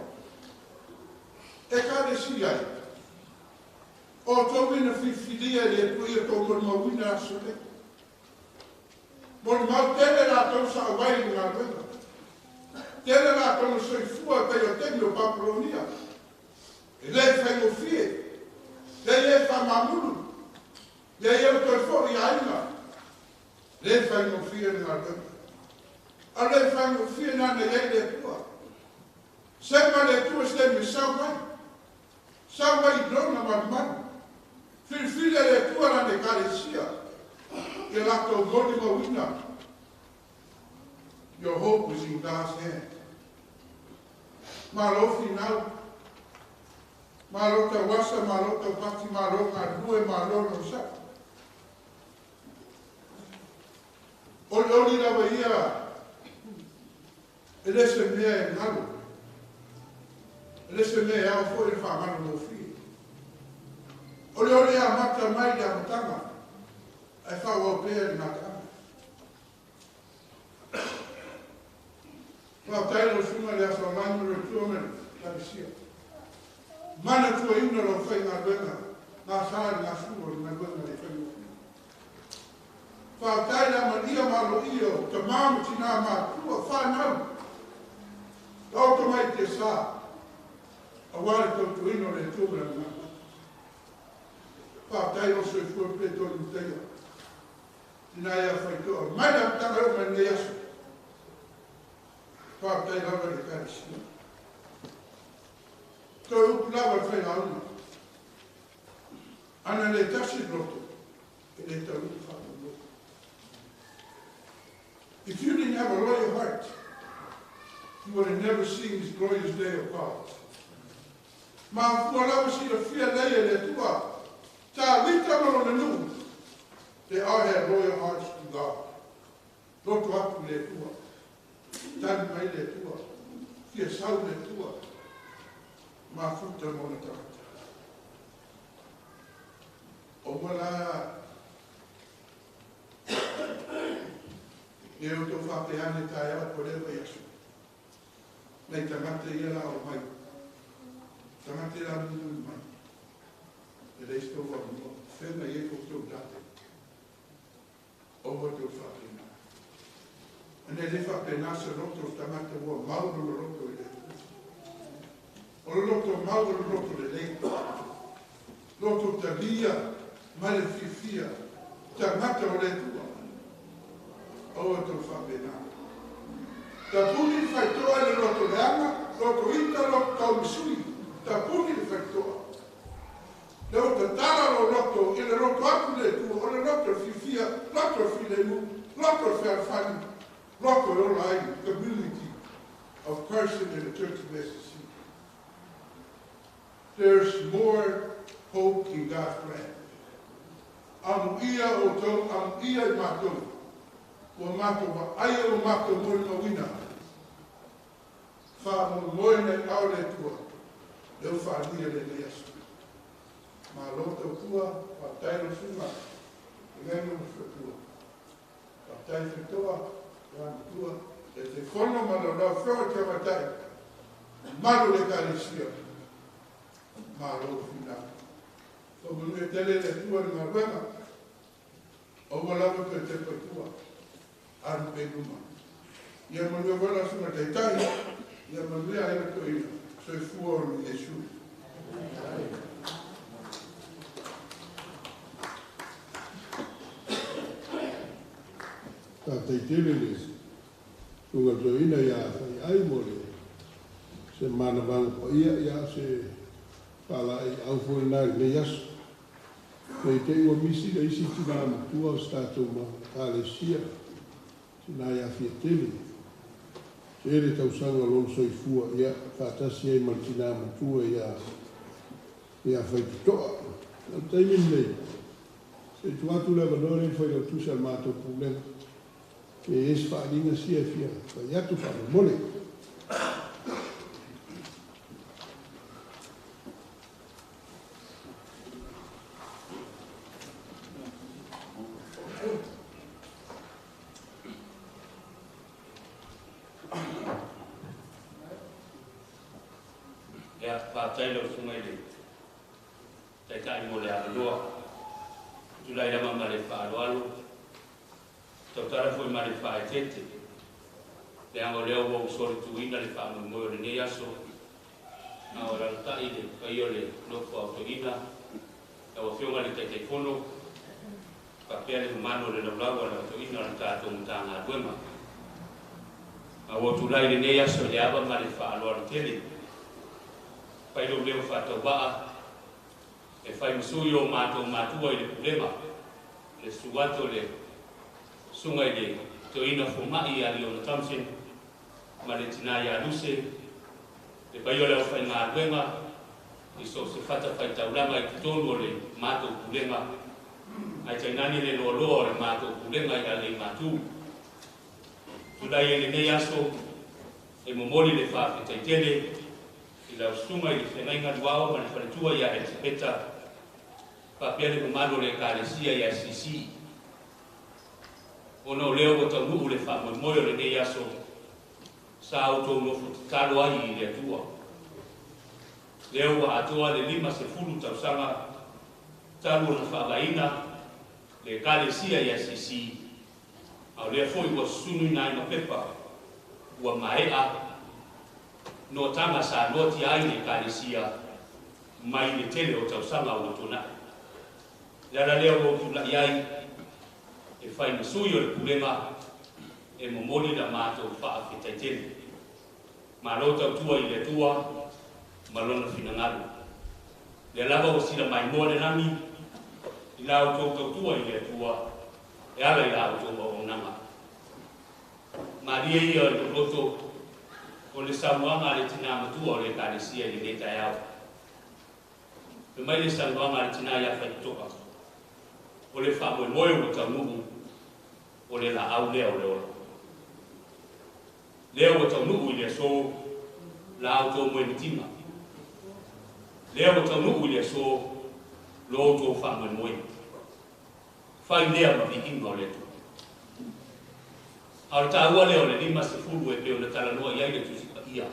E ekalesia ai. O outou ina filifilia e le Atua ia outou molimauina aso nei. Molimau tele latou sa auai i le galuega. Tele latou na soifua e pei o taimi o Papelonia. E le faigofie. Lei e faamamulu. Lei e toe foi i aiga. Le faigofie le galuega. A le faigofie nana i ai le Atua. Sema le Atua se taimi e sau mai. Sau mai i lona malumalu. Filifili e le Atua lana Ekalesia ia latou molimauina. Your hope is in God's hand. Malo finau. Malo tauasa, malo taupati, malo galulue, malo le onosai. Olioli lava ia e le se mea e galo. E le se mea e ao foi le whaamanu mōfie. Olioli a mata mai le amataga, ai whauau pea le ngataga. Whaatai lau sunga le aso langi le tua me kalisia. Mana tua ina lau whai ngā luenga, ngā sāri ngā sua le ngā luenga le whai. Whaatai la mania malo ia o ta mamu tina mātua whanau. Tau ta mai te sā, a wale tautuina le tua me ngā. Whaatai o soifua pe tō ni teia. Tina ia whaitoa, mai la mtanga o mai nei aso. Whaatai lava le kalisia. Toi upu lava le whailauna. Ana le tasi loto, e le tau upu whakamua. If you didn't have a loyal heart, you would have never seen this glorious day of God. Ma fua lava si la fia leia le tua, ta vita malo le nu. They all had loyal hearts to God. Loto atu le tua, tani mai le tua, fia sau le tua, ma futa mona takata. O wala e o tō whāpeane tae au ko lewa iasu. Nei tangata ia la o mai. Tangata ia la nunu mai. E leis tō whanua. Whenga i e koutou tate. O wa tō whāpena. Ane le whāpena sa roto tangata ua mauro lo roto i le. O lo roto mauro lo roto le lei. Roto talia, male fifia, tangata o le tua. O tō whāpena. Ta puni le whaitoa le roto leanga, roto ita, roto taumisui. Ta puni le whaitoa. Le o te tara lo roto, i le roto atu le tua, o le roto fifia, roto filemu, roto wheawhani, roto e ola ai, community of Christ in the Church of SSC. There's more hope in God's plan. Amu ia o tau, amu ia i mātou. Ua mātou wa ai o mātou moi mawina. Wha mo moi nei au le tua. Leo wha nia le le aso. Ma loto tua, wha tairo sunga, i ngai mo whatua. Wha tai whatoa, wha tua, le te whono ma lau lau whio te matai. Maru le kalisia. Ma lo whina. Wha manu e tele le tua ni ngā ruenga. O ua lava pe te patua. Aru pe luma. Ia manu e wala sunga teitai, ia manu e aina toina. Soifua o ni Yesu. Tātei tele le sunga toina ia whai ai mo le se manawanga pa ia ia se pala i au fo nā le aso. Nei te ua misi le isi tina matua o se tātou ma kalesia tina ia fia tele. Tele tausanga lona soifua ia whaatasi ai ma le tina matua ia whaitutoa. Na taimi nei, se tu atu le avanoa le whai lau tusa al mātou pulega. Ke es whaalinga sia fia whai atu whaamomole. Ia, whaatai lau sunga i le taitai mo le avanoa. Tulai lava ma le whaaloalo. Tautala foi ma le whaetete. Le anga leo ua usoli tuina le whaamoemoe o lenei aso. Na o lalotai le paia o le nofo autoina. Lau afioga le Taitaifono. Faapea le mamalu o le laulau a le autoina o le tatou Matagaluega. Ma ua tulai lenei aso i le ava ma le whaaloalo tele. Pai lou leo whaatauvaa e whai masui o mātou mātua i le pulega. Le suato le sunga i le toina fomai a Leona Thompson ma le tina ia Luse. Le pai o le au whai i so se whata whai taulanga i totonu o le mātou pulega. Ai tainani le loaloa o le mātou pulega i a le mātu. Tulai ai lenei aso e momoli le faafetai i lau susuga i le feagaiga Luao ma le faletua ia Elisapeta faapea le mamalu o le Ekalesia ia SCC ona o lea ua taunuu le faamoemoe o lenei aso sa outou nofo tatalo ai i le Atua. Lea ua atoa le 50 tausaga talu ona faavaeina le Ekalesia ia SCC, a o lea foi ua susunuina ai ma pepa ua maea noataga sa noatia ai le Ekalesia mai le tele o tausaga ua tuanai. Le ala lea ua ou tulai ai e fai ma sui o le pulega e momoli la matou faafetai tele. Malo tautua i le Atua ma lona finagalo. Lea lava ua sila maimoa le lagi i la outou tautua i le Atua e ala i la outou auaunaga. Malie ia o le loloto o le saunoaga a le tinā matua o le Ekalesia i lenei taeao. Fai mai le saunoaga a le tinā ia Faitotoa, o le faamoemoe ua taunuu o le laau lea o le ola. Lea ua taunuu i le aso la outou moemitiga. Lea ua taunuu i le aso lo outou faamoemoe. Fai lea ma viiga o le Atua. A o le taua lea o le 50 e pei ona talanoa i ai le Tusi Paia.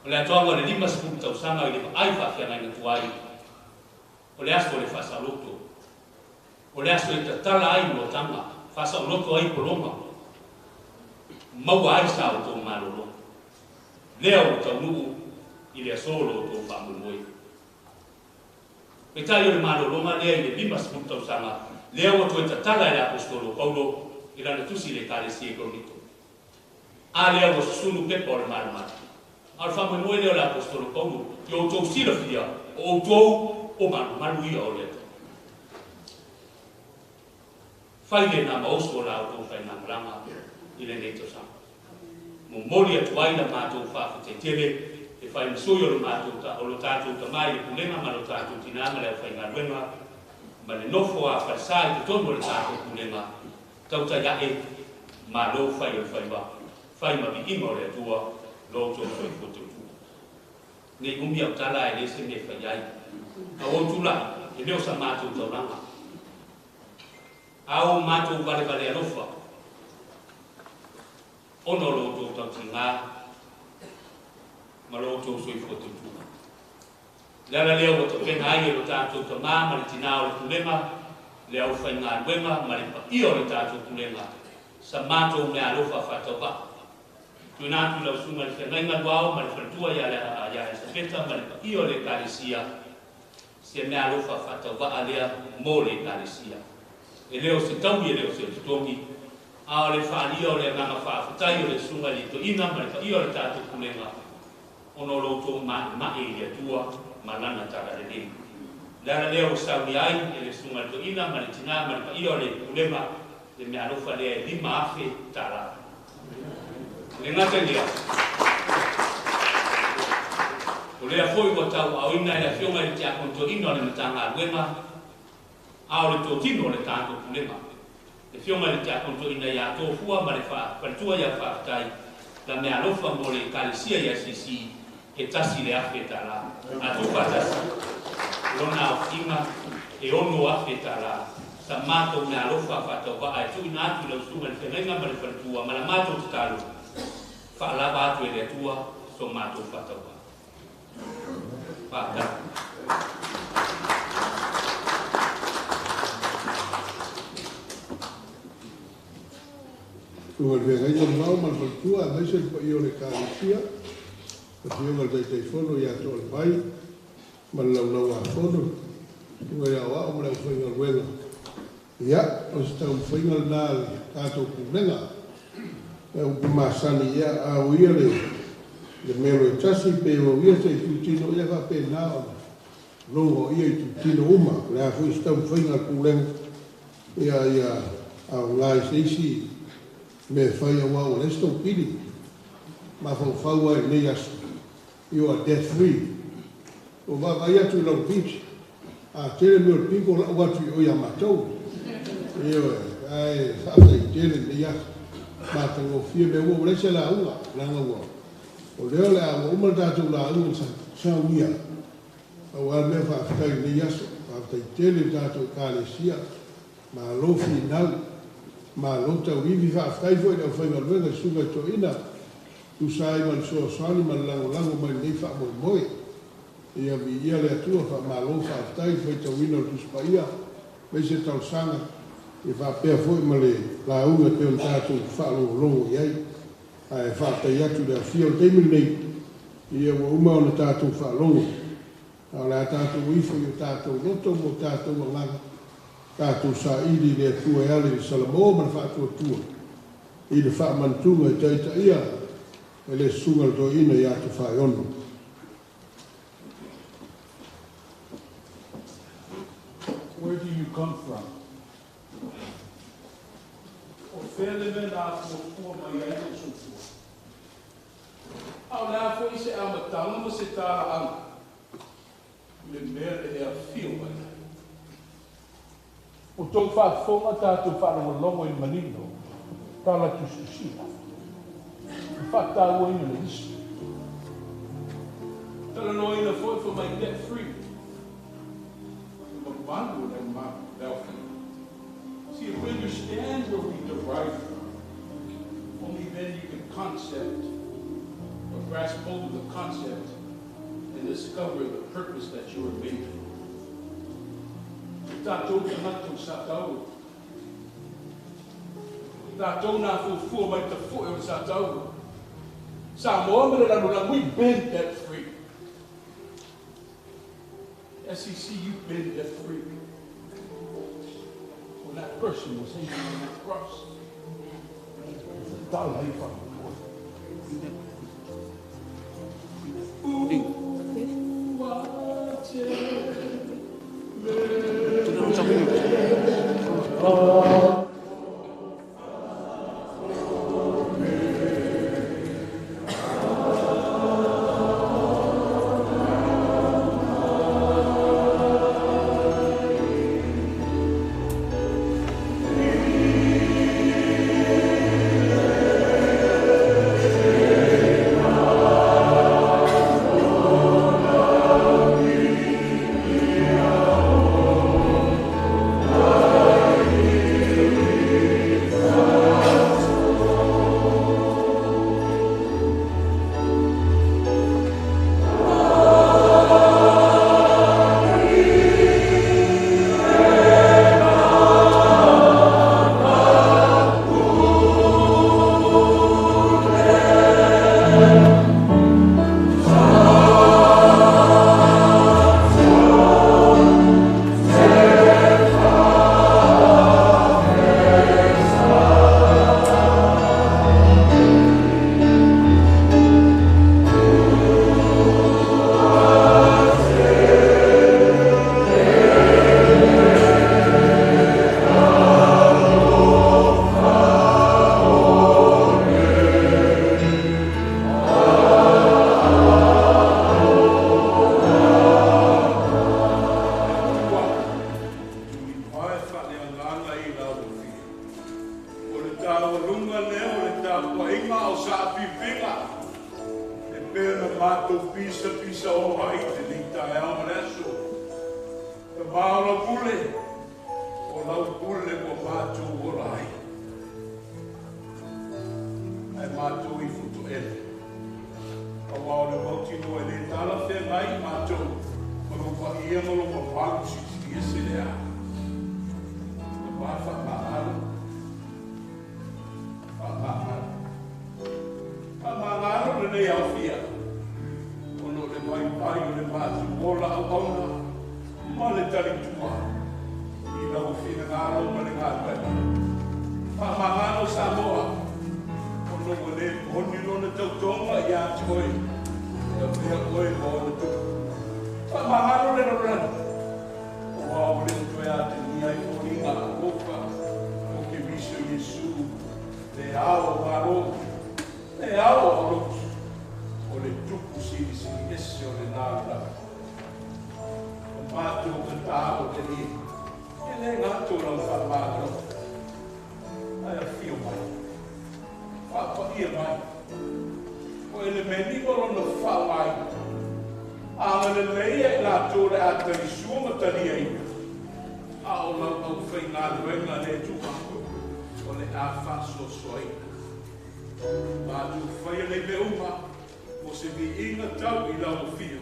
O le atoaga o le 50 tausaga i le vaai faafeagaiga tuai, o le aso o le faasaoloto. O le aso e tatala ai noataga, faasaoloto ai pologa, maua ai sa outou malolo. Lea ua taunuu i le aso lo outou faamoemoe. Peitai o le malologa lea i le 50 tausaga, lea ua toe tatala e le Aposetolo Paulo i lana tusi i le Ekalesia i Korinito. A lea ua susunu pepa o le malumalu. A o le faamoemoe lea o le Aposetolo Paulo, ia outou silafia o outou o malumalu ia o le Atua. Fai lena ma oso o la outou faigamalaga i lenei tausaga. Momoli atu ai la matou faafetai tele e fai ma sui o le matou o lo tatou tamā i le pulega ma lo tatou tinā ma le aufaigaluega ma le nofo a falesa i totonu o le tatou pulega tautai a'e malo fai o le faiva fai ma viiga o le Atua lo outou soifua tautua. Nei umi au tala e le se mea fai ai. A ua ou tulai e le o sa matou taulaga. A o matou valevale alofa ona o lo outou tautigā ma lo outou soifua tautua. Le ala lea ua tapena ai e lo tatou tamā ma le tinā o le pulega, le aufaigaluega ma le paia o le tatou pulega, sa matou meaalofa faatauvaa. Tuuina atu i lau susuga i le feagaiga Luao ma le faletua ia Elisapeta ma le paia o le Ekalesia, se meaalofa faatauvaa lea mo le Ekalesia. E le o se taui e le o se totogi, a o le faaalia o le agaga faafetai o le susuga i le toeaina ma le paia o le tatou pulega ona o lo outou ma'ema'e i le Atua ma lana talalelei. Le ala lea ua saunia ai e le susuga i le toeaina ma le tinā ma le paia o le pulega le meaalofa lea e $5,000. E le gata i lea, o lea foi ua tauaaoina e le afioga i le tiakono toeaina o le Matagaluega a o le totino o le tatou pulega. Le afioga i le tiakono toeaina ia Tofua ma le faletua ia Faafetai la meaalofa mo le Ekalesia ia SCC e $1,000. A tuufaatasi lona aofiiga e $6,000 sa matou meaalofa faatauvaa e tuuina atu i lau susuga i le feagaiga ma le faletua ma la matou tatalo faalava atu e le Atua so matou faatauvaa. Faafetai. Susuga i le feagaiga Luao ma le faletua aemaise le paia o le Ekalesia, afioga i le Taitaifono ia To'alefai ma le Laulau-a-Fono, susuga i Aoao ma le aufaigaluega. Ia, o se taumafaiga lena a le tatou pulega. E upu masani, ia, a uia le melo e tasi pe ua uia se itutino, ia faapena ona logo o ia itutino uma. O le a foi se taumafaiga a le pulega, ia aoga i se isi mea e fai aua ua leai se taupili. Mafaufau ai i lenei aso, you are debt free. Ua vaavaai atu i lau beach, a tele mea o le bingo lau atu i o ia matou. Ioe, ae faafetai tele i lenei aso. Matagofie mea uma, ua leai se lauga, leaga ua o lea o le a ua uma le tatou lauga i le saunia, pau lava le mea faafetai i lenei aso. Faafetai tele i le tatou Ekalesia, malo finau, malo tauivi, faafetai foi i le aufaigaluega i susuga i toeaiina, tusa ai ma le fesoasoani ma le lagolago mai i lenei faamoemoe. Ia viia le Atua, faamalo faafetai i le faitauina o le Tusi Paia, aemaise talosaga, ia faapea foi ma le lauga e pei ona tatou faalogologo i ai. Ae faafetai atu i le afio o le taimi lenei, ia ua uma ona tatou faalogo, a o le a tatou ifo i o tatou loto ma o tatou agaga, tatou saili i le Atua e ala i le salamo ma le faatuatua i le faamanatuga e taitaia e le Susuga i le Toeaina ia Tofaeono. Where do you come from? O fea le mea na afuafua mai ai lou soifua? A o le a foi se amataga ma se talaaga i le mea na e afio mai ai? Ua outou faafofoga tatou faalogologo i le manino tala tusitusiga i faatauaina le isu. Talanoaina foi fai mai debt free le mamalu o le aofaiga. See, if we understand where we derive from, only then you can concept or grasp hold of the concept and discover the purpose that you were made for. O tatou tagata o Sataua. O tatou na afuafua mai tafoe o le Sataua. Samoa ma le lalolagi, we've been debt free. SEC, you've been debt free. When that person was hanging on that cross, tala i whakapoe. Ua te mea. Tulivae faaleagaga i lau afio. O le taualuga lea o le tapuaiga a o saafifiga e pei ona matou pisapisao ai i lenei taeao ma le aso. Tama o lau pule, o lau pule ua matou ola ai. Ae matou i Futoele. Aua o le mautinoa e le talafeagai matou ma lou paia ma lou mamalu silisili ese lea. Tama faamagalo. Faamagalo. Faamagalo lenei aofia ona o le vaivai o le matou ola auauna ma le talitua i lau finagalo ma le galuega. Faamagalo Samoa ona ua le moni lona tautoga ia te oe e avea oe ma ona tupu. Faamagalo le lalolagi aua ua le o toe atagia ai foliga alofa o Keriso Iesu le Ao o Malo, le Ao o Alotu, o le Tupu silisili ese o le lalolagi. O matou tatalo le Alii, e le gata o lau faamagalo, ae afio mai. faatia mai. O elemeni ma lona faaaogaina. Agalelei ia i latou le a talisua ma taliaina. A o lau aufaigaluega le Atua o le a faasoasoaina. Matou faia nei mea uma mo se viiga tau i lau afio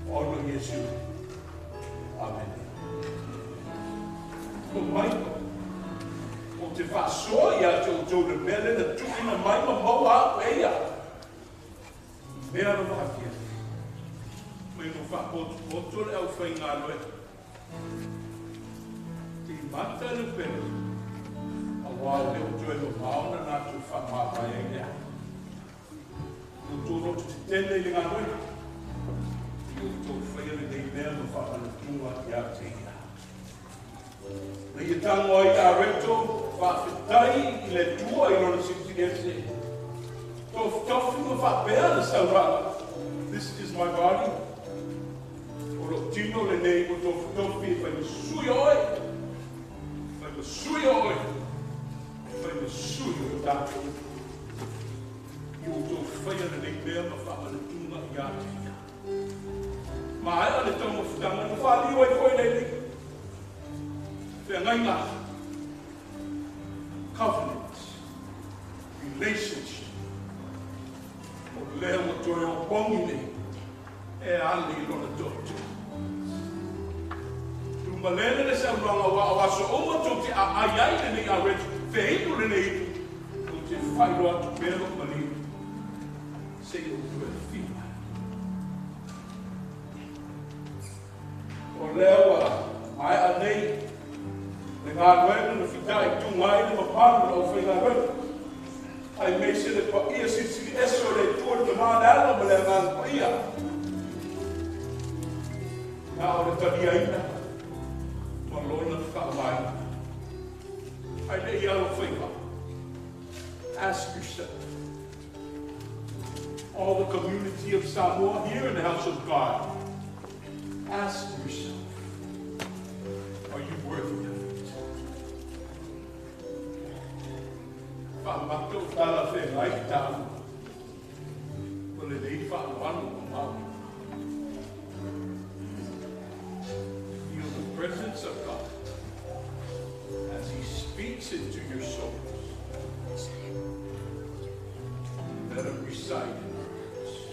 ona o Iesu. Amene. O mai o te faasoa ia te outou le mea lea na tuuina mai ma maua a'u e ia. Mea lava afiafi. Mai no faapotopoto le aufaigaluega. Timata le pele. Auā o le o toe mamao na latou faamavae ai le ae. Outou loto tetele i le galuega. I outou faia lenei mea ma faamanatuga ia te ia. Na ia tago ai a reto faafetai i le Atua i lona silisili ese. Tofitofi ma faapea le sauraga. This is my body. O lou tino lenei ua tofitofi e fai ma sui o oe. Fai ma sui o oe. Fai ma sui o i tatou. I outou faia lenei mea ma faamanatuga ia te ia. Maea le taumafataga na faaliu ai foi le alii. Feagaiga. Covenant. Relationship. O lea ua toe opogi nei e ale i lona toto. Tumalele le saunoaga aua o aso uma tou te aai ai lenei areto feinu lenei itu ou te faailoa atu pea lou maliu seia ou toe afio mai. O lea ua maea nei le galuega na fitaituga ai le mamalu o le aufaigaluega, aemaise le paia silisili ese o le Atua le Tama, le Alo ma le Agaga Paia. Na o le taliaina ma lona faaaogaina. Ae le i alofaiva, ask yourself, all the community of Samoa here in the house of God, ask yourself, are you worthy of it? Faamata o talafeagai le taua o lenei faaaloalo mamao. Feel the presence of God as He speaks into your souls. Let Him reside in our hearts.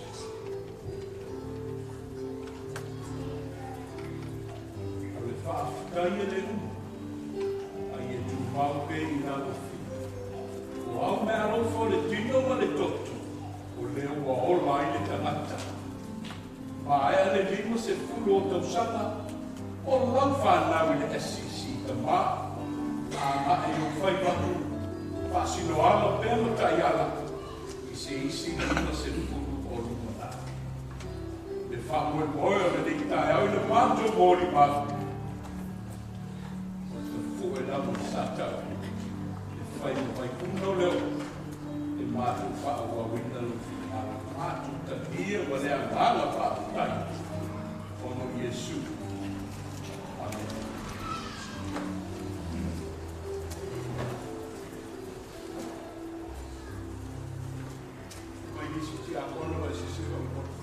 O le faafetai a le uma, a ia tumau pea i lau afio. O au meaalofa o le tino ma le toto, o lea ua ola ai le tagata. Maea le 50 o tausaga o lau fanau i le SCC Tamā, aga'i i ou faiva faasinoala pea ma taiala i se isi 50 o lumanai. Le faamoemoe o lenei taeao i le matou molimau, o le fue lava o Satani e fai ma vaipuna o le oo e matou faaauauina lou finagalo. Matou talia ma le agaga faafetai ona o Iesu. Amene. Mai nisi tiakono ma se isi faamolemole.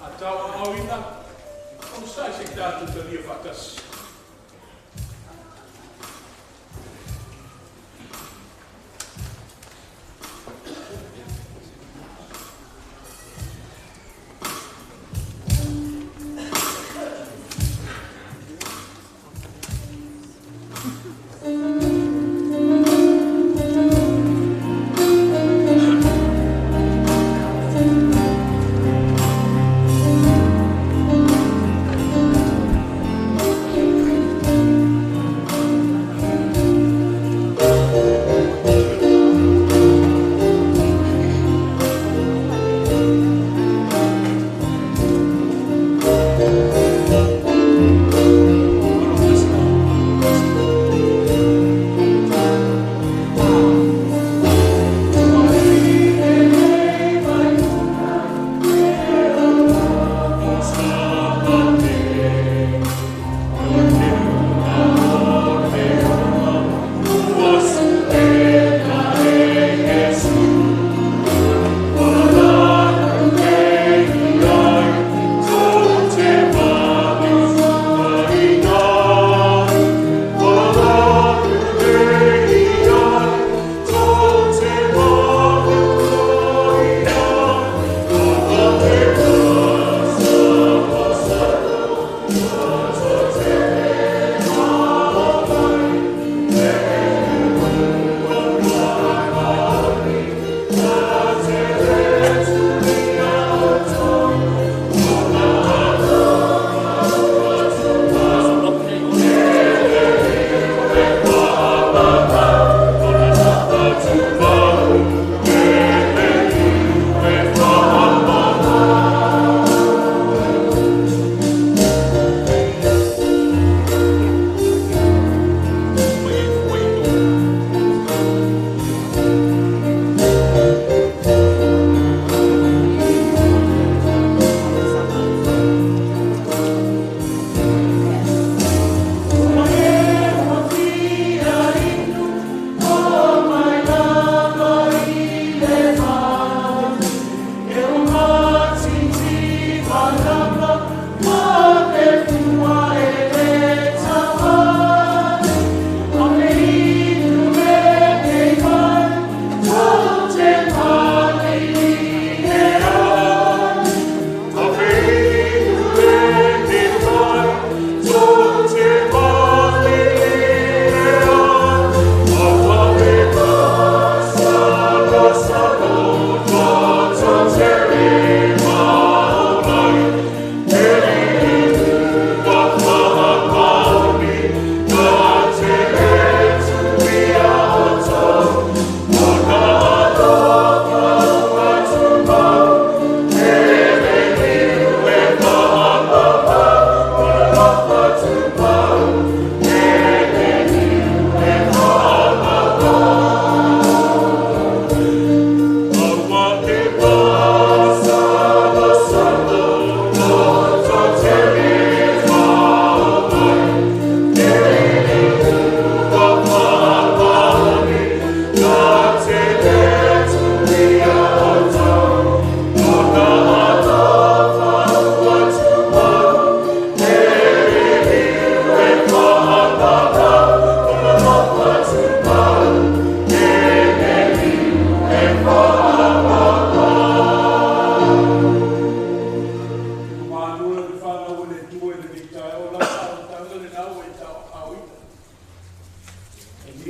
A tauaaoina, onosai se i tatou talia faatasi.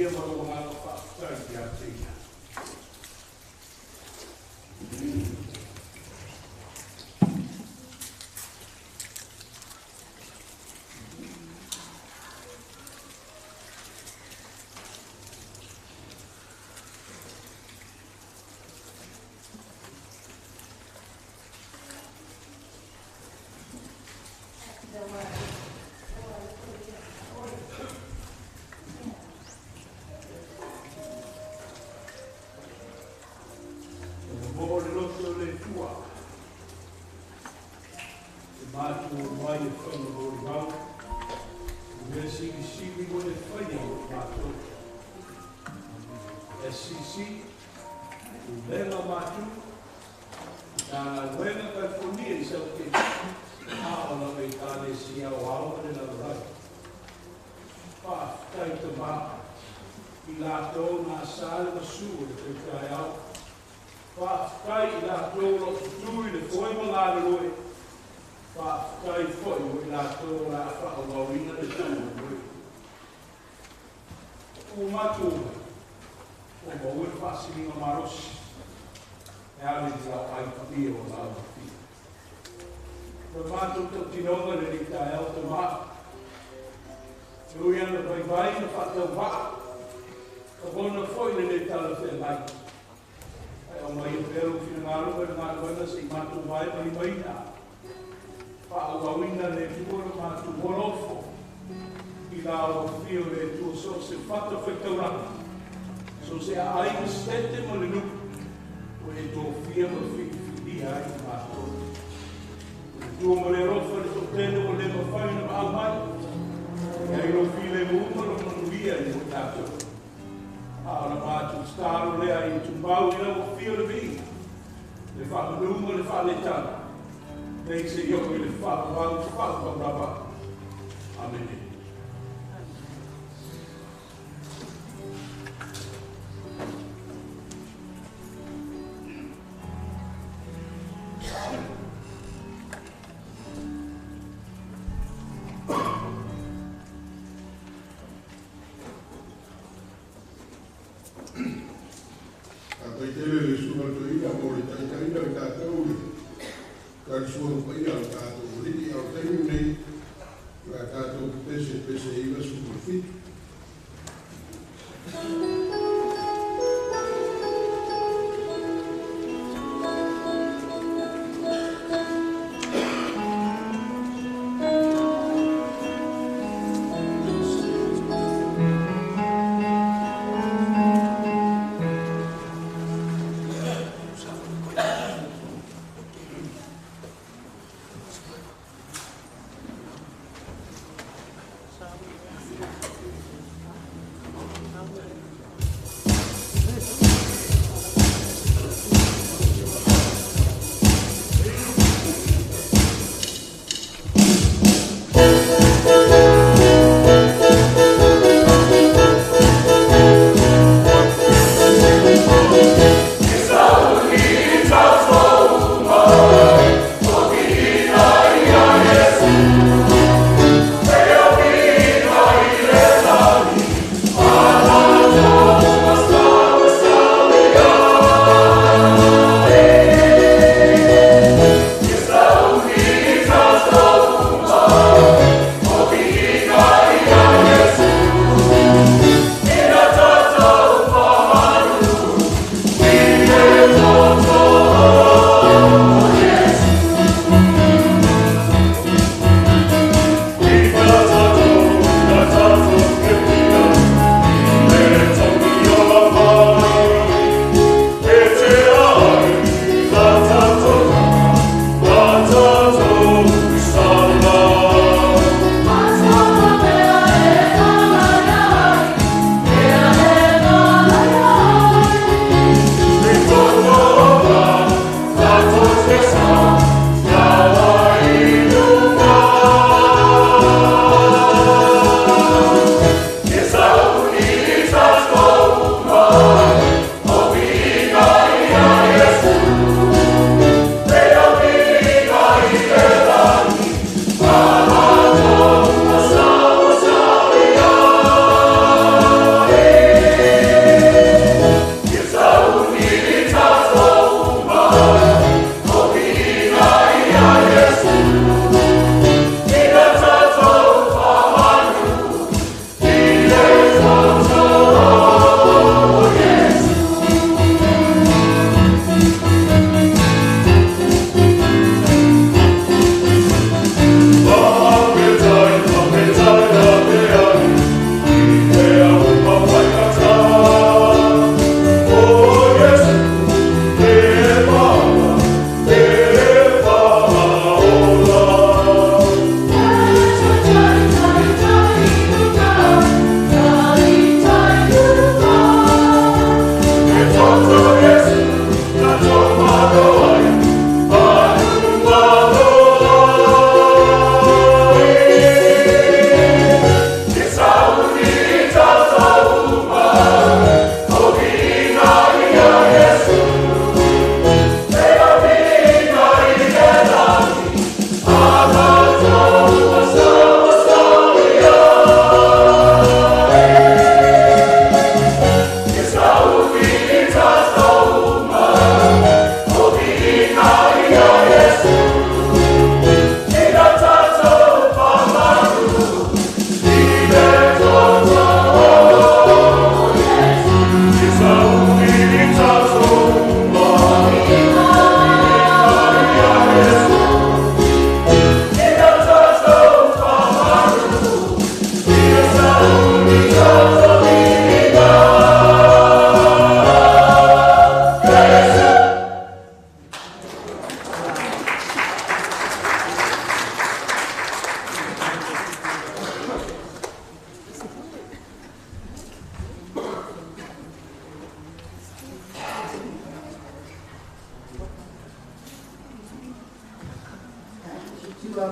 manuia ma lou agaga faafetai ia te ia.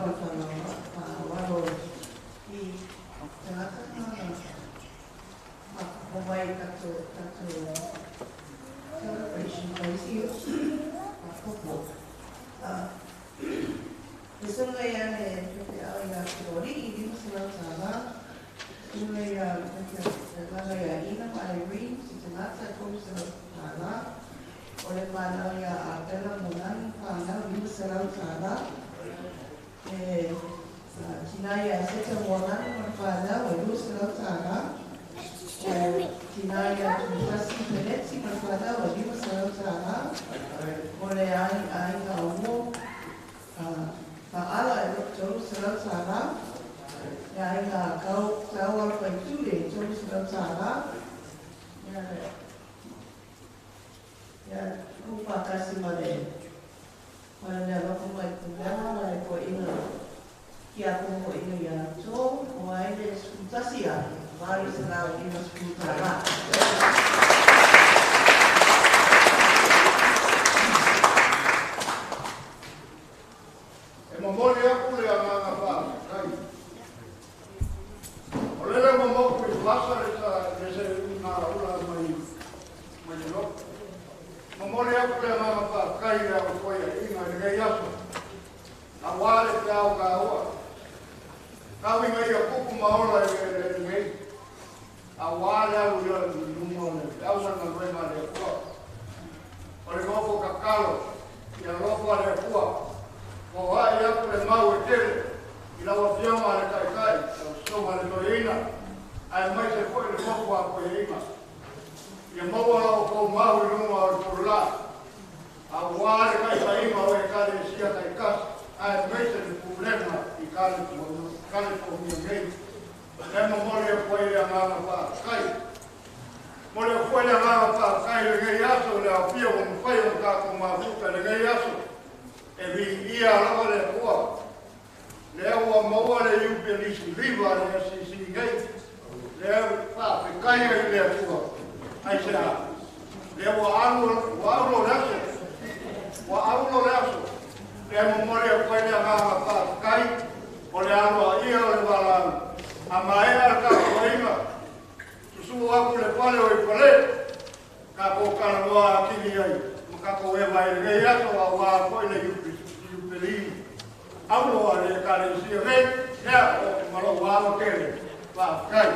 ma fa'aloalo i tagata na fa'afofoga mai tatou celebration paisi fa'afopo. Le suga ia le fe'ao iā Filoli'i $500, suga ia le ia Ina ma Irene se tagata $300, o le fanau ia Apela Molani fanau $500, e tina ia Seta Moalani ma le fanau e $200, o tina ia Tuifasi Peleti ma le fanau e $500, o le aiga o Mo Fa'ala e $300, le aiga Tau Alafaitule $300, ia u'ufa'atasi ma le alofa mai pulega ma le poe'ina kiakomo'oina iā To o ai le $11,850. E momoli aku le agaga fa'afetai. O lele ua moku i fasa le sa le seuga ula mai mai le loto. Momoli aku le agaga fa'afetai i le a'ofoia'iga i lenei aso. Auā le feao kāua. Kauiga ia kupu ma ola i le eleele nei. Auā le alu i luma o le feau ma le galuega a le Atua. O le nofo tatalo ia alofa le Atua. Foa'i aku le mau e tele i lau afioga a le Ta'ita'i, lau susuga le Toeaina, aemaise fo'i le nofo a poeaiga. Ia maua lau outou mau i luga o le pululā. Auā le ta'ita'iga o Ekalesia ta'itasi, aemaise le pulega i Kalifonia nei. E momoli aku ai le agaga fa'afetai. Momoli aku foi le agaga fa'afetai i lenei aso i le aofia ua mafai ona tatou mafuta i lenei aso. E vi'ia lava le Atua. Lea ua maua le iupelisi 5 a le SEC nei. Lea fa'afetai ai i le Atua. Aiseā? Lea ua alu ua aulo le aso. Ua aulo le aso. Lea momoli aku ai le agaga fa'afetai o le aloa'ia o le valaau. A maea le tapuaiga, susū aku le fale o i fale, tatou talanoa atili ai ma tatou eva i lenei aso auā foi le iupeli aulo a le Ekalesia nei, lea o ma lou alo tele. Fa'afetai.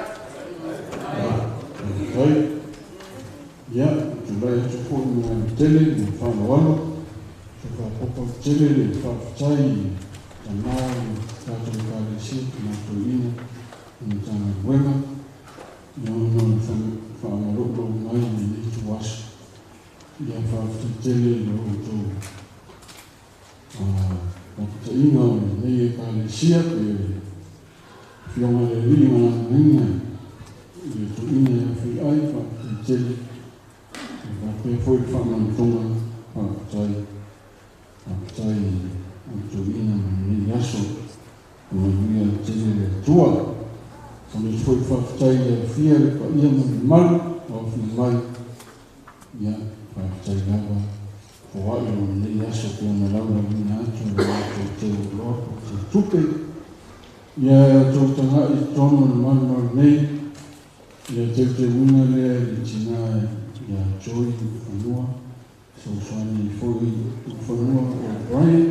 Faafetai. Ia, tulai atu foi ma le tele ma le faaaloalo. Sa faaopoopo tele le faafetai i tamā o le tatou Ekalesia Tama Toeaina i Matagaluega ia ona o le fa'amalo'ulo'u mai i lenei ituaso. Ia faafetai tele i lo outou lapata'iga o lenei Ekalesia pe afioga le Alii ma lana aiga i le toeaina ia Fea'i. Faafetai tele e faapea foi le fa'amalotoga. Faafetai, faafetai o toeaina ma lenei aso. Manuia tele le Atua. O le foi faafetai i le afia le paia ma le mamalu o afio mai. Ia, faafetai lava foa'i o lenei aso pe ona laulauina atu le matou teu oloa po o teutupe. Ia e outou taga'i i totonu o le malumalu nei, ia teuteuina lea i le tinā ia Joy Ulufanua, fesoasoani foi Ulufanua o Brian.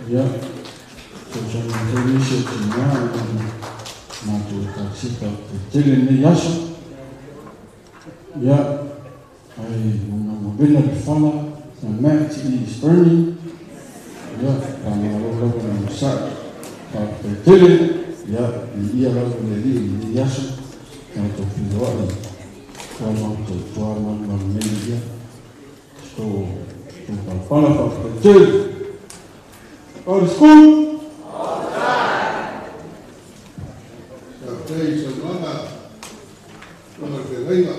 Ia, fesoasoani foi nisi o tinā i matou Ekalesia. Faafetai tele lenei aso. Ia, ai ona ua vela le fala, the mat is burning. Ia, faamalo lava le onosa'i. Faafetai tele. Ia, viia lava le Alii i lenei aso. Tatou feiloa'i tua matou malumalu nei ia tou palapala. Faafetai tele. God is good. Faafetai i saunoaga ona le feagaiga.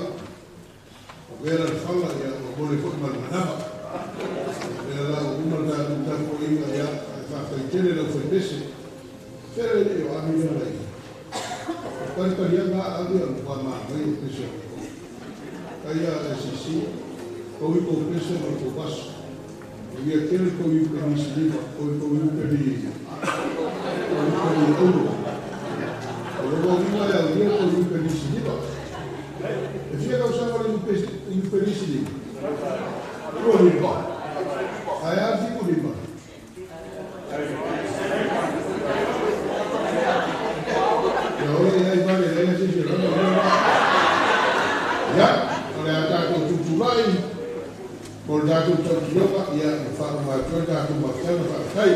O vela le fala ia ua mole foi ma le manava. Lea la ua uma le tatou tapuaiga ia ae faafetai tele lau faipese. Fele le o ami lea lai. O palipaliaga a ali o le matua manaia o pese o le Kai a SEC, kou i kou pese ma le kou vaso. Ia tele tou iupeli siliva, o tou iupeli euro. O le uiga e aulia tou iupeli siliva. E fia tausaga le iupeli siliva? 25. Ae a le 75? Ia ole ia i vale leai se isi e laga o lea vaa. Ia, o le a tatou tutulai mo le tatou tautinoga, ia, ma faauma atu ai le tatou mafutaga. Faafetai.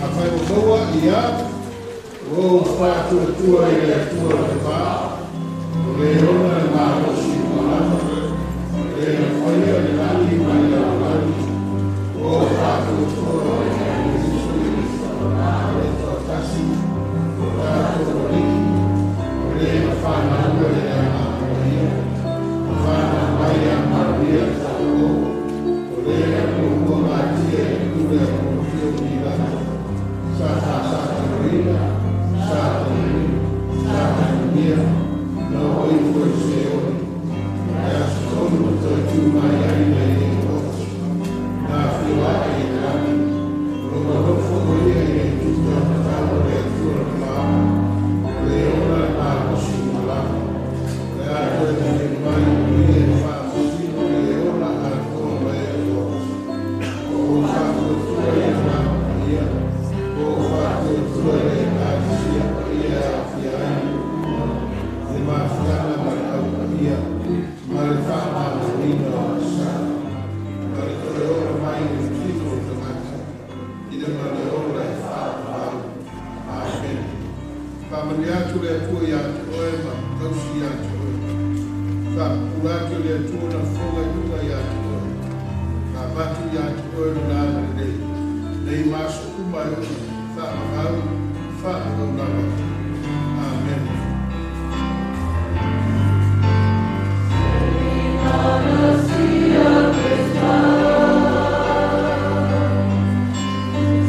Afai ua maua, ia, ua ou faatuatua i le Atua le Va, o le ona le malosi ua lava, o le na faia le lagi ma le lalolagi, ua ou faatuatua ia Iesu o le toatasi o tatou Alii, o le na fanaua i le Agaga Paia, na fanau mai ia Maria le Taupou, o le na muamua matia i le pule a Ponitio Pilato, sa faasataloina, sa taulima, sa taumia, na oo ifo i Seoli, i le aso tolu na toe tu mai ai nai le loto, na afio ae i le lagi, o lo nonofo o ia i le itu taumatau o le Atua le Va, o le ona le malosi uma lava, o le a toe taliu mai o ia e faamasino i le ola atoa ma e o toati. Ua ou faatuatua i le Agaga Paia, ua ou faatuatua i le Ekalesia paia e aofia ai nuu uma, le mafutaga ma le aupaia, ma le faamamaluina o agasala, ma le toe ola mai o le tino o le tagata, ina ma le ola e faavavau. Amene. Faamanuia atu le Atua ia te oe ma tausi ia te oe. Faapupula atu e le Atua ona fofoga i luga ia te oe. Ma avatu ia te oe lona agalelei, nei ma aso uma e ola, faavavau, faavavau lava. Amene. On the sea of His love,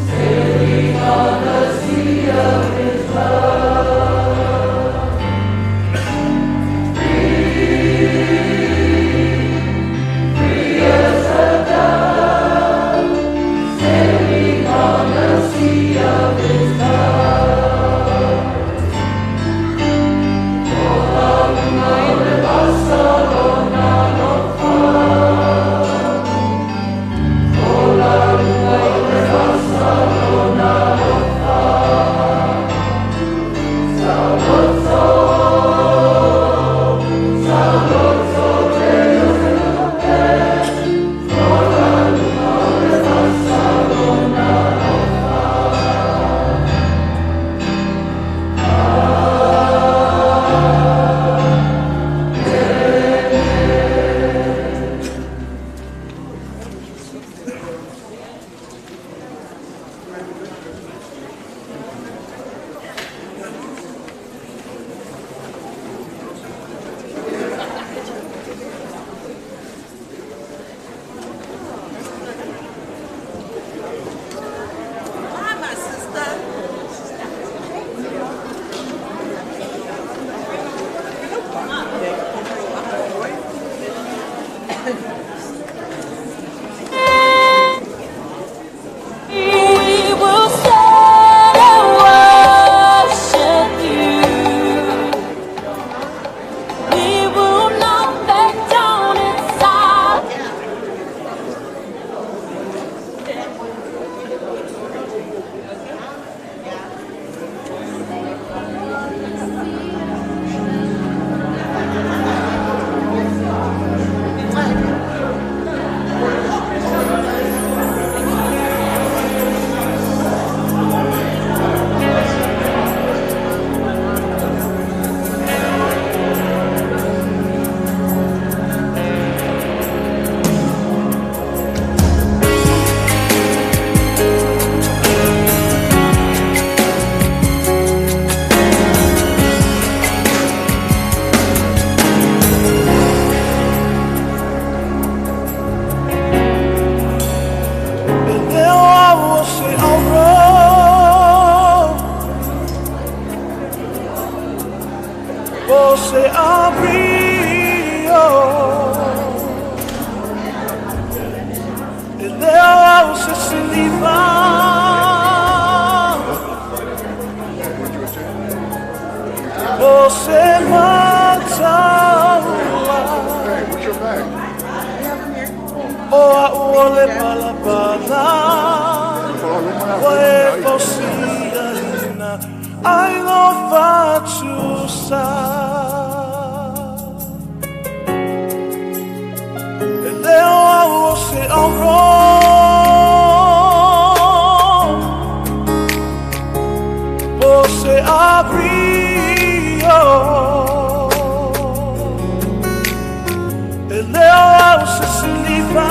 sailing on the sea of His love, free, free as a dove, sailing on the sea of His love. Hi, my sister. We will stand and worship you. We will not back down inside. au se siliva. O se mataua O a uole palapala Ua e fausia ina Ai lo fatusa. E leo au o se auro O se abrio E leo au se siliva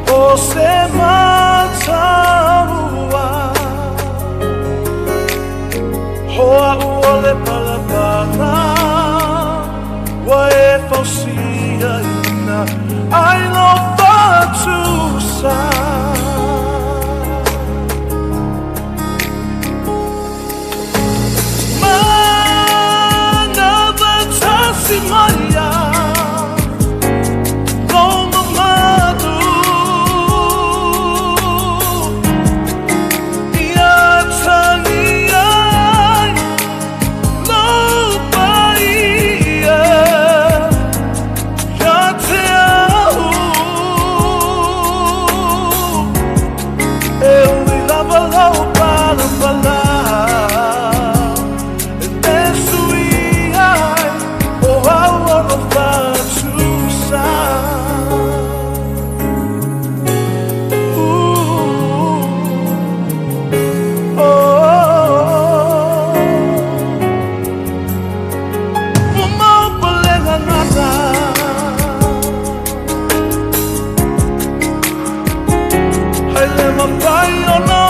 O se mataua Hoa uole palapala Ua e fausia ina Ai lo fatusa. Mana vatasi maia Lo mamadu Ia tangi ai Lo paia Ia te au E ui lava lau palapala E te sui ai O au o lo fatusa. Ooh, oh, Ua mau palega gata Hai le mawhai o no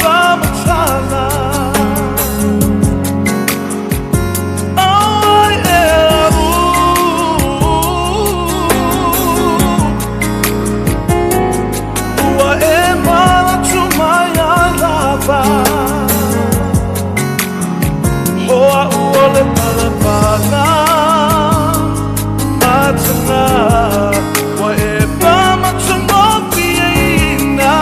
whamatala Ai e au Ua e manatu mai ai lava Hoa ua le palapala Matanga Ua e pamatumofi ina.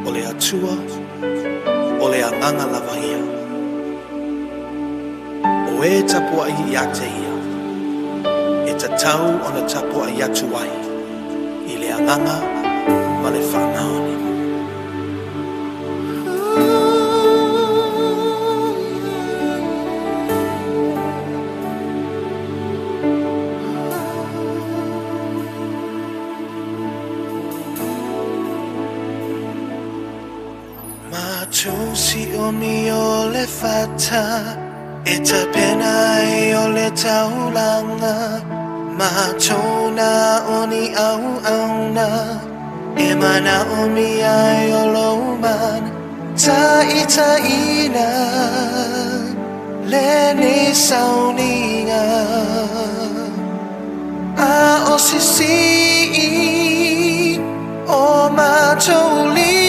O le Atua, o le agaga lava ia. O e tapuaʻi ia te ia, e tatau ona tapuaʻi atu ai i le agaga ma le faamaoni. Matou siʻomi o le fata e tapena ai o le taulaga matou na o ni auauna e manaʻomia ai o lou mana taʻitaʻina lenei sauniga a o sisiʻi o matou lima.